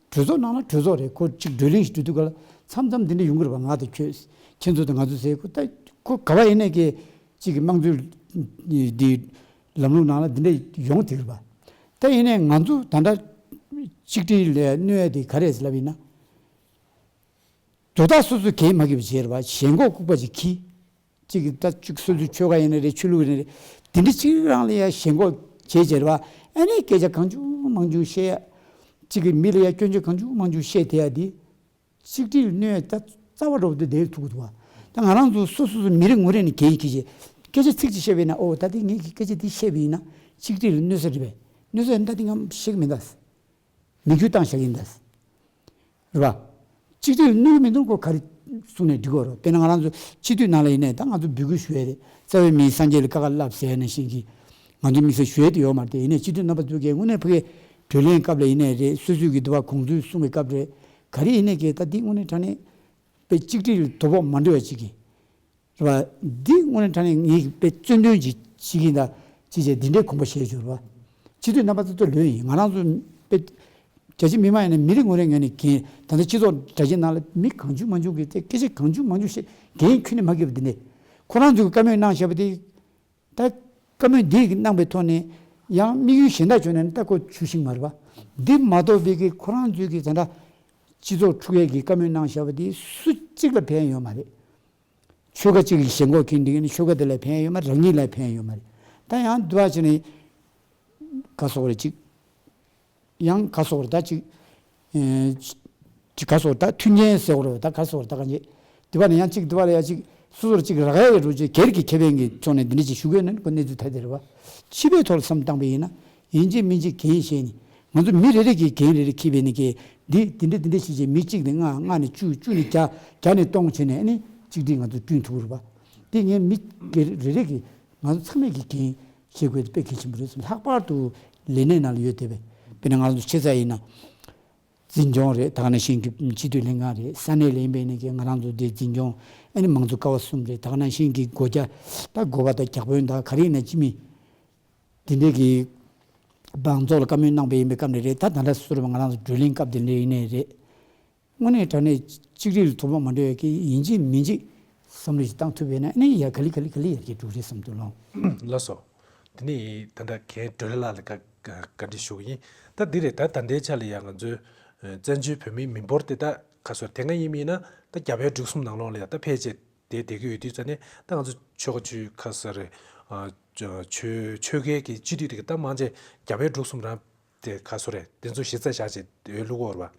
གྲོས་ཚོགས་ནང་ལ་གྲོས་ཚོགས་རེད། ཁོ་གཅིག་བགྲོ་གླེང་ཞིག་གྲོས་དུས་ག་ལ་མཚམས་མཚམས་འདི་འདྲ་ཡོང་གི་རེད་པ། ང་དང་ཁྱོད་ཁྱེད་ཚོ་དང་ང་ཚོ་ཟེར་ཁོ་ད་ཁོ་ག་བ་ཡིན་ནས་ཀྱི་གཅིག་གི་དམངས་གཙོའི་འདི་ལམ་ལུགས་ནང་ལ་འདི་འདྲ་ཡོང་ཐུབ་རེད་པ། ད་ཡིན་ནས་ང་ཚོ་ད་ལྟ་གཅིག་སྒྲིལ་ལ་གནོད་ཡ་དེ་ག་རེད་ཟེར་ལབ་ཡིན་ན། དོ་བདག་སོ་སོའི་གེགས་མ་གིབ་བྱས་རེད་པ། ཞེན་ཁོག་ལྐུགས་པ་ཅིག་གིས། གཅིག་གིས་ད་གཅིག་སོ་སོའི་ཆོལ་ཁ་ཡིན་ན་རེད། ཆོས་ལུགས་ཡིན་ན་རེད། དེ་འདྲ་གཅིག་རང་ལ་ཡ་ཞེན་ཁོག་བྱས་བྱས་རེད་པ། ཨ་ནི་སྐད་ཆ་གང་བྱུང་མང་བྱུང་བཤད་ཡ། གཅིག་གིས་མི་ལ་ཡ་སྐྱོན་བརྗོད་གང་བྱུང་མང་བྱུང་བཤད་བསྡད་ཡ་དེ། གཅིག་སྒྲིལ་གནོད་ཡ་ད་རྩ་བ་འགྲོ་བ་དེ་བསྡད་ཐུབ་ཀྱི་འདུག་པ། ད་ང་རང་ཚོ་སོ་སོ་སོ་མི་རེ་ངོ་རེ་ནས་གེགས་ཀྱི་བྱས། སྐད་ཆ་ཚིག་གཅིག་བཤད་པ་ཡིན་ན། ཨོ་ད་དེ་ངས་ཀྱི་སྐད་ཆ་འདི་བཤད་པ་ཡིན་ན་གཅིག་སྒྲིལ་གནོད་ས་རེད་པས། གནོད་ས་ཡིན་ད་དེ་ང་ཤེས་ཀྱི་མིན་ད། མིག་ཆུ་བཏང་བཞག་ཡིན་ད། རེད་པ། གཅིག་སྒྲིལ་གནོད་ཀྱི་མི་འདུག་ཁོ་ག་རེ་གསུངས་ནས་འགྲིག་གོ་རོ། དཔེར་ན་ང་རང་ཚོ་སྤྱི་འཐུས་ནང་ལ་ཡིན་ནས་ད་ང་ཚོ་འབོད་སྐུལ་ཞུ་ཡ་རེད། རྩ་བའི་མིའི་སངས་རྒྱས་ལ་ཀ་ཁ་བསླབ་ཟེར་ནས་བཞིན་གྱི་ང་ཚོ་དམིགས་བསལ་ཞུ་ཡ་དེ་ཡོད་མ་རེད་དེ། ཡིན་ནས་སྤྱི་འཐུས་རྣམ་པ་ཚོ་གིས་དངོས་གནས་ཕ་གིའི་བགྲོ་གླེང་སྐབས་ལ་ཡིན་ནས་རེད། སོ་སོའི་གི་འདུ་བ་དགོངས་ཚུལ་གསུང་བའི་སྐབས་རེད། ག་རེ་ཡིན་ནས་གི་ད་འདི་དངོས་གནས་དྲང་གནས་དཔེ་གཅིག་སྒྲིལ་དོ་ཕོག་མ་འགྲོ་བ་ཅིག་གི་རེད་པ། འདི་དངོས་གནས་དྲང་གནས་ངས་དཔེ་བཙན་དོན་ཅིག་བྱེད་ཀྱིན་ད་ཅི་བྱས་འདི་འདྲའི་དགོངས་པ་བཞེས་བྱུང་རེད་པ། སྤྱི་འཐུས་རྣམ་པ་ཚོ་ལོས་ཡིན། ང་རང་ཚོ་དཔེ་རྒྱ་ཆེ་མི་མང་ཡིན་ན་མི་རེ་ངོ་རེ་ངོས་ནས་འགན། ད་ལྟ་སྤྱི་ཚོགས་དྲ་རྒྱའི་ནང་ལ་མི་གང་བྱུང་མང་བྱུང་གིས་དེ་སྐད་ཆ་གང་བྱུང་མང་བྱུང་བཤད། འགན་ཁྱོན་ནས་མ་འཁྱེར་བ་འདི་འདྲས། ཁོ་རང་ཚོས་བཀའ་མོལ་གནང་བཞག་པ་དེ། ད་བཀའ་མོལ་འདི་གནང་པའི་ཐོག་ནས་ཡང་དམིགས་ཡུལ་གཞན་དག་བྱུང་ན་ནི་ད་ཁོ་ཆུ་ཤིང་མ་རེད་པ། འདི་མ་གཏོགས་པའི་གི་ཁོ་རང་ཚོས་གི་ད་ལྟ་ སྤྱི་ཚོགས་འཁྲུག་ཡས་ཀྱི་བཀའ་མོལ་གནང་བཞག་པ་དེ་སུ་གཅིག་ལ་ཕན་ཡོད་མ་རེད། ཆོལ་ཁ་གཅིག་གི་ཞེན་ཁོག་གིས་འགྲིག་ནི་ཆོལ་ཁ་དེ་ལ་ཕན་ཡོད་མ་རེད། རང་ཉིད་ལ་ཕན་ཡོད་མ་རེད། ད་ཡང་འདི་བ་བྱས་ནས་ག་སོགས་རེད་གཅིག་ཡང་ག་སོགས་རེད་ད་གཅིག་ཨེ། གཅིག་ག་སོགས་རེད་ད་མཐུན་རྐྱེན་ཟེར་བ་རེད་ད་ག་སོགས་རེད་ད་ག་འཇེ། འདི་བ་ནས་ཡང་གཅིག་འདི་བ་ལ་ཡང་གཅིག་སོ་སོར་གཅིག་རག་ཡས་རེད་འགྲོ་རྒྱུ་སྒེར་གྱི་ཁེ་ཕན་གྱི་ཕྱོགས་ནས་འདི་འདྲ་ཅིག་ཞུ་གི་ཡོད་ན་ཁོ་གནས་ཚུལ་ཐ་དད་རེད་བ། སྤྱི་པའི་ཐོག་ལ་བསམ་བཏང་པ་ཡིན་ན་ཡིན་གཅིག་མིན་གཅིག་འགན་བཞེས་ནས་ང་ཚོ་མི་རེ་རེ་གིས་འགན་རེ་རེ་འཁྱེར་བས་ནི་གས་འདི་འདི་འདྲ་འདི་འདྲ་བྱས་རྗེས་མི་གཅིག་ནས་ལྔ་ལྔ་ནས་བཅུ་བཅུ་ནས་བརྒྱ་བརྒྱ་ནས་སྟོང་བྱས་ནས་ཨ་ནི་གཅིག་སྒྲིལ་ང་ཚོ་བསྐྲུན་ཐུབ་ཀྱི་རེད་བ། དེ་ངས་མི་སྒེར་རེ་རེ་གིས་ང་ཚོ་ཚང་མས་ཀྱི་འགན་བཞེས་དགོས་དེ་དཔེ་གལ་ཆེན་པོ་རེད་ཟེར། ལྷག་པར་དུ་ལས་གནས་ནང་ལ་ཡོད་བསྡད་པའི་དཔེར་ན་ང་ཚོ་ཆེ་ས་ཡིན་ན། འཛིན་སྐྱོང་རེད། ད་ག་ནང་བཞིན་གྱི་སྤྱི་འཐུས་ལྷན་ཁང་རེད། ས་གནས་ལ་ཡིན་པའི་ནི་གི་ང་རང་ཚོ་འདི་འཛིན་སྐྱོང་ཨ་ནི་མང་གཙོ་ཀ་བ་གསུམ་རེད། ད་ག་ནང་བཞིན་གྱི་སྒོ་རྒྱ་ད་སྒོ་པ་དང་བརྒྱ་དཔོན་དང་ག་རེ་ཡིན་ན་སྤྱི་མི་འདི་འདྲས་ཀྱི་མང་ཚོགས་ལ་བཀའ་མོལ་གནང་པ་ཡིན་པའི་སྐབས་ནས་རེད། ད་ད་ལྟ་སུ་རེད་པ་ང་རང་ཚོ་བགྲོ་གླེང་སྐབས་འདི་འདྲས་ཡིན་ནའི་རེད། དངོས་གནས་དྲང་གནས་གཅིག་སྒྲིལ་ལ་དོ་ཕོག་མ་འགྲོ་ཡ་གི་ཡིན་གཅིག་མིན་གཅིག་བསམ་བློ་ཞིག་བཏང་ཐུབ་པ་ཡིན་ན་ཨ་ནི་ཡ་ག་ལེ་ག་ལེ་ག་ལེ་ཡར་རྒྱས་འགྲོ་གི་རེད་བསམ་འདུག་ལགས། ལགས་སོ། དེ་ནས་ད་ལྟ་རྒན་སྒྲོལ་ལགས་ལ་བཀའ་བཀའ་འདྲི་ཞུ་གི་ཡིན། ད་འདི་རེད། ད་ད་ལྟའི་ཆ་ལ་ཡང་ང་ཚོའི་ཨ་བཙན་བྱོལ་བོད་མིའི་མི་འབོར་དེ་ད་ག་ཚོད་དེ་སྔ་ཡིན་མིན་ན་ད་རྒྱ་བལ་འབྲུག་གསུམ་ནང་ལོགས་ལ་ཡང་ད་ཕལ་ཆེར་དེ་བསྡད་ཀྱི་ཡོད་དུས་ཙ་ནས་ད་ང་ཚོ་ཆོལ་ཁ་ཆོས་ཁ་ས་རེད། ཨ་ཆོས་ཆོལ་ཁའི་གི་སྤྱི་འཐུས་དེ་གི་ད་མང་ཆེ་རྒྱ་བལ་འབྲུག་གསུམ་རང་དེ་ག་ཚོད་རེད། དེ་ཚོ་གཞི་རྩ་བཞག་བྱས་འོས་བླུག་གི་ཡོད་རེད་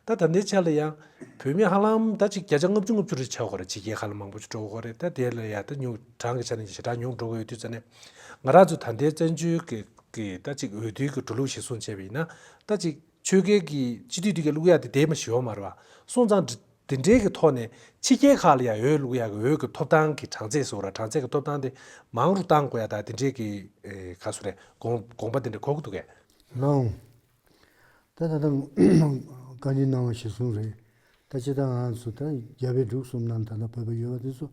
པ། ད་ད་ལྟའི་ཆ་ལ་ཡང་བོད་མི་ཧ་ལམ་ད་ཅིག་བརྒྱ་ཆ་ལྔ་བཅུ་ང་བཅུ་རེ་ཆགས་ཡོད་རེད། ཕྱི་རྒྱལ་ཁག་ལ་མང་པོ་ཞིག་འགྲོ་གི་ཡོད་རེད། ད་དེ་ལ་ཡང་ད་ཉུང་གྲངས་ཀྱི་ཆ་ནས་ཞེ་དྲག་ཉུང་འགྲོ་གི་ཡོད་དུས་ཙ་ནས་ང་རང་ཚོ་ད་ལྟའི་བཙན་བྱོལ་གི་གི་ད་ཅིག་འོས་བསྡུའི་གི་འགྲོ་ལུགས་གཞིར་བཟུང་བྱས་པ་ཡིན་ན་ད་ཅིག་ཆོལ་ཁའི་གི་སྤྱི་འཐུས་དེ་ག་བླུག་ཡ་དེ་དེ་མ་ཞིག་ཡོད་མ་རེད་པ། སོང་ཙང་དེ་འདྲའི་གི་ཐོག་ནས་ཕྱི་རྒྱལ་ཁག་ལ་ཡང་འོས་བླུག་ཡག་གི་འོས་ཀྱི་ཐོབ་ཐང་གི་གྲངས་ཚད་ཟེར་བ་ར། གྲངས་ཚད་ཀྱི་ཐོབ་ཐང་དེ་མང་རུ་གཏང་དགོས་ཡ་ད་དེ་འདྲའི་གི་ཨེ་ག་ཚོད་རེད། དགོངས་དགོངས་པ་དེ་འདྲ་འཁོར་གི་འདུག་གས། ལགས་འོང་། ད་ད་ལྟ་བཀའ་འདྲི་གནང་བ་གཞིར་བཟུང་རེད། ད་སྤྱིར་བཏང་ང་ཚོ་ད་རྒྱ་བལ་འབྲུག་གསུམ་ནང་ད་ལྟ་བོད་པ་ཡོད་པ་དེ་ཚོ་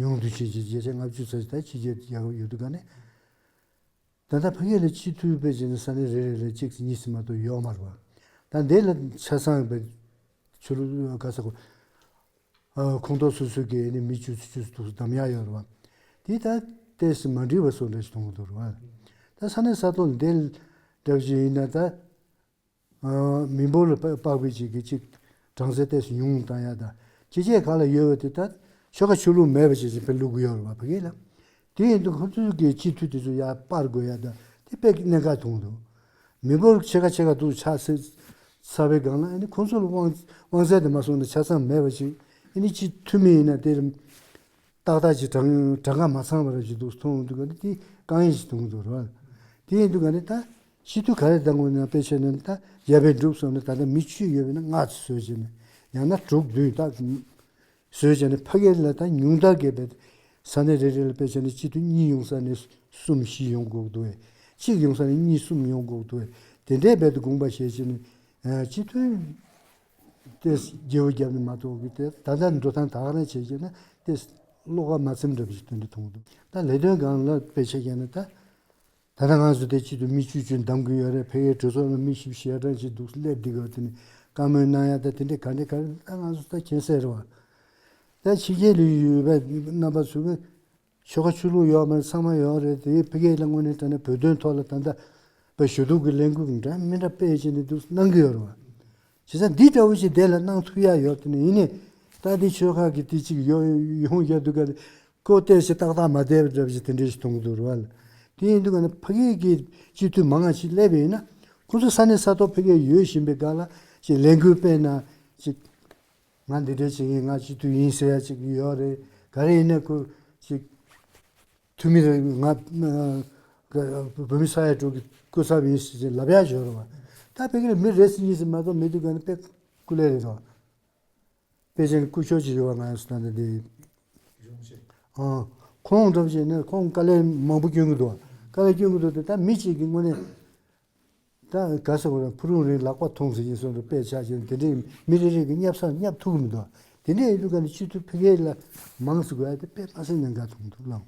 ཉུང་དུ་ཕྱིན་ཅིག་བརྒྱ་ཆ་ལྔ་བཅུ་ཙམ་ཞིག་ད་ཕྱི་རྒྱལ་རྒྱལ་ཁབ་ཡོད་དུས་ག་ནས། ད་ལྟ་ཕ་གི་ལ་སྤྱི་འཐུས་དཔེ་བྱས་ན་ས་གནས་རེ་རེ་ལ་གཅིག་གཉིས་ཙམ་མ་གཏོགས་ཡོད་མ་རེད་པ། ད་འདི་ལ་ཆ་ཚང་བའི་ཆོས་ལུགས་ག་ས་གོ་ཨ་ཁོངས་གཏོགས་སོ་སོ་གི་ནི་མི་བཅུ་ཙམ་བཅུ་ཙམ་འདུག་གདམ་ཡག་ཡོད་རེད་པ། དེ་ད་ཏོག་ཙམ་མ་འགྲིག་པ་བཟོ་འདྲ་ཞིག་མཐོང་གི་འདུག་རེད་པ། ད་ས་གནས་ས་ཐོག་ལ་འདི་འདྲ་བ་ཞིག་ཡིན་ན་ད། ཨ་མི་འབོར་ལ་དཔག་པའི་ཅིག་གི་ཅིག་གྲངས་ཚད་ཏོག་ཙམ་ཉུང་བཏང་ཡ་དང་ཕྱི་རྒྱལ་ཁག་ལ་ཡོད་པ་དེ་ད་ཆོལ་ཁ་ཆོས་ལུགས་མེད་པ་ཅིག་ཅིག་དཔེ་བླུག་གི་ཡོད་རེད་པ་ཕ་གི་ལ། དེ་ཡིན་དུས་ཁོ་ཚོའི་གི་སྤྱི་འཐུས་དེ་ཚོ་ཡར་སྤར་དགོས་ཡ་དང་དེ་དཔེ་གནད་འགག་མཐོང་འདུག་མི་འབོར་ཕྱེད་ཀ་ཕྱེད་ཀ་འདུག་ཆགས་ཚར་བའི་སྒང་ལ་ཨ་ནི་ཁོ་ཚོ་ལ་དབང་དབང་ཚད་དེ་མ་སོང་ན་ཆ་ཚང་མེད་པ་ཅིག་ཨ་ནི་སྤྱི་འཐུས་མི་ཡིན་ན་དེ་ཏག་ཏག་ཅིག་གྲངས་གྲངས་ཀ་མ་ཚང་བ་ར་ཅིག་འདུག་མཐོང་འདུག་ག་ནི་དེ་དཀའ་ངལ་ཅིག་མཐོང་འདུག་ར། དེ་ཡིན་དུས་ག་ནི་ད་སྤྱི་འཐུས་ག་རེ་བཏང་དགོས་ན་དཔེ་བྱས་ན་ད་རྒྱ་བལ་འབྲུག་གསུམ་ནི་ད་ལྟ་མི་བཅུ་ཡོད་པ་ན་ལྔ་ཙམ་བཟོས་བྱས་ནས་ཡང་ན་དྲུག་བདུན་ད་བཟོས་བྱས་ནས་ཕ་གི་ལ་ད་ཉུང་མཐར་བརྒལ་བའི་ས་གནས་རེ་རེ་ལ་དཔེ་བྱས་ན་སྤྱི་འཐུས་གཉིས་ཡོང་ས་ནས་གསུམ་བཞི་ཡོང་དགོས་འདུག་བས། གཅིག་ཡོང་ས་ནས་གཉིས་གསུམ་ཡོང་དགོས་འདུག་བས། དེ་འདྲའི་རྦད་དེ་དགོངས་པ་བཞེས་བྱས་ནས་སྤྱི་འཐུས། དེ་རྒྱལ་པོ་རྒྱབ་ནས་མ་གཏོགས་ཀྱི་དེ་ད་ལྟ་འགྲོ་སྟངས་ད་ག་རང་བྱས་བྱས་ན་དེ་བློ་ཁ་མ་ཚིམ་འདྲ་པོ་ཞིག་དེ་འདྲ་མཐོང་འདུག་ད་ལས་དོན་སྒང་ལ་དཔེ་ཆ་བཞག་ན་ད་ད་ལྟ་ང་ཚོ་དེ་སྤྱི་འཐུས་མི་བཅུ་བཅུ་འདེམས་ཀྱི་ཡོད་རེད། ཕ་གིའི་གྲོས་ཚོགས་ལ་མི་བཞི་བཅུ་ཞེ་གྲངས་ཅིག་འདུག་སླེབས་བསྡད་ཀྱི་ཡོད། དེ་ནི་བཀའ་མོལ་གནང་ཡ་ད་དེ་འདྲས་ག་འདྲས་ག་རེ་ད་ང་ཚོ་ད་མཁྱེན་གསལ་རེད་བ། ད་ཕྱི་རྒྱལ་ལ་ཡོད་པའི་རྣམ་པ་ཚོ་གི་ཆོལ་ཁ་ཆོས་ལུགས་ཡོད་མ་རེད། ཚང་མ་ཡོད་རེད། དེ་ཕ་གི་ལ་དངོས་གནས་དྲང་གནས་བོད་དོན་ཐོག་ལ་ད་ལྟ་བའི་ཞུ་གཏུག་གི་ལས་འགུལ་འདྲ་མི་འདྲ་སྤེལ་བྱས་ནས་འདུག་གནང་གི་ཡོད་རེད་བ། བྱས་ཙང་འདི་འདྲ་བོ་ཞིག་དེ་ལ་གནང་ཐུབ་ཡ་ཡོད་དེ་ནི་ཡིན་ནའི་ད་འདི་ཆོལ་ཁ་གི་དེ་གཅིག་ཡོང་ཡོང་ཡ་འདུག་ག་ཁོ་ལྟས་ཞིག་ཏག་ཏག་མ་བསྡད་པ་འདྲ་བོ་ཞིག་དེ་འདྲ་ཞིག་མཐོང་གི་འདུག་རེད་བ། དེ་ཡིན་དུས་ག་ནི་ཕ་གི་གི་སྤྱི་འཐུས་མང་ང་ཞིག་སླེབས་པ་ཡིན་ན་ཁོ་ཚོ་ས་གནས་ས་ཐོག་ཕ་གི་ཡོད་བཞིན་པའི་སྒང་ལ་ཞིག་ལས་འགུལ་སྤེལ་ན་ཞིག་ང་འདི་འདྲ་བྱེད་ཀྱིན་ང་སྤྱི་འཐུས་ཡིན་ཟེར་ཡ་ཅིག་ཡོད་རེད། ག་རེ་ཡིན་ན་ཁོ་ཅིག་འཐུས་མི་རེད། ང་བོད་མི་ས་ཡ་དྲུག་གི་སྐུ་ཚབ་ཡིན་ཟེར་ལབ་ཡ་ཡོད་རེད་བ། ད་ཕ་གི་ལ་མི་རེ་ཟིན་གཉིས་ཟིན་མ་གཏོགས་མི་འདུག་ག་ནི་དཔེ་སྐུ་ལས་རེད་དོ། དཔེ་ཅན་སྐུ་ཞབས་ཅིག་ཡོད་བ། ང་ཡང་སུ་ད་འདི་ཨང་ཁོང་འདྲ་བྱས་ནས་ཁོང་དཀའ་ལས་མང་པོ་སྐྱོན་གི་འདུག་དཀའ་ལས་སྐྱོན་གི་འདུག་དེ་ད་མི་གཅིག་གི་དངོས་གནས། ད་ག་ཟེར་དགོས་རེད། ཕུ་རུང་རེད་ལག་པ་ཐོངས་ཟེར་གྱིན་སོང་རེད། དཔེ་ཆ་གྱིན་དེ་འདྲའི་མི་རེ་རེ་གི་བསྙབ་ས་བསྙབ་ཐུབ་ཀྱི་མི་འདུག་དེ་འདྲའི་ཡིན་དུས་ག་ནས་སྤྱི་འཐུས་ཕ་གི་ལ་མང་ཙམ་དགོས་ཡ་དེ་དཔེ་མ་སྲིད་གནད་འགག་མཐོང་གི་འདུག་ལགས།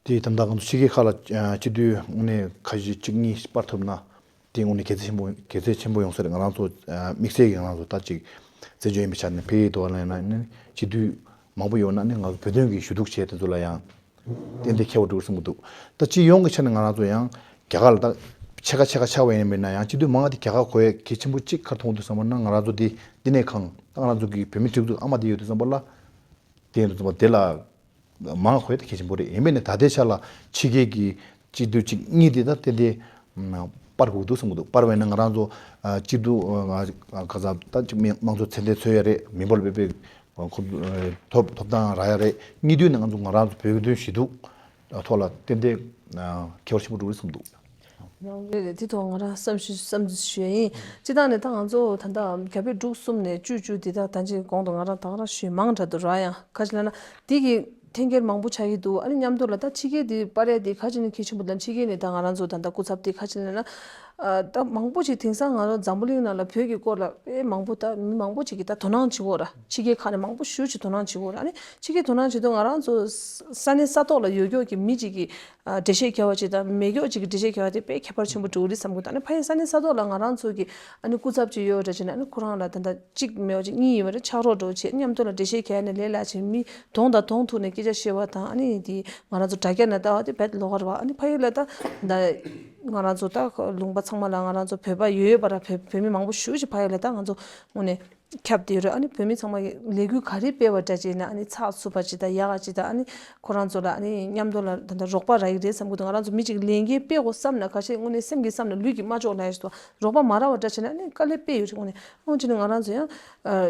དེ་ད་ལྟ་ང་ཚོ་ཕྱི་རྒྱལ་ཁག་ལ་སྤྱི་འཐུས་དངོས་གནས་ཁ་ཤས་གཅིག་གཉིས་སྤར་ཐུབ་ན་དེ་དངོས་གནས་དགེ་མཚན་ཆེན་པོ་དགེ་མཚན་ཆེན་པོ་ཡོང་ས་རེད། ང་རང་ཚོ་དམིགས་བསལ་གྱི་ང་རང་ཚོ་ད་ཅིག་བཙན་བྱོལ་ཡིན་པའི་ཆ་ནས་ཕ་གིའི་ཐོག་ལ་ཡིན་ན་སྤྱི་འཐུས་མང་པོ་ཡོད་ན་ནི་ང་ཚོ་བོད་དོན་གྱི་ཞུ་གཏུག་བྱས་དེ་ཚོ་ལ་ཡང་ཏན་ཏན་ཁྱད་པར་འགྲོ་གི་བསམ་གྱི་འདུག་ད་སྤྱི་ཡོངས་ཀྱི་ཆ་ནས་ང་རང་ཚོ་ཡང་རྒྱ་གར་ལ་ད་ ཕྱེད་ཀ་ཕྱེད་ཀ་ཆགས་པ་ཡིན་པས་ན་ཡང་སྤྱི་འཐུས་མང་བ་དེ་རྒྱལ་ཁ་གོ་ཡས་གལ་ཆེན་པོ་གཅིག་ག་རེ་མཐོང་འདུག་བསམ་པ་ན། ང་རང་ཚོ་དེ་འདི་ནས་གང་ད་ང་རང་ཚོ་གི་བོད་མི་སྒྲིག་འཛུགས་ཨ་མ་དེ་ཡོད་དུས་ཙམ་པ་ལ། དེ་ཡིན་དུས་ཙམ་པ་དེ་ལ་མང་བ་གོ་ཡས་དེ་གལ་ཆེན་པོ་རེད། ཡིན་པས་ན་ད་ལྟའི་ཆ་ལ་ཕྱི་རྒྱལ་གྱི་སྤྱི་འཐུས་གཅིག་གཉིས་དེ་ད་ཏན་ཏན་སྤར་དགོས་འདུག་བསམ་གྱི་འདུག་སྤར་བས་ན་ང་རང་ཚོ་སྤྱི་འཐུས་ག་ས་ད་ཅིག་མི་དམངས་གཙོ་ཚད་ལྡན་འཚོལ་ཡ་རེད། མི་འབོར་ལ་དཔེ་དཔེ་ཐོབ་ཐོབ་ཐང་རག་ཡ་རེད། གཉིས་དོན་ནི་ང་ཚོ་ང་རང་ཚོ་བོད་ཀྱི་དོན་ཞུ་གཏུག་ཐོག་ལ་ཏན་ཏན་ཁྱད་པར་ཆེན་པོ་འགྲོ་གི་རེད་བསམ་འདུག་རང་རེད་རེད། དེ་ཐོག་ང་རང་བསམ་ཞིབ་བསམ་ཚུལ་ཞུ་ཡ་ཡིན། སྤྱི་བཏང་ནས་ད་ང་ཚོ་ད་ལྟ་བརྒྱ་ཕྲག་དྲུག་གསུམ་ནས་བཅུ་བཅུ་འདི་དག་ད་ཅིག་གོང་དུ་ང་རང་ད་ག་རང་ཞུས་མང་དྲགས་འདུག་ར། ཡང་ག་ཅི་ལབ་ན་འདི་གི་འཐེན་འཁྱེར་མང་པོ་ཆགས་ཀྱི་འདུག་ཨ་ནི་མཉམ་དུ་ལ་ད་ཕྱི་རྒྱལ་འདི་སྤར་ཡ་འདི་ག་ཅི་ནས་གལ་ཆེན་པོ་དང་ཕྱི་རྒྱལ་ནས་ད་ང་རང་ཚོ་ད་ལྟ་སྐུ་ཚབ་འདི་ག་ཅི་ལབ་ན། ཨ་ད་མང་པོ་ཅིག་དེང་སང་ང་རང་འཛམ་བུ་གླིང་ནང་ལ་བོད་ཀྱི་སྐོར་ལ་དཔེ་མང་པོ་ད་མི་མང་པོ་ཅིག་གིས་ད་དོ་སྣང་བྱེད་ཀྱི་ཡོད་ར། ཕྱི་རྒྱལ་ཁག་ནས་མང་པོ་ཞེ་པོ་ཅིག་དོ་སྣང་བྱེད་ཀྱི་ཡོད་ར། ཨ་ནི་ཕྱི་རྒྱལ་དོ་སྣང་བྱེད་དུས་ང་རང་ཚོ་ས་གནས་ས་ཐོག་ལ་ཡོད་ཀྱོག་གི་མི་ཅིག་གིས་ཨ་འགྲེལ་བཤད་རྒྱག་པ་ཅིག་དང་མེད་ཀྱོག་ཅིག་གིས་འགྲེལ་བཤད་རྒྱག་པ་དེ་དཔེ་ཁྱད་པར་ཆེན་པོ་འགྲོ་གི་རེད་བསམ་གྱི་འདུག་ཨ་ནི་ཕ་གིའི་ས་གནས་ས་ཐོག་ལ་ང་རང་ཚོ་གི་ཨ་ནི་སྐུ་ཚབ་ཅིག་ཡོད་འདྲ་བྱས་ན། ཨ་ནི་ཁོ་རང་ལ་ད་ལྟ་གཅིག་མེད་པ་ཅིག་གཉིས་ཡོད་པ་རེད། ཕྱག་རོགས་འདྲ་བོ་བྱས། མཉམ་དུ་ལ་འགྲེལ་བཤད་རྒྱག་ནས་ལས་སླ་ཕྱིན། མི་གདོང་དང་གདོང་ཐུག་ནས་སྐད་ཆ་བཤད་པ་དང་། ཨ་ནི་དེ་ང་རང་ཚོ་དྲ་རྒྱ་ནས་ལྟ་བ་དེ་རྦད་ལོགས་ཀ་རེད་པ། ཨ་ནི་ཕ་གི་ལ་ད་ད་ང་རང་ཚོ་ད་ལུང་པ་ཚང་མ་ལ་ང་རང་ཚོ་བོད་པ་ཡོད་ཡོད་པ་ར། བོད་བོད་མི་མང་པོ་ཞེ་པོ་ཅིག་ཕ་གི་ལ་ད་ང་ཚོ་དངོས་གནས་ཁྱབ་བསྡད་ཡོད་རེད། ཨ་ནི་བོད་མི་ཚང་མ་གི་ལས་འགུལ་ག་རེ་སྤེལ་བ་འདྲ་བྱས་ན་ཨ་ནི་ཚགས་ཚུད་པ་ཅིག་དང་ཡག་ག་ཅིག་དང་། ཨ་ནི་ཁོ་རང་ཚོ་ལ་ཨ་ནི་མཉམ་དུ་ལ་ད་ལྟ་རོགས་པ་རག་གི་རེད་བསམ་གྱི་འདུག་ང་རང་ཚོ་མི་གཅིག་ལས་འགུལ་སྤེལ་དགོས་བསམ་ན་ཁ་ཤས་དངོས་གནས་སེམས་ཀྱིས་བསམ་ན་ལུས་ཀྱིས་མ་ལྕོགས་ལབ་ཡ་ཞིག་འདུག་རོགས་པ་མ་རག་པ་འདྲ་བྱས་ན་ཨ་ནི་དཀའ་ལས་དཔེ་ཡོད་རེད། དངོས་གནས་ཨང་བྱས་ན་ང་རང་ཚོ་ཡང་ཨ་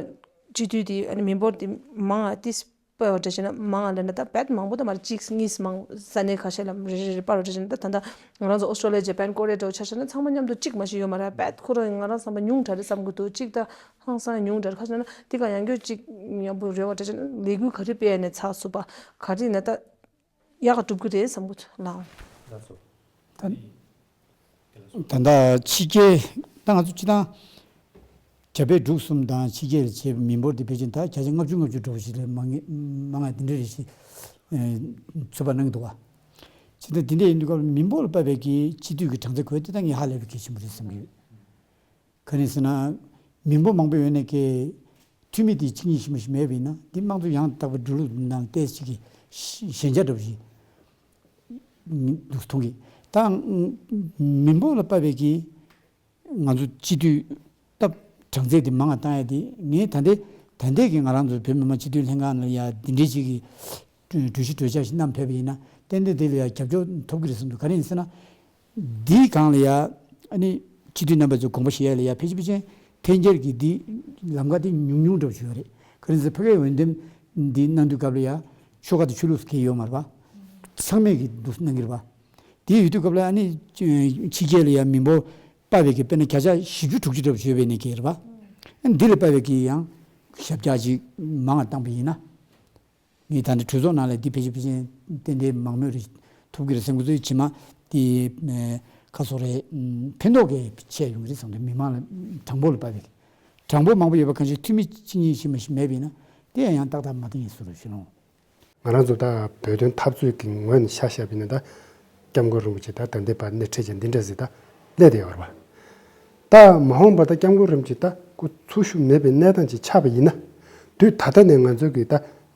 སྤྱི་འཐུས་དེ་ཨ་ནི་མི་འབོར་དེ་མང་ང་ཏིས་སྤེལ་བ་འདྲ་བྱས་ན་མང་ང་ལབ་ན་ད་རྦད་མང་པོ་ད་མ་རེད། གཅིག་གཉིས་མང་ས་གནས་ཁ་ཤས་ལ་རེ་རེ་རེ་སྤར་བ་འདྲ་བྱས་ན། ད་ད་ལྟ་ང་རང་ཚོ་ཨོ་སི་ཀྲོ་ལི་ཡ་ཇ་པན་ཀོ་རི་ཡ་འདྲ་བོ་ཆ་བཞག་ན་ཚང་མ་མཉམ་དུ་གཅིག་མ་ཞིག་ཡོད་མ་རེད། རྦད་ཁོ་རང་ང་རང་བསམ་པ་ཉུང་དྲགས་རེད་བསམ་གྱི་འདུག་གཅིག་ད་ཧང་སང་ཉུང་དྲགས་རེད། ཁ་ཤས་ན་དེ་ག་ཡང་སྐྱོ་གཅིག་ཡག་པོ་རེད་བ་འདྲ་བྱས་ན་ལས་འགུལ་ག་རེ་སྤེལ་ནས་ཚགས་ཚུད་པ་ག་རེ་ན་ད་ཡག་ག་འགྲུབ་ཀྱི་རེད་བསམ་གྱི་འདུག་ལགས། ད་ད་ལྟ་ཕྱི་རྒྱལ་ད་ང་ཚོ་སྤྱི་བཏང་རྒྱ་བལ་འབྲུག་གསུམ་དང་ཕྱི་རྒྱལ་ལ་བྱས་པའི་མི་འབོར་དེ་ཕལ་ཆེར་ད་བརྒྱ་ཆ་ལྔ་བཅུ་ལྔ་བཅུ་འགྲོ་བ་ཞིག་ལས་མང་ངེས་མང་ང་དེ་འདྲ་རེད་ཞེས་ཚོད་དཔག་གནང་གི་འདུག་བ། ཕྱི་ད་དེ་འདྲ་ཡིན་དུས་སྐབས་མི་འབོར་ལ་དཔག་པའི་གི་སྤྱི་འཐུས་ཀྱི་གྲངས་ཚད་དགོས་དེ་ད་ངས་ཧ་ལས་པའི་གལ་ཆེན་པོ་རེད་བསམ་གྱི་ཡོད། ག་རེ་ཟེར་ན། མི་འབོར་མང་པོ་ཡོད་ནས་ཀྱི་འཐུས་མི་དེ་གཅིག་གཉིས་ཤིག་མ་ཞིག་མེད་པ་ཡིན་ན་འདི་དམངས་གཙོ་ཡང་དག་པའི་འགྲོ་ལུགས་ནང་ཏོག་ཙམ་གྱི་ཞན་ཆ་འདྲ་པོ་ཞིག་འདུག་མཐོང་གི། ད་མི་འབོར་ལ་དཔག་པའི་གི་ང་ཚོ་སྤྱི་འཐུས་སྟབས་གྲངས་ཚད་དེ་མང་ང་བཏང་ཡ་དེ་ངས་ད་ལྟའི་ད་ལྟའི་གི་ང་རང་ཚོ་བོད་མི་མང་སྤྱི་འཐུས་ལྷན་ཁང་ལ་ཡ་འདི་འདྲའི་ཅིག་གི་གྲོས་གཞི་གྲོས་འཆར་ཞིག་བསྣམས་ཕེབས་པ་ཡིན་ན་ཏན་ཏན་དེ་ལ་ཡ་རྒྱབ་སྐྱོར་ཐོབ་ཀྱི་རེད་བསམ་འདུག་ག་རེ་ཡིན་ཟེར་ན། འདིའི་སྒང་ལ་ཡ་ཨ་ནི་སྤྱི་འཐུས་རྣམ་པ་ཚོས་དགོངས་པ་བཞེས་ཡ་ལ་ཡ་ཕལ་ཆེར་ཕལ་ཆེར་འཐེན་འཁྱེར་གྱི་འདི་ལམ་ཁ་དེ་ཉུང་ཉུང་འདྲ་པོ་ཞིག་ཡོད་རེད། ག་རེ་ཟེར་ཕ་གིའི་འོས་འདེམས་འདི་གནང་དུས་སྐབས་ལ་ཡ་ཆོལ་ཁ་དང་ཆོས་ལུགས་སུ་གང་ཡང་ཡོད་མ་རེད་པ། ཚང་མས་ཀྱི་འདུག་གནང་གི་རེད་པ། དེ་ཡོད་དུས་སྐབས་ལ་ཨ་ནི་ཕྱི་རྒྱལ་ལ་ཡ་མི་འབོར་དཔག་པའི་གི་དཔེར་ན་བརྒྱ་ཆ་བཞི་བཅུ་དྲུག་ཅུ་འདྲ་པོ་ཞིག་ཡོད་པའི་ནས་ཀྱི་རེད་པ། ཨ་ནི་འདི་ལ་དཔག་པའི་གི་ཡང་ཞབས་བཀྱག་ཅིག་མང་ང་བཏང་པ་ཡིན་ན། ངས་ད་ནི་གྲོས་ཚོགས་ནང་ལ་འདི་ཕལ་ཆེར་ཕལ་ཆེར་ཏན་ཏན་མང་མོས་རེ་ཐོབ་ཀྱི་རེད་བསམ་གྱི་འདུག་ཕྱི་མ་དེ་ཁ་སོ་རེ་ཕན་ཐོགས་ཀྱི་ཆེ་ཡོང་གི་རེད་བསམ་གྱི། མི་མང་ལ་གྲངས་འབོར་ལ་དཔག་པའི་གྲངས་འབོར་མང་པོ་ཡོད་པ་གང་ཞིག་འཐུས་མི་གཅིག་གཉིས་ཤིག་མ་ཞིག་མེད་པ་ཡིན་ན་དེ་ཡང་ཏག་ཏག་མ་བཏང་ཡིན་ཟེར་རོ་ཞུ་ལོང་། ང་རང་ཚོ་ད་བོད་དོན་འཐབ་རྩོད་ཀྱི་ངོས་ནས་ཆ་བཞག་པ་ཡིན་ན་ད་སྐྱབས་མགོན་རིན་པོ་ཆེ་ད་ད་ལྟའི་བར་སྣེ་ཁྲིད་བྱས་འདི་འདྲ་ཟིག་ད་སླེབས་བསྡད་ཡོད་རེད་པ། ད་མ་འོངས་པར་ད་སྐྱབས་མགོན་རིན་པོ་ཆེ་ད་སྐུ་འཚོ་བཞུགས་མེད་པའི་གནས་སྟངས་ཅིག་ཆགས་པ་ཡིན་ན། དུས་ད་ལྟ་ནས་ང་ཚོ་གི་ད་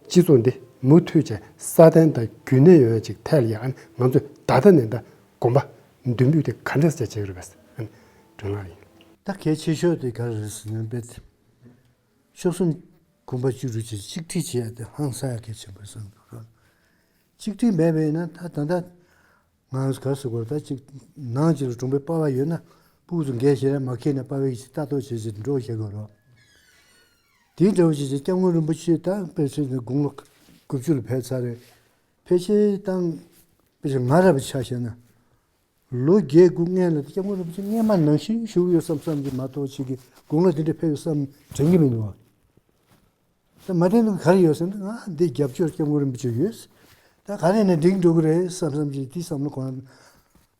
སྤྱི་ཚོགས་འདི་མུ་མཐུད་བྱས་སྲ་བརྟན་དང་རྒྱུན་གནས་ཡོང་ཡ་ཅིག་ཐད་ལ་ཡང་ང་ཚོས་ད་ལྟ་ནས་ད་གོམ་པ་མདུན་སྤོས་དེ་ག་འདྲ་ཟེ་བྱེད་ཀྱི་རེད་པས། དྲན་ལག་ཡིན། ད་གལ་ཆེ་ཤོས་དེ་ག་རེ་རེད་ཟེར་ན་དཔེ་ཤོག་གསུམ་གོམ་པ་གཅིག་རུ་བྱས་གཅིག་སྒྲིལ་བྱེད་ཡ་དེ་ཧང་སང་ཡ་གལ་ཆེན་པོ་རེད་བསམ་འདུག་གཅིག་སྒྲིལ་མེད་པ་ཡིན་ན་ད་ད་ལྟ་ང་ག་ཟེར་དགོས་རེད། ད་ཅིག་ནང་ཅིག་ལ་གྲོང་པའི་པ་ཕ་ཡོད་ན་ཕྲུ་གུ་ཚོ་འགས་བྱས་ན་མ་ཁེལ་ན་པ་ཕའི་ཅིག་ལྟ་རྟོག་བྱེད་བྱེད་འགྲོ་བྱེད་དགོས་རེད། དེའི་འདྲ་བོ་ཅིག་ཅིག་སྐྱབས་མགོན་རིན་པོ་ཆེ་ད་དཔེ་ཆ་ནས་དགུང་ལོ་དགུ་བཅུ་ལ་ཕེབས་ཚར་རེད། ཕལ་ཆེར་བཏང་དཔེ་ཆ་ང་ར་བ་ཆ་བཞག་ན། ལོ་བརྒྱད་དགུ་སྔོན་ལ་སྐྱབས་མགོན་རིན་པོ་ཆེ་སྔས་མ་ནང་བཞིན་བཞུགས་ཡོད་བསམ་བསམ་གྱི་མ་གཏོགས་ཅིག་གི་དགུང་ལོ་དེ་འདྲ་ཕེབས་ཡོད་བསམ་དྲན་གྱི་མི་འདུག་བ། ད་མ་དྲན་དུས་ག་རེ་ཡོད་ཟེར་ན་ང་འདི་རྒྱབ་སྐྱོར་སྐྱབས་མགོན་རིན་པོ་ཆེ་ཡོད། ད་ག་རེ་ནས་འགྲིག་འགྲོ་གི་རེད་བསམ་བསམ་ཅིག་དེ་བསམ་བློ་གོང་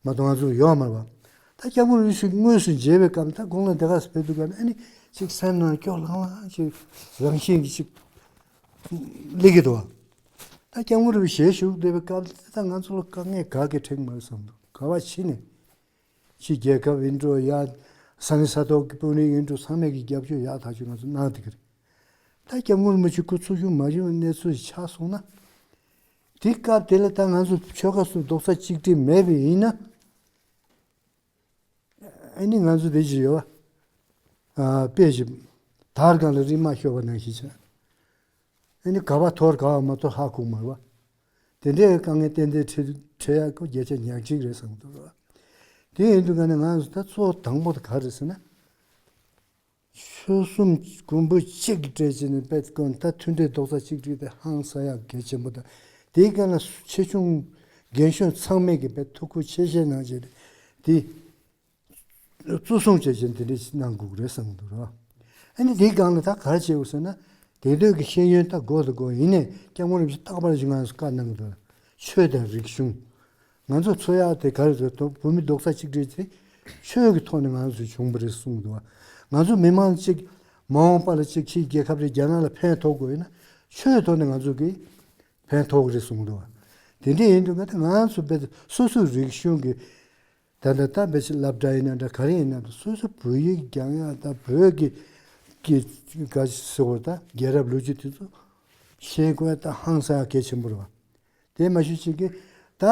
མ་གཏོང་ང་ཚོ་ཡོད་མ་རེད་བ། ད་སྐྱབས་མགོན་རིན་པོ་ཆེ་དངོས་སུ་མཇལ་བའི་སྐབས་ད་དགུང་ལོ་འདི་ག་ཕེབས་དུས་སྐབས་ཨ་ནི་ཅིག་སེམས་ནང་སྐྱོ་ལྷང་ལྷང་ཅིག་རང་བཞིན་གྱི་ཅིག་སླེབས་ཀྱི་འདུག་བ། ད་སྐྱབས་མགོན་རིན་པོ་ཆེ་བཞུགས་བསྡད་པའི་སྐབས་དེ་ད་ང་ཚོ་ལ་དཀའ་ངལ་ག་གེ་འཕྲད་ཀྱི་མ་རེད་བསམ་འདུག་ག་བ་ཕྱི་ནས་ཕྱི་རྒྱལ་ཁབ་ཡིན་འགྲོ་ཡ་ས་གནས་ས་ཐོག་གི་དཔོན་རིགས་ཡིན་འགྲོ་ཚང་མས་ཀྱི་རྒྱབ་སྐྱོར་ཡག་ཐག་ཆོད་ང་ཚོ་གནང་བསྡད་ཀྱི་རེད། ད་སྐྱབས་མགོན་རིན་པོ་ཆེ་སྐུ་འཚོ་བཞུགས་མ་བཞུགས་གནས་ཚུལ་ཆགས་སོང་ན། དེ་སྐབས་དེ་ལ་ད་ང་ཚོ་ཆོལ་ཁ་གསུམ་རྡོག་རྩ་གཅིག་སྒྲིལ་མེད་པ་ཡིན་ན། ཨ་ནི་ང་ཚོ་དེ་ཅི་ཡོད་བ། ཨ་དཔེ་ཅིག་དར་སྒང་ལ་རིལ་མ་ཤོར་བ་ནང་བཞིན་བྱས། ཨ་ནི་ག་པར་འཐོར་ག་པར་མ་འཐོར་ཧ་གོ་མ་རེད་བ། དེ་འདྲའི་དཀའ་ངལ་ཏན་ཏན་འཕྲད་འཕྲད་ཡག་གི་བརྒྱ་ཆ་ཉག་གཅིག་རེད་བསམ་གྱི་འདུག་ར། དེ་ཡིན་དུས་ཀ་ནས་ང་ཚོ་ད་གཙོ་བོ་དང་པོ་དེ་ག་རེད་ཟེར་ན། ཆོལ་གསུམ་མགོན་པོ་གཅིག་གི་གྲས་ཅིག་ནས་དཔེ་དཀོན་ད་མཐུན་སྒྲིལ་རྡོག་རྩ་གཅིག་སྒྲིལ་དེ་ཧང་སང་ཡག་གལ་ཆེན་པོ་དང་། དེའི་སྒང་ལ་ཆེ་ཆུང་རྒན་གཞོན་ཚང་མས་ཀྱི་དཔེ་ཐུགས་ཁུར་ཆེ་བཞེས་གནང་བྱས་དེ། གཙོ་བཟུང་བྱས་བྱས་འདི་འདྲ་ཞིག་གནང་དགོས་ཀྱི་རེད་བསམ་གྱི་འདུག་ར། ཨ་ནི་དེའི་སྒང་ལ་ད་ག་རེ་བྱེད་དགོས་ཟེར་ན། དེང་དུས་ཀྱི་ཤེས་ཡོན་ད་དགོས་དང་དགོས། ཡིན་ནའི་སྐྱབས་མགོན་རིན་པོ་ཆེ་རྟག་པར་ཞུ་ང་ཚོ་བཀའ་གནང་གི་འདུག། ཆོས་དང་རིག་གཞུང་། ང་ཚོ་འཚོ་ཡག་དེ་ག་རེ་རེད་དོ། བོད་མི་རྡོག་རྩ་གཅིག་སྒྲིལ་དེ་ཆོས་ཀྱི་ཐོག་ནས་ང་ཚོ་བྱུང་བ་རེད་གསུངས་འདུག། ང་ཚོ་མི་མང་གཅིག་མ་འོངས་པ་ལ་གཅིག་ཕྱིའི་རྒྱལ་ཁབ་རེད་རྒྱ་ནག་ལ་ཕན་ཐོགས་དགོས་ཡོད་ན་ཆོས་ཐོག་ནས་ང་ཚོ་གི་ཕན་ཐོགས་ཀྱི་རེད་གསུངས་འདུག། དེ་འདྲ་ཡིན་དུས་ང་ད་ང་ཚོ་བོད་སོ་སོའི་རིག་གཞུང་གི་ད་ལྟ་ད་བེད་སྤྱོད་སློབ་གྲྭ་ཡིན་ན་འདྲ་ག་རེ་ཡིན་ན་འདྲ་སོ་སོ་བོད་ཡིག་སྦྱང་ཡག་ད་བོད་ཀྱི་ཀྱི་ག་ཟེར་བ་ད་རྒྱལ་རབས་ལོ་རྒྱུས་དེ་ཚོ་ཤེས་དགོས་ད་ཧང་སང་ཡག་གལ་ཆེན་པོ་རེད་བ། དེ་མ་ཞུ་ཅིག་གི་ད་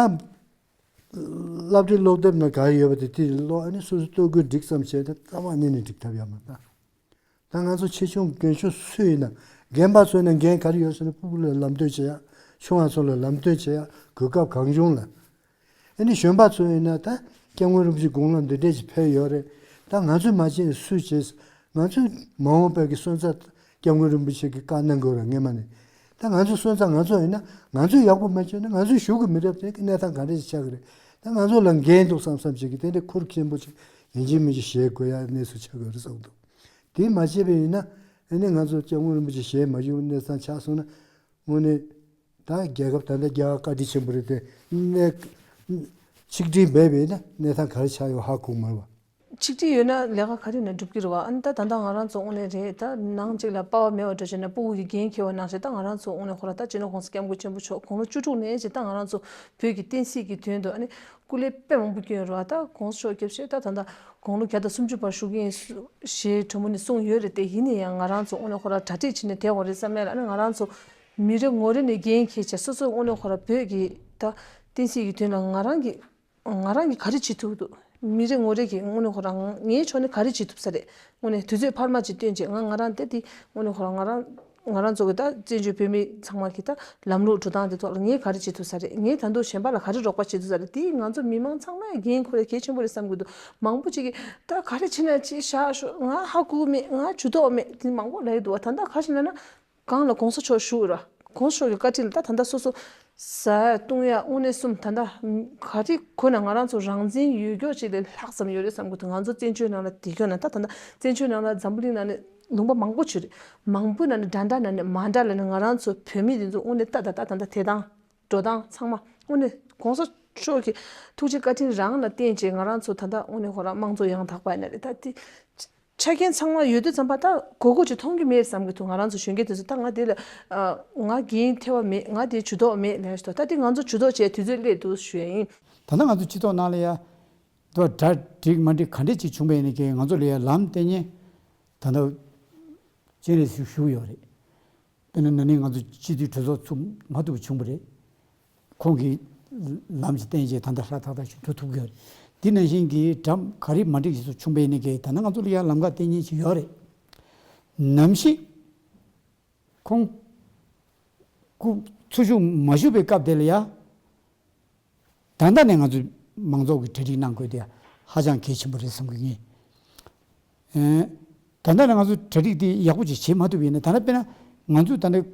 སློབ་གྲྭའི་སློབ་དེབ་ནང་ག་རེ་ཡོད་པ་དེ་དེ་ཀློག་ཨ་ནི་སོ་སོ་ལྟོ་གོས་སྒྲིག་ཙམ་བྱས་ད་རྩ་བ་ཉིད་ནས་འགྲིག་ཐབས་ཡོད་མ་རེད་ད། ད་ང་ཚོ་ཆེ་ཆུང་རྒན་གཞོན་སུ་ཡིན་ན་རྒན་པ་ཚོ་ཡིན་ན་འགན་ག་རེ་ཡོད་ཟེར་ན་ཕྲུ་གུ་ལ་ལམ་སྟོན་བྱེད་ཡག་ཆུང་བ་ཚོ་ལ་ལམ་སྟོན་བྱེད་ཡག་གོ་སྐབས་གང་བྱུང་ལ། ཨ་ནི་གཞོན་པ་ཚོ་ཡིན་ན་ད་སྐྱབས་མགོན་རིན་པོ་ཆེའི་དགུང་ལོ་འདི་འདྲས་ཅིག་ཕེབས་ཡོད་རེད། ད་ང་ཚོས་མ་བྱས་ན་སུས་བྱེད། ང་ཚོས་མ་འོངས་པའི་གི་སོན་རྩ་སྐྱབས་མགོན་རིན་པོ་ཆེ་གི་བཀའ་གནང་དགོས་རེད་སྔོན་མ་ནས། ད་ང་ཚོའི་སོན་རྩ་ང་ཚོ་ཡིན་ན་ང་ཚོས་ཡག་པོ་མ་བྱས་ན་ང་ཚོའི་གཞུག་གི་མི་རབས་དེ་གི་གནས་སྟངས་ག་འདྲས་ཅིག་ཆགས་ཀྱི་རེད། ད་ང་ཚོ་ལ་འགན་འདུག་བསམ་བསམ་བྱེད་ཀྱི་དེ་འདྲའི་ཁུར་ཆེན་པོ་ཅིག་ཡིན་གཅིག་མིན་གཅིག་བཞེས་དགོས་ཡག་གནས་ཚུལ་ཆགས་ཀྱི་རེད་བསམ་འདུག། དེ་མ་བྱས་པ་ཡིན་ན་ཨ་ནི་ང་ཚོ་སྐྱབས་མགོན་རིན་པོ་ཆེ་ཞལ་མ་བཞུགས་གནས་སྟངས་ཆགས་སོང་ན་དངོས་གནས་ད་རྒྱལ་ཁབ་ད་ལྟ་རྒྱལ་ཁབ་བཀའ་དྲིན་ཆེན་པོ་རེད་དེ་གནས་ཆིག་སྒྲིལ་མེད་པ་ཡིན་ན་གནས་སྟངས་ག་རེ་ཆགས་ཡོད་ཧ་གོ་མ་རེད་བ། ཆིག་སྒྲིལ་ཡོད་ན་ལས་ཀ་ག་རེ་ཡིན་ན་འགྲུབ་ཀྱི་རེད་བ། ཨ་ནི་ད་ད་ལྟ་ང་རང་ཚོ་དངོས་གནས་རེད་ད་ནང་གཅིག་ལ་སྤོབས་པ་མེད་པ་འདྲ་བྱས་ན་སྤུ་གུ་གི་འགན་འཁྱེར་བ་ནང་བཞིན་ད་ང་རང་ཚོ་དངོས་གནས་ཁོ་རང་ད་སྤྱི་ནོར་༸གོང་ས་༸སྐྱབས་མགོན་ཆེན་པོ་མཆོག་དགུང་ལོ་བཅུ་དྲུག་ནས་ཅིག་ད་ང་རང་ཚོ་བོད་ཀྱི་བསྟན་སྲིད་ཀྱི་དོན་དུ་ཨ་ནི་སྐུ་ལས་དཔེ་མང་པོ་བསྐྱོན་ཡོད་རེད་བ། ད་༸གོང་ས་མཆོག་སྐྱབས་ཞེས་ད་ད་ལྟ་དགུང་ལོ་བརྒྱ་དང་སུམ་ཅུ་བར་བཞུགས་ཀྱི་ཡིན་ཞེས་གྲོས་མོལ་ནས་གསུངས་ཡོད་རེད་དེ། ཡིན་ན་ཡང་ང་རང་ཚོ་དངོས་གནས་ཁོ་རང་གྲ་སྒྲིག་བྱས་ནས་བསྡད་ཡོད་རེད་བསམ་ཡ་ལ་ཨ་ནི་ང་རང་ཚོ་མི་རེ་ངོ་རེ་ནས་འགན་འཁྱེར་བྱས་སོ་སོ་དངོས་གནས་ཁོ་རང་བོད་ཀྱི་ད་བསྟན་སྲིད་ཀྱི་དོན་ལ་ང་རང་གི་ང་རང་གིས་ག་རེ་བྱེད་ཐུབ་འདུག། མི་རེ་ངོ་རེ་གིས་དངོས་གནས་ཁོ་རང་ངའི་ཕྱོགས་ནས་ག་རེ་བྱེད་ཐུབ་ས་རེད། དངོས་གནས་དུས་ཚོད་འཕར་མ་ཅིག་བཏོན་བྱས་ང་ང་རང་དེ་དེ་དངོས་གནས་ཁོ་རང་ང་རང་ང་རང་ཚོ་གི་ད་བཙན་བྱོལ་བོད་མི་ཚང་མ་གི་ད་ལམ་ལུགས་འགྲོ་སྟངས་དེ་ཐོག་ལ་ངས་ག་རེ་བྱེད་ཐུབ་ས་རེད། ངས་ད་དུང་གཞན་པ་ལ་ག་རེ་རོགས་པ་བྱེད་ཐུབ་ས་རེད། དེ་ང་ཚོ་མི་མང་ཚང་མ་འགན་ཁུར་ཡ་གལ་ཆེན་པོ་རེད་བསམ་གི་འདུག། མང་པོ་ཅིག་གིས་ད་ག་རེ་བྱེད་ན་ཅིག་བཞག་ཤོག་ང་ཧ་གོ་གི་མེད། ང་ཇུས་གཏོགས་མེད། དེ་མང་པོ་ལབ་ཡི་འདུག་བ། ད་ད་ག་རེ་བྱེད་ན་ན། གང་ལ་༸གོང་ས་མཆོག་བཞུགས་ར། ༸གོང་ས་མཆོག་གི་བཀའ་དྲིན་ལ་ད་ད་ལྟ་སོ་སོ་ཟ་ཡ་བཏུང་ཡ་དངོས་གནས་གསུམ་ད་ལྟ་ག་རེ་གོ་ན་ང་རང་ཚོ་རང་བཙན་ཡོད་མཁན་ཅིག་ལས་ལྷག་ཙམ་ཡོད་རེད་བསམ་གི་འདུག། ང་ཚོ་བཙན་བྱོལ་ནང་ལ་བསྡད་མཁན་ན་ད་ད་ལྟ་བཙན་བྱོལ་ནང་ལ་འཛམ་བུ་གླིང་ནང་ནས་ལུང་པ་མང་པོ་ཅིག་རེད། མང་པོའི་ནང་ནས་འདྲ་འདྲ་ནང་ནས་མ་འདྲ་ལ་ནས་ང་རང་ཚོ་བོད་མི་འདི་ཚོ་དངོས་གནས་ད་ད་ད་ད་ལྟ་དེ་དང་འགྲོ་སྟངས་ཚང་མ་དངོས་གནས་༸གོང་ས་མཆོག་གི་ཐུགས་རྗེ་བཀའ་དྲིན་རང་ལ་བརྟེན་བྱས་ང་རང་ཚོ་ད་ལྟ་དངོས་གནས་ཁོ་རང་དམངས་གཙོ་ཡང་དག་པ་ཡིན་ན་རེད། ད་དེ་ཆ་རྐྱེན་ཚང་མ་ཡོད་དུས་ཙམ་པ་ད་གོ་གོ་ཅིག་མཐོང་གི་མེད་བསམ་གི་འདུག། ང་རང་ཚོ་གཞོན་སྐྱེས་དེ་ཚོ་ད་ང་དེ་ལ་ཨ་ང་འགན་ཐེ་བ་མེད། ང་དེ་ཇུས་གཏོགས་མེད་ལབ་ཤི་ཏོ། ད་དེ་ང་ཚོ་ཇུས་གཏོགས་བྱས་དུས་ཚོད་སླེབས་འདུག་ཞུ་ཡ་ཡིན། ད་ལྟ་ང་ཚོ་སྤྱི་ཚོགས་ནང་ལ་ཡ་དོ་གྲ་འགྲིག་མ་འགྲིག་ག་འདྲས་ཅིག་བྱུང་བ་ཡིན་ན་ཀྱི་ང་ཚོ་ལ་ཡ་ལམ་བསྟན་མཁན་ད་ལྟ་སྤྱན་རས་གཟིགས་བཞུགས་ཡོད་རེད། དཔེར་ན་ན་ནིང་ང་ཚོ་སྤྱི་འཐུས་གྲོས་ཚོགས་ཚུགས་མ་ཐུབ་པ་བྱུང་བ་རེད། ཁོང་གིས་ལམ་ཞིག་བསྟན་རྗེས་ད་ལྟ་ཧྲ་ཐག་ཐག་ཞིག་འགྲོ་ཐུབ་ཀྱི་ཡོད་རེད། འདི་ནང་བཞིན་གྱི་གྲམ་ག་རེ་མ་འགྲིག་ཞིག་སུ་བྱུང་བས་ནི་གས་ད་ནང་ང་ཚོ་ལ་ཡང་ལམ་ཁ་བསྟན་མཁན་ཞིག་ཡོད་རེད། ནམ་ཞིག་ཁོང་སྐུ་འཚོ་བཞུགས་མ་བཞུགས་པའི་སྐབས་དེ་ལ་ཡང་ད་ལྟ་ནས་ང་ཚོས་མང་ཚོགས་ཀྱི་གྲ་སྒྲིག་གནང་དགོས་དེ་ཧ་ཅང་གལ་ཆེན་པོ་རེད་བསམ་གྱི་ཡིན། ད་ལྟ་ནས་ང་ཚོ་གྲ་སྒྲིག་དེ་ཡག་པོ་ཅིག་བྱེད་མ་ཐུབ་པ་ཡིན་ན་ད་ལྟ་དཔེར་ན་ང་ཚོས་ད་ལྟ་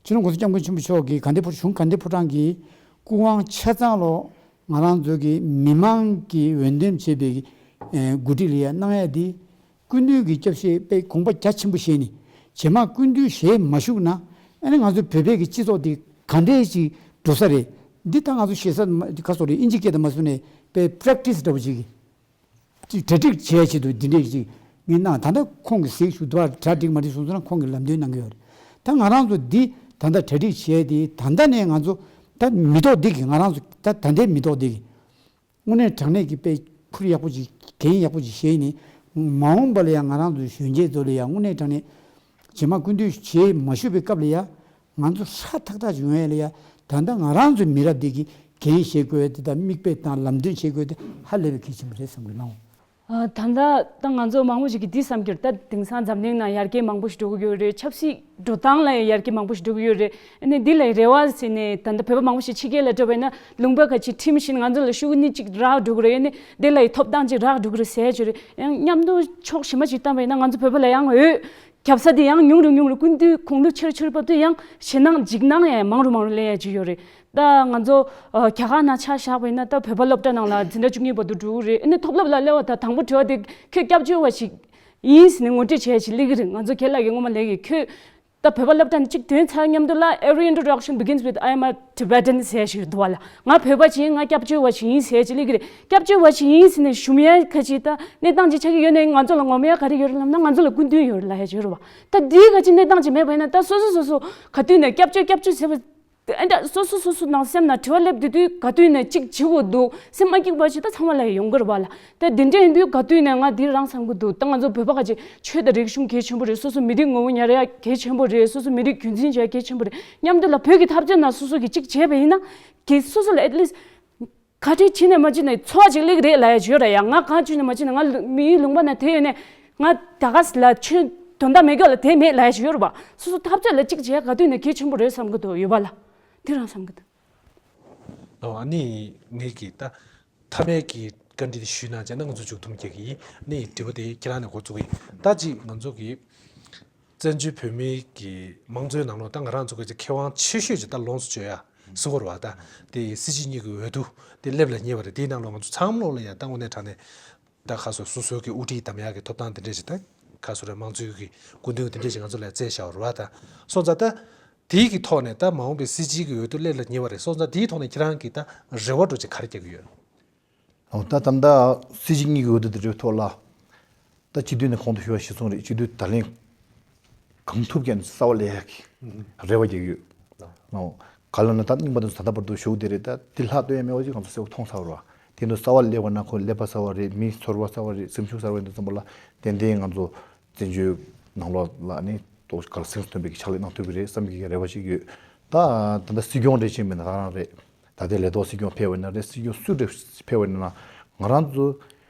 སྤྱི་ནོར་༸གོང་ས་༸སྐྱབས་མགོན་ཆེན་པོ་མཆོག་གིས་དགའ་ལྡན་ཕོ་གཞུང་དགའ་ལྡན་ཕོ་བྲང་གི་སྐུ་དབང་ཆ་ཚང་ལོ་ང་རང་ཚོ་གི་མི་མང་གི་འོས་འདེམས་བྱས་པའི་གི་འགོ་ཁྲིད་ལ་ཡ་གནང་ཡ་དེ་སྐུ་མདུན་གྱི་སྐྱབས་ཞེས་པའི་དགོངས་པ་རྒྱ་ཆེན་པོ་བཞེས་ནས་རྗེས་མ་སྐུ་མདུན་ཞལ་མ་བཞུགས་ན་ཨ་ནི་ང་ཚོ་བོད་པའི་གི་སྤྱི་ཚོགས་འདི་ག་འདྲས་ཅིག་འགྲོ་ས་རེད། འདི་ད་ང་ཚོ་ཞེ་ས་ཁ་སོགས་རེད་ཨིན་ཇི་སྐད་དུ་མ་སོང་ནས་པའི་པྲེག་ཊི་སི་འདྲ་བོ་ཅིག་གི་གྲ་སྒྲིག་བྱས་ཆེད་དུ་འདི་འདྲས་ཅིག་ངས་གནང་ད་ལྟ་ཁོང་གིས་གཟིགས་ཞུ་དུས་གྲ་སྒྲིག་མ་སྒྲིག་སོང་ཚོད་ན་ཁོང་གིས་ལམ་སྟོན་གནང་གི་ཡོད་རེད། ད་ང་རང་ཚོ་འདི་ད་ལྟ་གྲ་སྒྲིག་བྱས་ཏེ་ད་ལྟ་ནས་ང་ཚོ་ད་མི་ཐོག་འདི་གི་ང་རང་ཚོ་ད་ད་ལྟའི་མི་ཐོག་འདི་གི་དངོས་གནས་དྲང་གནས་ཀྱི་དཔེ་ཁུར་ཡག་པོ་ཅིག་འགན་ཡག་པོ་ཅིག་བཞེས་ནས་མ་འོངས་པ་ལ་ཡང་ང་རང་ཚོའི་གཞོན་སྐྱེས་ཚོ་ལ་ཡང་དངོས་གནས་དྲང་གནས་རྗེས་མ་སྐུ་མདུན་ཞལ་མ་བཞུགས་པའི་སྐབས་ལ་ཡང་ང་ཚོ་ཧྲ་ཐག་ཐག་ཅིག་ཡོང་ཡ་ལ་ཡང་ད་ལྟ་ང་རང་ཚོའི་མི་རབས་འདི་གི་ འགན་བཞེས་དགོས་དེ་དང་མིག་དཔེ་དང་ལམ་སྟོན་བྱེད་དགོས་དེ་ཧ་ལས་པའི་གལ་ཆེན་པོ་རེད་བསམ་གི་ལགས། ཨ། ད་ལྟ་ད་ང་ཚོ་མང་པོ་ཞིག་གིས་འདི་བསམ་གྱི་རེད། ད་དེང་སང་འཛམ་གླིང་ནང་ཡར་རྒྱས་མང་པོ་ཞིག་འགྲོ་གི་ཡོད་རེད། ཆབ་སྲིད་འགྲོ་སྟངས་ལ་ཡང་ཡར་རྒྱས་མང་པོ་ཞིག་འགྲོ་གི་ཡོད་རེད། ཨ་ནི་འདི་ལ་རེ་བ་ཟེར་ནས་ད་ལྟ་བོད་པ་མང་པོ་ཞིག་ཕྱི་རྒྱལ་ལ་འགྲོ་བས་ན་ལུང་པ་ཁ་ཅིག་ཁྲིམས་བཞིན་ང་ཚོ་ལ་ཤུགས་ནི་གཅིག་རག་འགྲོ་གི་རེད། ཨ་ནི་འདི་ལ་ཡང་ཐོབ་ཐང་ཅིག་རག་འགྲོ་གི་རེད་ཟེར་གྱི་རེད། ཡང་མཉམ་དུ་ཕྱོགས་གཞན་པ་ཞིག་བཏང་བས་ན་ང་ཚོ་བོད་པ་ལ་ཡང་འོས་རྒྱབ་ས་དེ་ཡང་ཉུང་རུ་ཉུང་རུ་སྐུ་མདུན་དགུང་ལོ་ཆེ་རུ་ཆེ་རུ་བབས་དུས་ཡང་ཞེད་སྣང་འཇིགས་སྣང་ཡང་མང་རུ་མང་རུ་སླེབས་ཡ་ཅིག་ཡོད་རེད། ད་ང་ཚོ་ཨ་རྒྱ་གར་ནང་ཆ་བཞག་པ་ཡིན་ན་ད་བོད་པ་སློབ་གྲྭ་ནང་ལ་འཛིན་གྲྭ་བཅུ་གཉིས་བར་དུ་འགྲོ་གི་རེད། ཨ་ནི་ཐོབ་སློབ་ལ་སླེབས་པ་ད་དང་པོ་དྲི་བ་དེ་ཁྱོད་སྐྱབས་བཅོལ་བ་ཞིག་ཡིན་ཟེར་ནས་ངོ་སྤྲོད་བྱས་ཞིག་སླེབས་ཀྱི་རེད། ང་ཚོ་རྒན་ལགས་ཀྱིས་སྔོན་མ་ལབ་ཀྱི་ཁྱོད་ད་བོད་པ་སློབ་གྲྭ་ནས་གཅིག་ཐོན་ཚར་མཉམ་དུ་ལ་Every introduction begins with "I am a Tibetan" ཟེར་ཞིག་འདུག་བ་ལ། ང་བོད་པ་ཅིག་ཡིན། ང་སྐྱབས་བཅོལ་བ་ཞིག་ཡིན་ཟེར་ཅིག་སླེབས་ཀྱི་རེད། སྐྱབས་བཅོལ་བ་ཞིག་ཡིན་ཟེར་ནས་ཞུམ་ཡ་ཁ་ཅིག་ད་གནས་སྟངས་ཅིག་ཆགས་ཀྱི་ཡོད་ན་ང་ཚོ་ལ་ངོམ་ཡ་ག་རེ་ཡོད་རེད་ལབ་ན་ང་ཚོ་ལ་སྐུ་མདུན་ཡོད་རེད་ལབ་ཡ་ཅིག་ཡོད་རེད་བ། ད་འདིའི་ཁ་ཅིག་གནས་སྟངས་ཅིག་མེད་པ་ཡིན་ན་ད་སོ་སོ་སོ་སོ་ག་དུས་ནས་སྐྱབས་བཅོལ་སྐྱབས་བཅོལ་ཟེར་བ། ཨ་ད་སོ་སོ་སོ་སོ་ནང་སེམས་ནང་དྲི་བ་སླེབས་དུས་དུས་ག་དུས་ནས་གཅིག་བྱེད་དགོས་འདུག་སེམས་མ་སྐྱིད་པ་ཞིག་ད་ཚང་མ་ལ་ཡོང་གི་རེད་བ་ལ། ད་འདི་འདྲ་ཡིན་དུས་ག་དུས་ནས་ང་འདི་རང་བསམ་གི་འདུག་ད་ང་ཚོ་བོད་པ་ཁ་ཅིག་ཆོས་དང་རིག་གཞུང་གལ་ཆེན་པོ་རེད། སོ་སོ་མི་རིགས་ངོ་བོ་ཉར་ཡ་གལ་ཆེན་པོ་རེད། སོ་སོ་མི་རིགས་རྒྱུན་འཛིན་བྱ་ཡ་གལ་ཆེན་པོ་རེད། མཉམ་དུ་ལ་བོད་ཀྱི་འཐབ་རྩོད་ནང་སོ་སོ་གིས་གཅིག་བྱས་པ་ཡིན་ན་གི་སོ་སོ་ལ་at least ག་རེ་བྱས་ནས་མ་བྱས་ནས་འཚོ་བ་ཅིག་སླེབས་ཀྱི་རེད་ལབ་ཡ་ཅིག་ཡོད་རེད་ཡ། ང་གང་བྱས་ནས་མ་བྱས་ནས་ང་མིའི་ལུང་པ་ན་དེ་ཡོད་ནས་ང་ད་ག་ལ་ཆོས་དོན་དག་མེད་སྐྱོ་ལ་དེ་མེད་ལབ་ཡ་ཅིག་ཡོད་རེད་པ། སོ་སོ་འཐབ་རྩོད་ལ་གཅིག་བྱས་ག་དུས་ནས་གལ་ཆེན་པོ་རེད་བསམ་གི་འདུག་ཡོད་པ་ལ། དེ་རང་བསམ་གི་འདུག་ཨོ་ཨ་ནི་ངས་ཀྱིས་ད་མཐའ་མའི་གི་བཀའ་འདྲི་དེ་ཞུས་ན་བྱས་ན་ང་ཚོ་མཇུག་སྡོམ་རྒྱག་གི་ཡིན། ཨ་ནི་དྲི་བ་དེ་ཁྱེད་རང་ནས་འགོ་བཙུགས་ཡིན། ད་ཅིག་ང་ཚོ་གི་བཙན་བྱོལ་བོད་མིའི་གི་དམངས་གཙོའི་ནང་ལོགས་ད་ང་རང་ཚོ་གི་ཅིག་མཁས་དབང་ཆེ་ཤོས་ཅིག་ད་ལོངས་སུ་སྤྱོད་ཡ་སུ་གོ་ར་བ། ད་དེ་སྲིད་སྤྱི་གཉིས་ཀྱི་འོས་བསྡུ་དེ་སླེབས་ལ་ཉེ་བ་རེད། དེའི་ནང་ལོགས་ང་ཚོ་ཚང་མ་ལོག་ལ་ཡ་ད་དངོས་གནས་དྲང་གནས་ད་ཁ་སོ་སོ་སོའི་གི་དབུ་ཁྲིད་གདམ་ཡག་གི་ཐོབ་ཐང་དེ་འདྲས་ཞིག་ད་ཁ་སོ་རེ་དམངས་གཙོའི་གི་སྐུ་མདུན་དེ་འདྲས་ཞིག་ང་ཚོ་ལ་བསྩལ་བཞག་པ་རེད་བ། ད་སོང་ཙང་ད་དེའི་གི་ཐོག་ནས་ད་མ་འོངས་པའི་སྲིད་སྤྱིའི་གི་འོས་བསྡུ་སླེབས་ལ་ཉེ་བ་རེད། སོང་ཙང་དེའི་ཐོག་ནས་ཁྱེད་རང་གི་ད་རེ་བ་འདྲ་ཅིག་ག་རེ་རྒྱག་གི་ཡོད། ཨོ་ད་ད་ལྟ་སྲིད་སྤྱི་གཉིས་ཀྱི་འོས་བསྡུ་དེ་འདྲའི་ཐོག་ལ་ད་སྤྱི་འཐུས་ནས་གོང་དུ་ཞུ་བ་ཞིག་སོང་རེད། སྤྱི་འཐུས་ད་ལན་གང་ཐུབ་ཀྱང་གསར་པ་སླེབས་ཡག་གི་རེ་བ་རྒྱག་ཡོད། ཨོ་ག་ལ་ན་ད་རྙིང་པ་དང་ད་ལྟ་བར་དུ་ཞུགས་བསྡད་རེད། ད་དེ་ལྷག་བཏོན་ཡ་མེད་པ་ཅིག་ང་ཚོ་གསལ་པོ་མཐོང་ཚར་བ་རེད་བ། དེ་ནི་གསར་པ་སླེབས་པ་ན་ཁོ་ཀླད་པ་གསར་པ་རེད། མི་ཚོར་བ་གསར་པ་རེད། སེམས་ཤུགས་གསར་པ་ཡིན་དུས་ཙམ་པ་ལ་ཏན་ཏན་ང་ཚོ་བཙན་བྱོལ་ནང་ལོགས་ལ་ནི་ཏོག་གར་སེམས་སུ་ཐོན་པའི་གི་ཕྱག་ལས་གནང་ཐུབ་ཀྱི་རེད་བསམ་གྱི་རེ་བ་ཞིག་ཡོད། ད་ད་ལྟ་སྲིད་སྐྱོང་འདྲ་ཅིག་མིན་ན་ད་རང་རེད། ད་ལྟའི་ལས་ཐོག་སྲིད་སྐྱོང་ཕེབས་པ་ཡིན་ན་རེད། སྲིད་སྐྱོང་སུ་འདྲ་ཕེབས་པ་ཡིན་ན་ང་རང་ཚོ་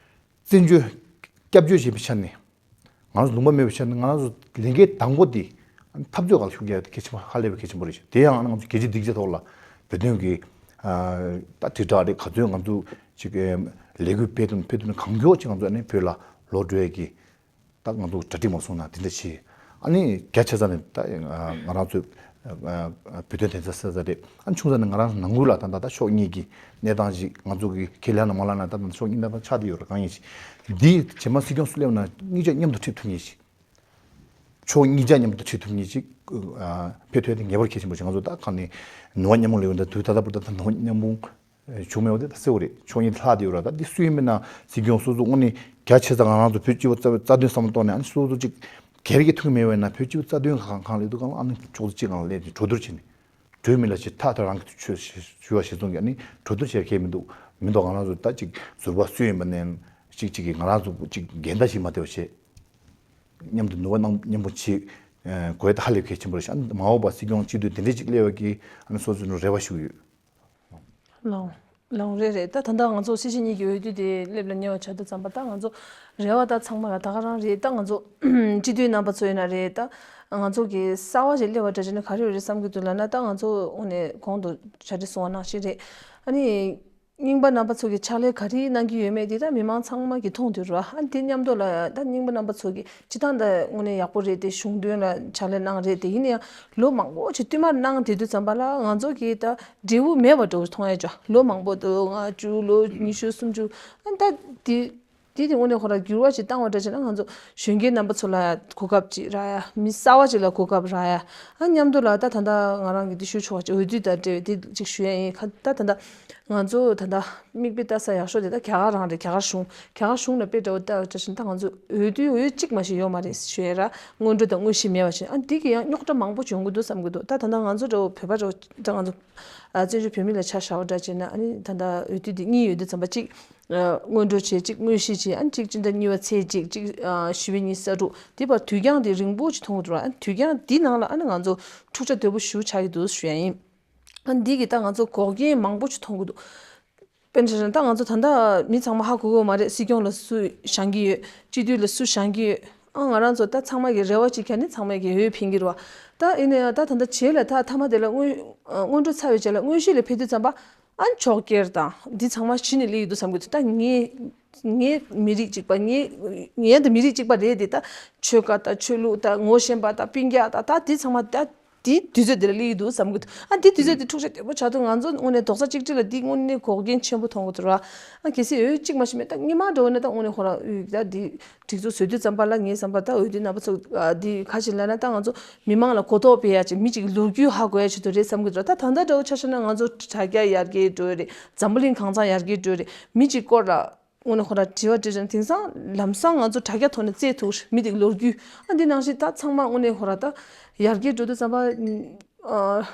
བཙན་བྱོལ་སྐྱབས་བཅོལ་བྱེད་པའི་ཆ་ནས་ང་རང་ཚོ་ལུང་པ་མེད་པའི་ཆ་ནས་ང་རང་ཚོ་ལས་འགན་དང་པོ་དེ་འཐབ་རྩོད་སྒང་ལ་ཤུགས་རྒྱག་ཡ་དེ་གལ་ཆེན་པོ་ཧ་ལས་པའི་གལ་ཆེན་པོ་རེད། དེ་ཡང་ང་ཚོ་རྒྱལ་སྤྱིའི་སྡིངས་ཆ་ཐོག་ལ་བོད་དོན་གྱི་ད་དྲིལ་བསྒྲགས་རེད། ག་ཚོད་ང་ཚོ་ཅིག་ལས་འགུལ་སྤེལ་ཐུབ་སྤེལ་ཐུབ་ན་གང་མགྱོགས་ཅིག་ང་ཚོ་ཨ་ནི་བོད་ལ་ལོག་འགྲོ་ཡ་གི་ད་ང་ཚོ་གྲ་སྒྲིག་མ་སོང་ན་དེ་འདྲ་བྱེད། ཨ་ནི་རྒྱ་ཆེ་ས་ནས་ད་ང་རང་ཚོའི་བོད་དོན་དོན་རྩ་གསལ་ས་རེད། ཨ་ནི་ཆུང་ས་ནས་ང་རང་ནང་ཁུལ་ལ་ད་ད་ད་ཕྱོགས་གཉིས་ཀྱི་གནས་སྟངས་ཤིག་ང་ཚོ་གི་ཁས་ལེན་ན་མ་ལེན་ན་ད་ཕྱོགས་གཉིས་གནས་སྟངས་ཆགས་བསྡད་ཡོད་རེད། གང་ཡིན་ཞིག་འདི་རྗེས་མ་སྲིད་སྐྱོང་སུ་སླེབས་ན་གཉིས་ཆ་མཉམ་དུ་ཁྲིད་ཐུབ་མཁན་ཞིག་ཕྱོགས་གཉིས་ཆ་མཉམ་དུ་ཁྲིད་ཐུབ་མཁན་ཞིག་ཕེབས་ཐུབ་ཡ་དེ་ངེས་པར་གལ་ཆེན་པོ་ཞིག་ང་ཚོ་ད་གང་ནས་ནུས་པ་མཉམ་སྤུངས་ལས་ཡོད་ད་དུས་ད་ལྟ་བར་དུ་ད་ནུས་པ་མཉམ་སྤུངས་བྱུང་མེད་པ་དེ་ད་གསལ་པོ་རེད། ཕྱོགས་གཉིས་ལྷག་དེ་ཡོད་ར། ད་འདི་སུ་ཡིན་མིན་ན་སྲིད་སྐྱོང་སོ་སོ་དངོས་གནས་རྒྱ་ཆེ་ས་ང་རང་ཚོ་བོད་སྤྱི་པའི་རྩ་རྩ་དོན་བསམ་བློ་གཏོང་ནས་ཨ་ནི་སོ་སོ་ཅིག་སྒེར་གྱི་ཐུགས་མེད་པ་ཡིན་ན་བོད་སྤྱི་པའི་རྩ་དོན་གང་གང་ལས་འདུག་གང་ཨ་ནི་ཕྱོགས་སུ་ཅིག་གང་ལས་གྲོས་བསྡུར་བྱས་ནས་གྲོས་མི་ལ་ཅིག་ཐག་ཐག་རང་གི་ཆོས་ཞུ་བ་ཞུ་སོང་གི་ཨ་ནི་གྲོས་བསྡུར་བྱེད་མཁན་མི་འདུག་མི་འདུག་ང་རང་ཚོ་ད་ཅིག་ཟུར་པ་སུ་ཡིན་པ་ནས་ཅིག་ཅིག་གིས་ང་རང་ཚོ་ཅིག་འགལ་ཟླ་ཞིག་མ་བསྡད་པ་བྱས་མཉམ་དུ་ནུས་པ་གནང་མཉམ་པོ་བྱེད་དགོས་ད་ཧ་ལས་གལ་ཆེན་པོ་རེད་ཤག་ཨ་ནི་མ་འོངས་པ་སྲིད་སྐྱོང་སྤྱི་འཐུས་དེ་འདྲས་ཅིག་སླེབས་པ་གི་ཨ་ནི་སོ་སོ་ནས་རེ་བ་ཞུ་གི་ཡོད། ལོང་། ལོང་རེད་རེད། ད་ད་ལྟ་ང་ཚོ་སྲིད་སྤྱི་གཉིས་ཀྱི་འོས་བསྡུ་དེ་སླེབས་ལ་ཉེ་བ་ཆགས་དུས་ཙམ་པ་ད་ང་ཚོ་རེ་བ་ད་ཚང་མ་ལ་ད་ག་རང་རེད། ད་ང་ཚོ་སྤྱི་འཐུས་རྣམ་པ་ཚོ་ཡིན་ན་རེད། ད་ང་ཚོ་གི་གསར་བ་ཞིག་སླེབས་པ་འདྲ་བྱས་ན་ག་རེ་ཡོད་རེད་བསམ་གྱི་འདུག་ལབ་ན། ད་ང་ཚོ་དངོས་གནས་གོང་དུ་གྲ་སྒྲིག་སོང་བ་ནང་བཞིན་རེད། ཨ་ནི་རྙིང་པ་རྣམ་པ་ཚོ་གི་ཕྱག་ལས་ག་རེ་གནང་གི་ཡོད་མེད་དེ་ད་མི་མང་ཚང་མ་གི་མཐོང་དུས་ར། ཨ་ནི་དེ་མཉམ་དུ་ལ་ད་རྙིང་པ་རྣམ་པ་ཚོ་གི་སྤྱི་བཏང་ད་དངོས་གནས་ཡག་པོ་རེད་དེ། གཞུང་དོན་ལ་ཕྱག་ལས་གནང་རེད་དེ། ཡིན་ན་ཡང་ལོ་མང་པོ་ཅིག་བསྟུད་མར་གནང་བསྡད་དུས་ཙམ་པ་ལ་ང་ཚོ་གི་ད་འབྲས་བུ་མེད་པ་འདྲ་བོ་མཐོང་ཡ་ཅིག་ལོ་མང་པོ་དུ་ལྔ་བཅུ་ལོ་ཉི་ཤུ་སུམ་ཅུ་ཨ་ད་དེ་དེ་དེ་དངོས་གནས་ཁོ་ར་འགྱུར་བ་ཞིག་བཏང་བ་འདྲ་བྱས་ན་ང་ཚོ་གཞོན་སྐྱེས་རྣམ་པ་ཚོ་ལ་གོ་སྐབས་ཅིག་རག་ཡ། མི་གསར་བ་ཅིག་ལ་གོ་སྐབས་རག་ཡ། ཨ་མཉམ་དུ་ལ་ད་ད་ལྟ་ང་རང་གི་འདི་ཞུ་ཆོག་པ་ཅིག་འོས་བསྡུ་དང་འབྲེལ་བའི་དེ་ཅིག་ཞུ་ཡ་ཡིན། ཁ་ད་ད་ལྟ་ང་ཚོ་ད་ལྟ་མིག་དཔེ་ལྟ་ས་ཡག་ཤོས་དེ་ད་རྒྱ་གར་རང་རེད། རྒྱ་གར་གཞུང་རྒྱ་གར་གཞུང་ལ་དཔེ་འདྲ་བོ་ལྟ་བ་འདྲ་བྱས་ན་ད་ང་ཚོ་འོས་བསྡུའི་འོས་གཅིག་མ་ཞིག་ཡོད་མ་རེད་ཞུ་ཡ་ར། སྔོན་འགྲོ་དང་དངོས་གཞི་མེད་པ་བྱས། ཨ་འདི་གི་ཡང་རྙོག་དྲ་མང་པོ་བྱུང་གི་འདུག་བསམ་གི་འདུག་ད་ད་ལྟ་ང་ཚོ་འདྲ་བོ་བོད་པ་འདྲ་བོ་ད་ང་ཚོ་ཨ་བཙན་བྱོལ་བོད་མི་ལ་ཆ་བཞག་པ་འདྲ་བྱས་ན་ཨ་ནི་ད་ལྟ་འོས་བསྡུ་འདི་གཉིས་ཡོད་དུས་ཙམ་པ་གཅིག་སྔོན་འགྲོ་བྱས། གཅིག་དངོས་གཞི་བྱས། ཨ་ནི་གཅིག་སྤྱི་ཟླ་གཉིས་པ་ཚེས་གཅིག་གཅིག་ཨ་བཞི་པའི་ཉིན་ས་དྲུག་འདི་བར་དུས་འགྱངས་དེ་རིང་པོ་ཅིག་མཐོང་གི་འདུག་ཨ་ནི་དུས་འགྱངས་འདི་ནང་ལ་ཨ་ནི་ང་ཚོ་འཁྲུག་ཆ་དོད་པོ་ཞེ་པོ་ཆགས་ཀྱི་འདུག་ཞུ་ཡ་ཡིན། ཨ་འདི་གི་ད་ང་ཚོ་འགོག་རྐྱེན་མང་པོ་ཅིག་མཐོང་གི་འདུག་དཔེར་ན་ཆ་བཞག་ན་ད་ང་ཚོ་ད་ལྟ་མི་ཚང་མ་ཧ་གོ་གི་ཡོད་མ་རེད། སྲིད་སྐྱོང་ལ་སུ་བཞེངས་ཀྱི་ཡོད། སྤྱི་འཐུས་ལ་སུ་བཞེངས་ཀྱི་ཡོད། ཨ་ང་རང་ཚོ་ད་ཚང་མ་གི་རེ་བ་གཅིག་ཀྱང་ནི་ཚང་མ་གི་འོས་འཕེན་གྱི་རེད་བ། ད་ཡིན་ན་ཡང་ད་ད་ལྟ་རྗེས་ལ་ད་མཐའ་མ་དེ་ལ་སྔོན་སྔོན་འགྲོ་ཚར་བའི་རྗེས་ལ་དངོས་གཞི་ལ་ཕེབས་དུས་ཙམ་པ་ཨ་ཕྱོགས་འགལ་དང་འདི་ཚང་མ་གཞི་ནས་སླེབས་ཀྱི་འདུག་བསམ་གྱི་འདུག་ད་ངས་ངའི་མི་རིགས་གཅིག་པ། ངའི་ངའི་ད་མི་རིགས་གཅིག་པ་རེད་དེ། ད་ཆོལ་ཁ་དང་ཆོས་ལུགས་དང་ངོ་ཤེས་པ་དང་སྤུན་ཀྱག་དང་ད་འདི་ཚང་མ་ད་དེའི་དུས་ཚོད་འདི་ལ་སླེབས་ཀྱི་འདུག་བསམ་གྱི་འདུག་ཨ་འདི་དུས་ཚོད་འདི་འཁྲུག་ཆ་དོད་པོ་ཆགས་དུས་ང་ཚོ་དངོས་གནས་རྡོག་རྩ་གཅིག་སྒྲིལ་ལ་འདི་དངོས་གནས་འགོག་རྐྱེན་ཆེན་པོ་མཐོང་གི་འདུག་ར། ཨ་གལ་སྲིད་འོས་གཅིག་མ་ཞིག་མེད་ད་སྔོན་མ་འགྲོ་བ་ན་ད་དངོས་གནས་ཁོ་རང་འོས་ད་འདི་སྒྲིག་འཛུགས་བཟོ་དུས་ཙམ་པ་ལ་ངའི་བསམ་པ་ད་འོས་བསྡུ་རྣམ་པ་ཚོ་ཨ་འདི་ག་ཞིག་ལབ་ན་ད་ང་ཚོ་མི་མང་ལ་གོ་རྟོགས་སྤེལ་ཡ་ཆེད། མི་གཅིག་གི་ལོ་རྒྱུས་ཧ་གོ་ཡ་ཆེད་དུ་རེད་བསམ་གྱི་འདུག་ད་ད་ལྟ་འདྲ་བོ་ཆ་བཞག་ན་ང་ཚོ་དྲ་རྒྱ་ཡར་རྒྱས་འགྲོ་ཡ་རེད། འཛམ་བུ་གླིང་གང་ཚང་ཡར་རྒྱས་འགྲོ་ཡ་རེད། མི་གཅིག་སྐོར་ལ་དངོས་གནས་ཁོ་ར་དྲི་བ་དྲིས་ཀྱང་དེང་སང་ལམ་སང་ང་ཚོ་དྲ་རྒྱ་ཐོག་ནས་བཙལ་ཐུབ་རེད། མི་དེ་གི་ལོ་རྒྱུས་ཨ་འདི་ནང་བཞིན་ད་ཚང་མ་དངོས་གནས་ཁོ་ར་ད་ཡར་རྒྱས་འགྲོ་དུས་ཙམ་པ་ཨ།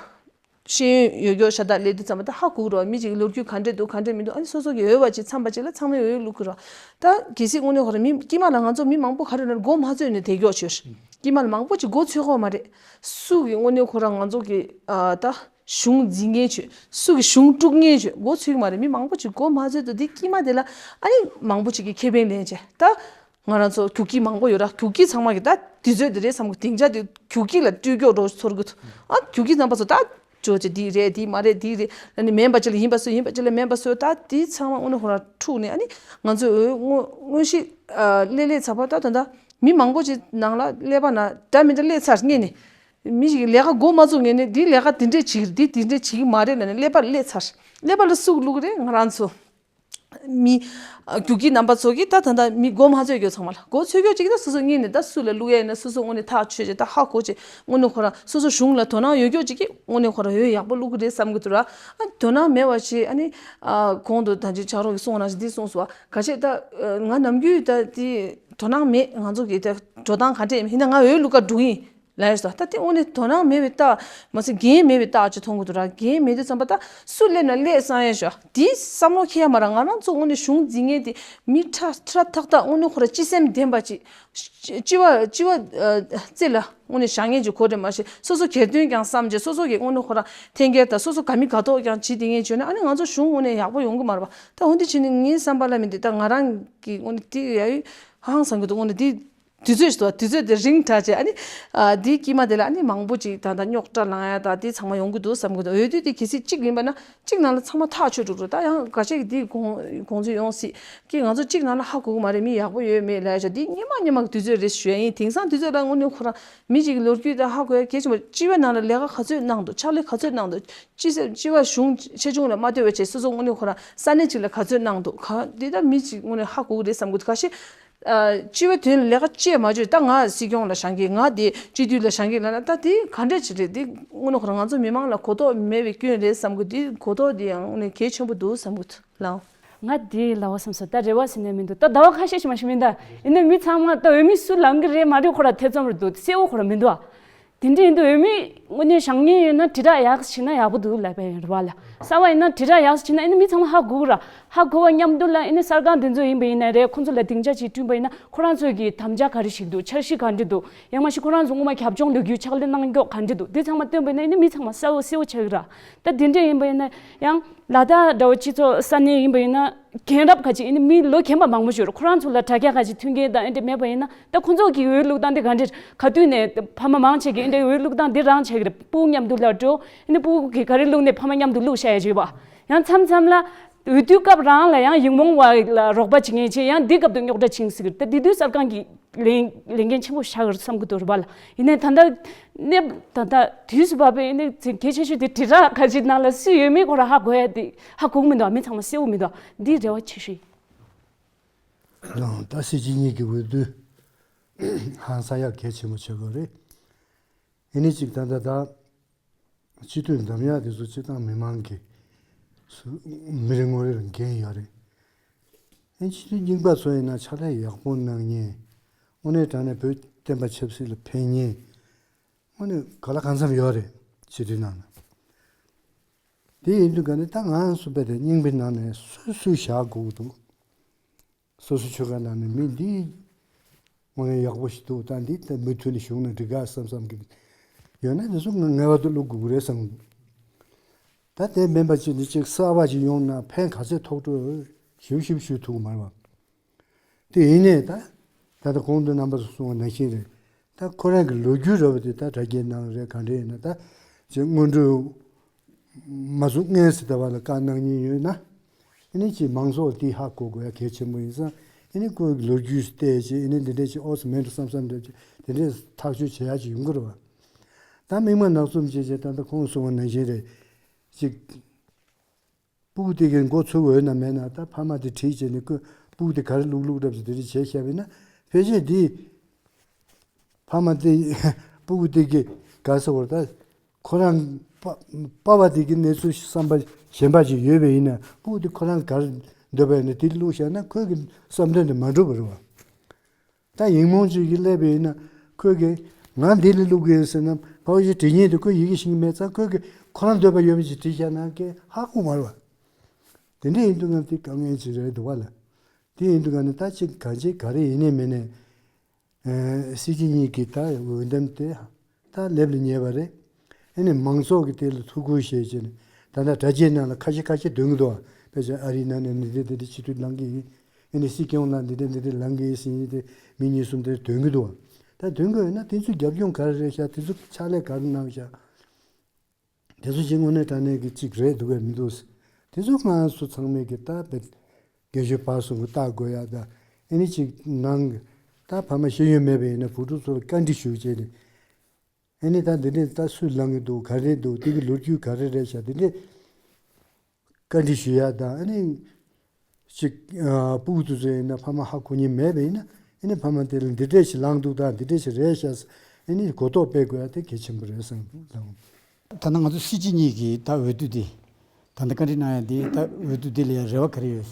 ཤེས་ཡོན་ཡོད་མཁན་ཤ་སྟག་སླེབས་དུས་ཙམ་པ་ད་ཧ་གོ་གི་རེད་བ། མི་གཅིག་གི་ལོ་རྒྱུས་ག་འདྲས་འདུག་ག་འདྲས་མི་འདུག་ཨ་ནི་སོ་སོ་གི་འོས་པ་ཅིག་འཚམས་པ་ཅིག་ལ་ཚང་མས་འོས་བླུག་གི་རེད་བ། ད་གལ་སྲིད་དངོས་གནས་ཁོ་རང་མི་དཀྱིལ་མ་ལ་ང་ཚོ་མི་མང་པོ་ག་རེ་ན་མགོ་མ་ཚོས་ནས་དེ་སྐྱོག་བྱོས། དཀྱིལ་མ་ལ་མང་པོ་ཅིག་མགོ་ཚོས་གི་ཡོད་མ་རེད། སུ་གི་དངོས་གནས་ཁོ་རང་ང་ཚོ་གི་ཨ་ད་གཞུང་འཛིན་མཁན་བྱོས། སུ་གི་གཞུང་དཀྲུག་མཁན་བྱོས། མགོ་ཚོས་གི་མ་རེད། མི་མང་པོ་ཅིག་མགོ་མ་ཚོས་འདུག་དེ་དཀྱིལ་མ་དེ་ལ་ཨ་ནི་མང་པོ་ཅིག་གི་ཁེ་ཕན་ལེན་བྱས་ད། ང་རང་ཚོ་རྒྱུག་ཁྱི་མང་པོ་ཡོད་ར། རྒྱུག་ཁྱི་ཚང་མ་གི་ད་དུས་ཚོད་འདི་རེད་བསམ་གི་སྡིངས་ཆ་དེ་རྒྱུག་ཁྱི་ལ་སྤྲུལ་སྐྱོག་འགྲོ་ཚོར་གི་འདུག་ཨ་རྒྱུག་ཁྱི་རྣམ་པ་ཚོ་ད་ཇོ་ཅེ་འདི་རེད་འདི་མ་རེད་འདི་རེད་ལ་ནི་མིན་པ་ཅིག་ལ་ཡིན་པ་བཟོས། ཡིན་པ་ཅིག་ལ་མིན་པ་བཟོས། ད་འདི་ཚང་མ་དངོས་གནས་ཁོ་ར་འཁྲུག་ནས་ཨ་ནི་ང་ཚོས་འོས་དངོས་དངོས་གཞི་ཨ་སླེབས་སླེབས་ཚར་བ་ད་ད་ད་མི་མང་པོ་ཅིག་ནང་ལ་སླེབས་པ་ན་འདྲ་མི་འདྲ་སླེབས་ཚར་ངེས་ནས་མི་ཞིག་གི་ལས་ཀ་འགོ་མ་བཙུགས་ངེས་ནས་འདི་ལས་ཀ་འདི་འདྲས་བྱེད་ཀྱི་རེད། འདི་འདི་འདྲས་བྱེད་ཀྱི་མ་རེད་ལ་ནི་ཀླད་པ་ལ་སླེབས་ཚར། ཀླད་པ་ལ་སུ་བླུག་གི་རེད། ང་རང་ཚོ། མི། རྒྱུག་ཁྱི་རྣམ་པ་ཚོ་གིས་ད་ད་ལྟ་མི་མགོ་མ་ཚོས་ཀྱོ་ཚང་མ་ལ་མགོ་ཚོས་ཀྱོ་ཅིག་ད་སོ་སོ་གཉིས་ནས་ད་སུ་ལ་བླུག་ཡ་ཡིན་ན་སོ་སོ་དངོས་གནས་ཐག་ཆོད་ཅིག་ད་ཧ་གོ་ཅིག་དངོས་གནས་ཁོ་རང་སོ་སོ་གཞུང་ལ་དོ་སྣང་ཡོད་ཀྱོ་ཅིག་གིས་དངོས་གནས་ཁོ་རང་འོས་ཡག་པོ་བླུག་གི་རེད་བསམ་གི་འདུག་ར། ཨ་དོ་སྣང་མེད་པ་ཞིག་ཨ་ནི། ཨ་གོང་དུ་ད་ཅི་ཆག་རོགས་ཀྱིས་གསུངས་ནང་བཞིན་འདི་གསུངས་སོང་བ། ག་ཤེད་ད་ང་ནམ་རྒྱུན་ད་དེ་དོ་སྣང་མེད། ང་ཚོ་གི་ད་འགྲོ་སྟངས་ག་འདྲས་ཡིན་ན་ང་འོས་བླུག་ག་འགྲོ་གི་ཡིན། ལབ་ཡོད་ས། ད་དེ་དངོས་གནས་དོ་སྣང་མེད་པའི་རྟགས་མ་ཟད་འགན་མེད་པའི་རྟགས་ཅིག་མཐོང་གི་འདུག་ར། འགན་མེད་དུས་ཙམ་པ་ད་སུ་སླེབས་ན་སླེབས་བསམ་ཡས་ཤོག་དེའི་བསམ་བློ་འཁྱེར་ཡ་མ་ར། ང་རང་ཚོ་དངོས་གནས་གཞུང་འཛིན་མཁན་དེ་མི་ཁྲ་ཁྲ་ཐག་ཐག་དངོས་གནས་ཁོ་ར་སྤྱི་སེམས་ལྡན་པ་ཅིག་སྤྱི་བ་སྤྱི་བ་རྩེ་ལ་དངོས་གནས་བཞག་མཁན་ཅིག་གོ་རེད། མ་གཞི་སོ་སོ་སྒེར་དོན་ཀྱང་བསམ་བྱས་སོ་སོ་གི་དངོས་གནས་ཁོ་ར་འཐེན་འཁྱེར་དང་སོ་སོ་དགའ་མི་དགའ་མདོག་ཀྱང་བྱེད་བསྡད་མཁན་བྱུང་ན་ཨ་ནི་ང་ཚོ་གཞུང་དངོས་གནས་ཡག་པོ་ཡོང་གི་མ་རེད་པ། ད་འོ་འདི་བྱས་ནས་ངའི་བསམ་པ་ལ་མི་འདི་ད་ང་རང་གི་དངོས་གནས་དེ་ཡ་ཡི་ཧང་སང་གི་འདུག་དངོས་གནས་དེ། དུས་ཚོད་ཞིག་འདུག་དུས་ཚོད་དེ་རིང་དྲགས་བྱས་ཨ་ནི། ཨ་དེའི་དཀྱིལ་མ་དེ་ལ་ཨ་ནི་མང་པོ་ཅིག་ད་ལྟ་རྙོག་དྲ་ལངས་ཡ་ད་དེ་ཚང་མ་ཡོང་གི་འདུག་བསམ་གི་འདུག་འོས་བསྡུ་དེ་གལ་སྲིད་གཅིག་ཡིན་པ་ན་གཅིག་ནང་ལ་ཚང་མ་ཐག་ཆོད་འགྲོ་འགྲོ། ད་ཡང་འགའ་ཤས་ཀྱིས་དེ་དགོངས་དགོངས་ཚུལ་ཡོང་སྲིད་ཀྱི། ང་ཚོ་གཅིག་ནང་ལ་ཧ་གོ་གི་མ་རེད། མི་ཡག་པོ་ཡོད་མེད་ལབ་ཡ་ཆ་དེ་སྔོན་མ་སྔོན་མ་གི་དུས་ཚོད་རེད་ཞུ་ཡ་ཡིན། དེང་སང་དུས་ཚོད་ལ་དངོས་གནས་ཁོ་རང་མི་གཅིག་གི་ལོ་རྒྱུས་ད་ཧ་གོ་ཡ་གལ་ཆེན་པོ། སྤྱི་པའི་ནང་ལ་ལས་ཀ་ག་ཚོད་གནང་འདུག་ཕྱག་ལས་ག་ཚོད་གནང་འདུག་སྤྱི་སྤྱི་པ་གཞུང་ཆེ་ཆུང་ལ་མ་ལྟོས་པ་བྱས་སོ་སོ་དངོས་གནས་ཁོ་རང་ས་གནས་གཅིག་ལ་ག་ཚོད་གནང་འདུག་ག་འདི་ད་མི་གཅིག་དངོས་གནས་ཧ་གོ་གི་རེད་བསམ་གི་འདུག་ག་ཤེད། ཨ་སྤྱི་པའི་དོན་ལ་ལས་ཀ་བྱེད་མ་བྱེད་ད་ང་སྲིད་སྐྱོང་ལ་བཞེངས་ཀྱི། ང་དེ་སྤྱི་འཐུས་ལ་བཞེངས་ཀྱི་ལབ་ན་ད་དེ་ག་འདྲ་ཅིག་རེད། དེ་དངོས་གནས་ཁོ་རང་ང་ཚོ་མི་མང་ལ་གོ་རྟོགས་མེད་པའི་སྐྱོན་རེད་བསམ་གི། དེ་གོ་རྟོགས་དེ་ཡང་དངོས་གནས་གལ་ཆེན་པོ་འདུག་བསམ་གི་འདུག་ལགས། ང་དེ་ལབ་བསམ་སོང་། ད་རེ་བ་ཟེར་ནས་མི་འདུག་ད་ཟླ་བ་ཁ་ཤས་ཤིག་མ་ཞིག་མིན་ད། ཡིན་ན་མི་ཚང་མ་ད་འོས་མི་སུ་ལངས་གི་རེད་མ་རེད་ཁོ་ར་ཐེ་ཚོམ་རེད་འདུག་གསལ་བོ་ཁོ་ར་མི་འདུག་ཨ། དེ་འདྲ་ཡིན་དུས་འོས་མི་དངོས་གནས་བཞེངས་མཁན་ཡོད་ན་དྲིལ་བསྒྲགས་ཡག་བྱས་ན་ཡག་པོ་འདུག་ལབ་པ་ཡིན་རེད་བ་ལ། གསར་པ་ཡིན་ན་དྲིལ་བསྒྲགས་ཡག་བྱས་ན་ཨ་ནི་མི་ཚང་མ་ཧ་གོ་གི་ར། ཧ་གོ་བ་མཉམ་དུ་ལ་ཨ་ནི་གསར་ཁང་འདི་ཚོ་ཡིན་པ་ཡིན་ན་རེད། ཁོང་ཚོ་ལ་སྡིངས་ཆ་ཅིག་བསྐྲུན་པ་ཡིན་ན་ཁོ་རང་ཚོ་གི་དམ་བཅའ་ག་རེ་ཞིག་འདུག་འཆར་གཞི་ག་འདྲ་འདུག་ཡང་མ་གཞི་ཁོ་རང་ཚོ་སྔོན་མ་རྒྱབ་ལྗོངས་ལོ་རྒྱུས་ཕྱག་ལས་གནང་མགྱོགས་ག་འདྲ་འདུག་འདི་ཚང་མ་བཏོན་པ་ཡིན་ན་ཨ་ནི་མི་ཚང་མ་གསལ་བོ་གསལ་བོ་ཆགས་ཀྱི་ར། ད་འདི་འདྲ་ཡིན་པ་ཡིན་ན་ཡང་ལ་དྭགས་འདྲ་བོ་སྤྱི་ཚོགས་ས་གནས་ཡིན་པ་ཡིན་ན་རྒན་རབས་ཁ་ཅིག་ཨ་ནི་མི་ལོ་རྒན་པ་མང་པོ་ཞིག་ཡོད་རེད། ཁོ་རང་ཚོ་ལ་དྲ་རྒྱ་ཁ་ཅིག་མཐུན་རྐྱེན་དང་ཨ་འདྲ་མེད་པ་ཡིན་ན། ད་ཁོ་ཚོ་གི་འོས་བླུག་སྟངས་དེ་ག་འདྲ། ག་དུས་ནས་ཕ་མ་མང་ཆེ་གིས་འདི་འདྲའི་འོས་བླུག་སྟངས་འདི་རང་བྱེད་ཀྱི་རེད། སྤུ་གུ་མཉམ་དུ་ལ་འགྲོ། ཨ་ནི་སྤུ་གུ་གིས་ག་རེ་བླུག་ནས་ཕ་མ་མཉམ་དུ་བླུག་བཞག་ཡ་བྱེད་པ། ཡང་མཚམས་མཚམས་ལ་འོས་བསྡུ་སྐབས་རང་ལ་ཡང་ཡིག་རྨོངས་པ་ལ་རོགས་པ་བྱེད་མཁན་བྱས་ཡང་འདི་སྐབས་དུ་རྙོག་དྲ་ཕྱིན་ཟེར་གི་རེད། ད་འདི་དུས་གསར་ཁང་གི་ལས་ལས་འགན་ཆེན་པོ་ཞིག་ཆགས་ཀྱི་རེད་བསམ་གི་འདུག་རེད་པ་ལ། ཡིན་ནའི་ད་ལྟ་གནས་ད་ལྟ་དུས་སུ་བབས་པའི་ཨ་ནི་གལ་ཆེ་ཤོས་དེ་དྲིལ་བསྒྲགས་ཁ་ཅིག་ནང་ལ་སུ་ཡོད་མེད་ཁོ་རང་ཧ་གོ་ཡ་དེ་ཧ་གོ་གི་མི་འདུག་མི་ཚང་མ་གསལ་བོ་མི་འདུག་འདི་རེ་བ་ཆེ་ཤོས་ཡིན། ལགས། ད་སྲིད་སྤྱི་གཉིས་ཀྱི་འོས་བསྡུ་ཧང་སང་ཡག་གལ་ཆེན་པོ་ཆགས་ཀྱི་རེད། ཨ་ནི་གཅིག་ད་ལྟ་ད་སྤྱི་འཐུས་འདེམས་ཡག་དེ་ཚོ་སྤྱིར་བཏང་མི་མང་གི་སུ་མི་རེ་ངོ་རེ་ལ་འགན་ཡོད་རེད། ཨ་ནི་སྤྱི་འཐུས་རྙིང་པ་ཚོ་ཡིན་ན་ཕྱག་ལས་ཡག་པོ་གནང་མཁན། དངོས་གནས་དྲང་གནས་བོད་བསྟན་པ་ཆབ་སྲིད་ལ་ཕན་མཁན། དངོས་གནས་ག་ལ་གང་འཚམ་ཡོད་རེད་སྤྱི་འཐུས་ནང་ལ། དེ་ཡིན་དུས་ག་ནས་ད་ང་སུ་བས་དེ་རྙིང་པའི་ནང་ནས་སུ་སུ་བཞག་དགོས་ཀྱི་འདུག་སོ་སོ་ཆོལ་ཁ་ནང་ནས་མི་འདི་དངོས་གནས་ཡག་པོ་ཞིག་འདུག་ད་འདི་ད་མུ་མཐུད་ནས་བཞུགས་ན་འགྲིག་ག་བསམ་བསམ་གི་ཡོད་ན་དེ་ཚོ་ང་ངེས་པར་དུ་བླུག་དགོས་ཀྱི་རེད་བསམ་གི་འདུག་ད་དེ་མིན་པ་ཅིག་འདི་ཅིག་གསར་པ་ཅིག་ཡོང་ན་ཕན་ག་ཚད་ཐོགས་འགྲོ་ཞིབ་ཞིབ་ཞུ་ཐུབ་ཀྱི་མ་རེད་བ། དེ་ཡིན་ནའི་ད་ད་ལྟ་གོང་དུ་རྣམ་པ་ཚོ་གསུངས་པ་ནང་བཞིན་རེད། ད་ཁོ་རང་གི་ལོ་རྒྱུས་ར་བ་དེ་ད་དྲ་རྒྱའི་ནང་རེད་ག་འདྲ་ཡིན་ན་ད་ཅིག་སྔོན་འགྲོའི་མ་བཙུགས་སྔོན་ཟེར་ད་བ་ལ་བཀའ་གནང་མཁན་ཡོད་ན། ཨ་ནི་ཅིག་མང་ཚོགས་དེ་ཧ་གོ་དགོས་ཡ་གལ་ཆེན་པོ་ཡིན་ཙང་། ཨ་ནི་ཁོའི་ལོ་རྒྱུས་བལྟས་ཅིག་ཨ་ནི་འདི་འདྲས་ཅིག་ཨོ་ཙི་མིན་འགྲོ་བསམ་བསམ་འདྲ་ཅིག་དེ་འདྲས་ཐག་གཅོད་བྱེད་ཡ་ཅིག་ཡོང་གི་རེད་བ། ད་མིག་དམར་ནག་གསུམ་བྱས་བྱས་ད་ལྟ་ཁོང་གསུངས་པ་ནང་བཞིན་རེད། ཅིག་སྤུ་གུ་དེ་གའི་མགོ་ཚོས་འོས་ན་མེད་ན་ད་ཕ་མ་དེ་ཁྲིད་བྱས་ནས་ཁོས་སྤུ་གུ་དེ་ག་རེ་བླུག་བླུག་འདྲ་བྱས་དེ་འདྲས་བྱས་བཞག་པ་ཡིན་ན་ཕལ་ཆེར་དེ། ཕ་མ་དེ་སྤུ་གུ་དེ་གི་ག་ཟེར་བར་ད་ཁོ་རང་པ་པ་བ་དེ་གི་གནས་ཚུལ་བསམ་པ་གཞན་པ་ཞིག་ཡོད་པ་ཡིན་ན་སྤུ་གུ་དེ་ཁོ་རང་གར་འདོད་པ་ཡིན་ན་དེ་བླུགས་བཞག་ན་ཁོའི་གི་བསམ་དོན་དེ་མ་འགྲུབ་པ་རེད་བ། ད་ཡིག་རྨོངས་ཅིག་གིས་སླེབས་པ་ཡིན་ན་ཁོས་གི་ང་འདི་ལ་བླུག་གི་ཡིན་ཟེར་ན་ཕ་བ་ཞིག་བྲིས་མཁན་དེ་ཁོས་ཡི་གེ་ཤེས་ཀྱི་མེད་ཙང་ཁོས་གི་ཁོ་རང་འདོད་པ་ཡོད་པ་ཅིག་བྲིས་བཞག་ན་ཀྱེ་ཧ་གོ་མ་རེད་བ། དེ་འདྲ་ཡིན་དུས་ང་དེ་དཀའ་ངལ་ཅིག་རེད་འདུག་བ་ལ། དེ་ཡིན་དུས་ང་ནི་ད་ཅིག་གང་ཅི་ག་རེ་ཡིན་ནའི་མིན་ནའི། ཨེ། སྲིད་སྤྱི་གཉིས་ཀྱི་ད་འོས་འདེམས་དེ་ད་སླེབས་ལ་ཉེ་བ་རེད། ཨེ་ནི་མང་ཚོགས་ཀྱི་དེ་ལ་ཐུགས་ཁུར་བཞེས་བྱས་ནས་ད་ལྟ་དྲ་རྒྱའི་ནང་ལ་ཁ་ཤས་ཁ་ཤས་འདོན་གྱི་འདུག་བ། དཔེ་ཆ་ཨ་རིའི་ནང་ནས་འདི་འདྲ་འདི་འདྲ་སྤྱི་འཐུས་ལངས་ཀྱི་ཡིན། ཨེ་ནི་སྲིད་སྐྱོང་ལ་འདི་འདྲ་འདི་འདྲ་ལངས་ཀྱི་ཡིན་ཟེར་ནས་དེ་མི་གཉིས་གསུམ་དེ་འདོན་གྱི་འདུག་བ། ད་འདོན་གྱི་ཡོད་ན་དེ་ཚོའི་རྒྱབ་ལྗོངས་ག་རེ་རེད་ཤག་དེ་ཚོ་ཕྱག་ལས་ག་རེ་གནང་ཤག་དེ་ཚོ་ཅིག་དངོས་གནས་དྲང་གནས་ཀྱི་ཅིག་རེད་འདུག་གས་མི་འདུག་དེ་ཚོ་ང་ཚོ་ཚང་མས་ཀྱི་ལྟ་བའི་དགེ་བཤེས་ཕར་ཚུར་ལྟ་དགོས་ཡ་ད། ཨེ་ནི་ཅིག་ནང་གི་ད་ཕ་མ་ཤེས་ཡོན་མེད་པ་ཡིན་ན་བུ་ཕྲུག་ཚོ་ལ་བཀའ་འདྲི་ཞུ་བྱས་ནས། ཨེ་ནི་ད་འདི་འདྲས་ད་སུས་ལངས་ཀྱི་འདུག་ག་རེ་འདུག་དེ་གི་ལོ་རྒྱུས་ག་རེ་རེད་ཤག་དེ་འདྲས་བཀའ་འདྲི་ཞུ་ཡ་ད། ཨེ་ནི་ཅིག་ཨ། སྤུ་གུ་དེ་ཚོ་ཡིན་ན་ཕ་མ་ཧ་གོ་མཁན་མེད་པ་ཡིན་ན། ཨེ་ནི་ཕ་མ་དེ་ལ་འདི་འདྲས་ཞིག་ལངས་འདུག་ད་འདི་འདྲས་ཞིག་རེད་ཤག་ཨེ་ནི་གོ་རྟོགས་སྤེལ་དགོས་ཡ་དེ་གལ་ཆེན་པོ་རེད་བསམ་གྱི་འདུག་ད་ལྟ་ང་ཚོ་སྲིད་སྤྱི་གཉིས་ཀྱི་ད་འོས་བསྡུ་འདི། ད་ལྟ་བཀའ་འདྲི་གནང་ཡ་འདི་ད་འོས་བསྡུ་འདི་ལ་ཡ་རེ་བ་ག་རེ་ཡོད།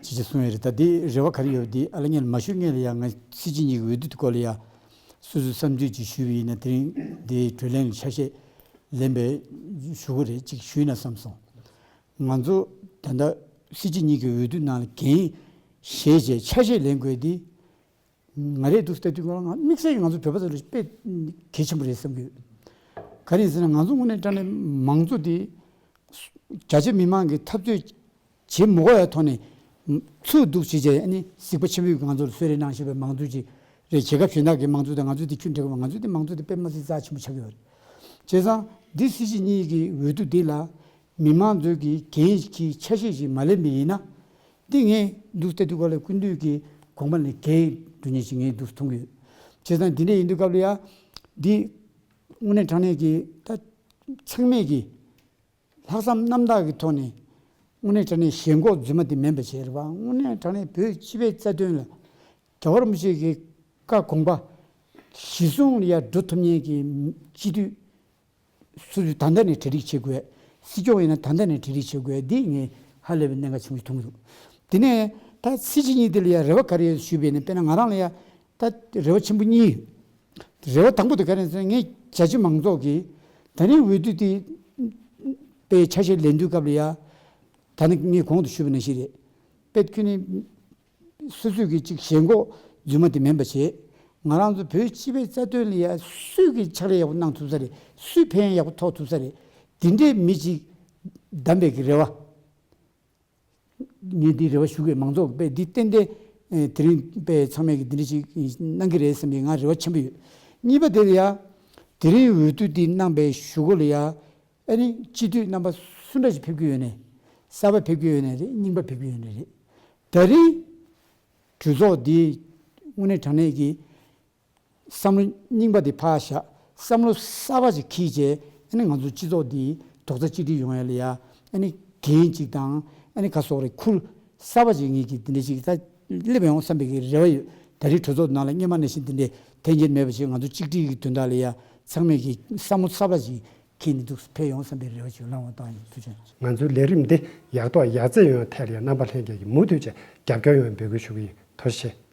ཅི་ཅི་གསུང་ཡ་རེད། ད་འདི་རེ་བ་ག་རེ་ཡོད་འདི་ཨ་ལ་ངས་མ་ཞུ་ངས་ལ་ཡ་ང་སྲིད་སྤྱི་གཉིས་ཀྱི་འོས་བསྡུ་འདི་སྐོར་ལ་ཡ། སོ་སོའི་བསམ་ཚུལ་ཅིག་ཞུས་པ་ཡིན་ན་དེ་རིང་འདི་གྲོས་གླེང་ལ་ཆ་ཤས་ལེན་པའི་ཞུ་དགོས་རེད་ཅིག་ཞུས་ན་བསམ་སོང་། ང་ཚོ་ད་ལྟ་སྲིད་སྤྱི་གཉིས་ཀྱི་འོས་བསྡུ་ནང་ལ་འགན་བཞེས་བྱས་ཆ་ཤས་ལེན་དགོས་འདི། ང་རས་འདུག་ལྟ་དུས་ང་དམིགས་བསལ་གྱིས་ང་ཚོ་བོད་པ་ཚོ་ལ་དཔེ་གལ་ཆེན་པོ་རེད་བསམ་གྱི་ཡོད། ག་རེ་ཡིན་ཟེར་ན་ང་ཚོ་དངོས་གནས་དྲང་གནས་མང་གཙོ་དེ་རྒྱ་ཆེ་མི་མང་གི་འཐབ་རྩོད་བྱེད་མི་དགོས་ཡ་ཐོག་ནས་ཚུར་འདུག་བྱེད་བྱས་ཨ་ནི་གཟིགས་པ་ཆེན་པོས་ང་ཚོར་གསོལ་རས་གནང་བཞིན་པའི་མང་གཙོ་ཅིག་རེད། རྒྱལ་ཁབ་གཞན་དག་གི་མང་གཙོ་དང་ང་ཚོ་དེ་ཁྱོན་འབྲེལ་གི་མང་གཙོ་དེ་དཔེ་མ་སྲིད་རྩ་ཆེན་པོ་ཆགས་ཀྱི་ཡོད་རེད། བྱས་ཙང་འདི་སྲིད་སྤྱི་གཉིས་ཀྱི་འོས་བསྡུ་འདི་ལ་མི་མང་ཚོས་ཀྱི་འགན་གྱི་ཆ་ཤས་ཤིག་མ་ལེན་པ་ཡིན་ན། འདི་ངས་འདུག་ལྟ་དུས་སྐབས་ལ་སྐུ་མདུན་གྱི་དགོངས་པ་ལ་འགལ་འགྲོ་ཉེན་ཞིག་ངས་འདུག་མཐོང་གི་ཡོད། བྱས་ཙང་འདི་འདྲ་ཡིན་དུས་སྐབས་ལ་ཡ། འདི་དངོས་གནས་དྲང་གནས་ཀྱི་ད་ཚང་མས་ཀྱི་ལྷག་བསམ་རྣམ་དག་གི་ཐོག་ནས་དངོས་གནས་དྲང་གནས་ཞེན་ཁོག་རྫུན་མ་འདི་མིན་པ་བྱས་རེད་བ། དངོས་གནས་དྲང་གནས་བོད་སྤྱི་པའི་རྩ་དོན་ལ་རྒྱལ་བ་རིན་པོ་ཆེ་གི་བཀའ་དགོངས་པ་གཞི་བཟུང་ལ་ཡ་འགྲོ་ཐུབ་མཁན་གྱི་སྤྱི་འཐུས། སོ་སོས་ད་ལྟ་ནས་གྲ་སྒྲིག་བྱེད་དགོས། སྲིད་སྐྱོང་ཡིན་ན་ད་ལྟ་ནས་གྲ་སྒྲིག་བྱེད་དགོས། འདི་ངས་ཧ་ལས་པའི་གནད་འགག་ཆེན་པོ་ཞིག་མཐོང་གི་འདུག་དེ་ནས་ད་སྲིད་སྤྱི་གཉིས་དེ་ལ་ཡ་རེ་བ་ག་རེ་ཡོད་ཞུས་པས་ན། དཔེར་ན་ང་རང་ལ་ཡ་ད་རེ་བ་ཆེན་པོ་གཉིས་ཡོད། རེ་བ་དང་པོ་དེ་ག་རེ་ཟེར་ན་ངས་རྒྱ་ཆེ་མང་ཚོགས་ཀྱིས་ད་རིང་འོས་བསྡུ་དེ་པའི་ཆ་ཤས་ལེན་དུས་སྐབས་ལ་ཡ། ད་ནི་ངས་གོང་དུ་ཞུས་པ་ནང་བཞིན་རེད། དཔེ་ཁྱོད་ནི། སོ་སོས་ཀྱི་ཅིག་ཞེན་ཁོག་རྫུན་མ་དེ་མིན་པ་བྱས། ང་རང་ཚོ་བོད་སྤྱི་པའི་རྩ་དོན་ལ་ཡ་སུས་ཀྱི་ཕྱག་ལས་ཡག་པོ་གནང་ཐུབ་ས་རེད། སུས་ཕན་ཡག་པོ་ཐོགས་ཐུབ་ས་རེད། འདི་འདྲའི་མི་ཅིག་བདམས་པའི་གི་རེ་བ། ངས་འདི་རེ་བ་ཞུ་གི་མང་ཚོགས་དཔེ་འདི་ཏན་ཏན་དེ་རིང་དཔེ་ཚང་མས་ཀྱི་འདི་འདྲ་ཅིག་གནང་གི་རེད་བསམ་པའི་ང་རེ་བ་ཆེན་པོ་ཡོད། གཉིས་པ་དེ་ལ་ཡ། དེ་རིང་འོས་བསྡུ་འདི་གནང་པའི་གཞུག་གུ་ལ་ཡ། ཨ་ནི་སྤྱི་འཐུས་རྣམ་པ་སུ་འདྲ་ཞིག་ཕེབས་ཀྱི་ཡོད་ནས། གསར་པ་ཕེབས་ཀྱི་ཡོད་ནས་རེད། རྙིང་པ་ཕེབས་ཀྱི་ཡོད་ནས་རེད། ད་རིང་གྲོས་ཚོགས་འདི་དངོས་གནས་དྲང་གནས་ཀྱི་བསམ་བློ་རྙིང་པ་འདི་ཕར་བཞག་བསམ་བློ་གསར་པ་ཞིག་འཁྱེར་བྱས་ཨ་ནི་ང་ཚོ་སྤྱི་ཚོགས་འདི་རྡོག་རྩ་གཅིག་སྒྲིལ་ཡོང་ཡ་ལ་ཡ་ཨ་ནི་འགན་ཅིག་དང་ཨ་ནི་ཁ་སོགས་རེ་ཁུར་གསར་པ་ཞིག་ངེད་ཀྱི་འདི་འདྲ་ཞིག་ད་སླེབས་ཡོང་བསམ་པའི་གི་རེ་བ་ཡོད། ད་རིང་གྲོས་ཚོགས་ནང་ལ་སྔོན་མ་ནང་བཞིན་འདི་འདྲའི་འཐེན་འཁྱེར་མེད་པ་ཞིག་ང་ཚོ་གཅིག་སྒྲིལ་གྱི་དོན་དག་ལ་ཡ་ཚང་མས་ཀྱི་བསམ་བློ་གསར་པ་ཞིག་འཁྱེར་ནས་འདུག་ཕེབས་ཡོང་བསམ་པའི་རེ་བ་ཞིག་ལངས་པ་བཏང་ཡིན། ཐུགས་རྗེ་ཆེ། ང་ཚོའི་ལས་རིམ་འདི་ཡག་ཐོག་ཡག་བརྩེགས་ཡོང་བའི་ཐད་ལ་ཡང་རྣམ་པ་ལྷན་རྒྱས་ཀྱིས་མུ་མཐུད་བྱས་རྒྱབ་སྐྱོར་ཡོང་བའི་འབོད་སྐུལ་ཞུ་གི་ཡིན། ཐུགས་རྗེ་ཆེ།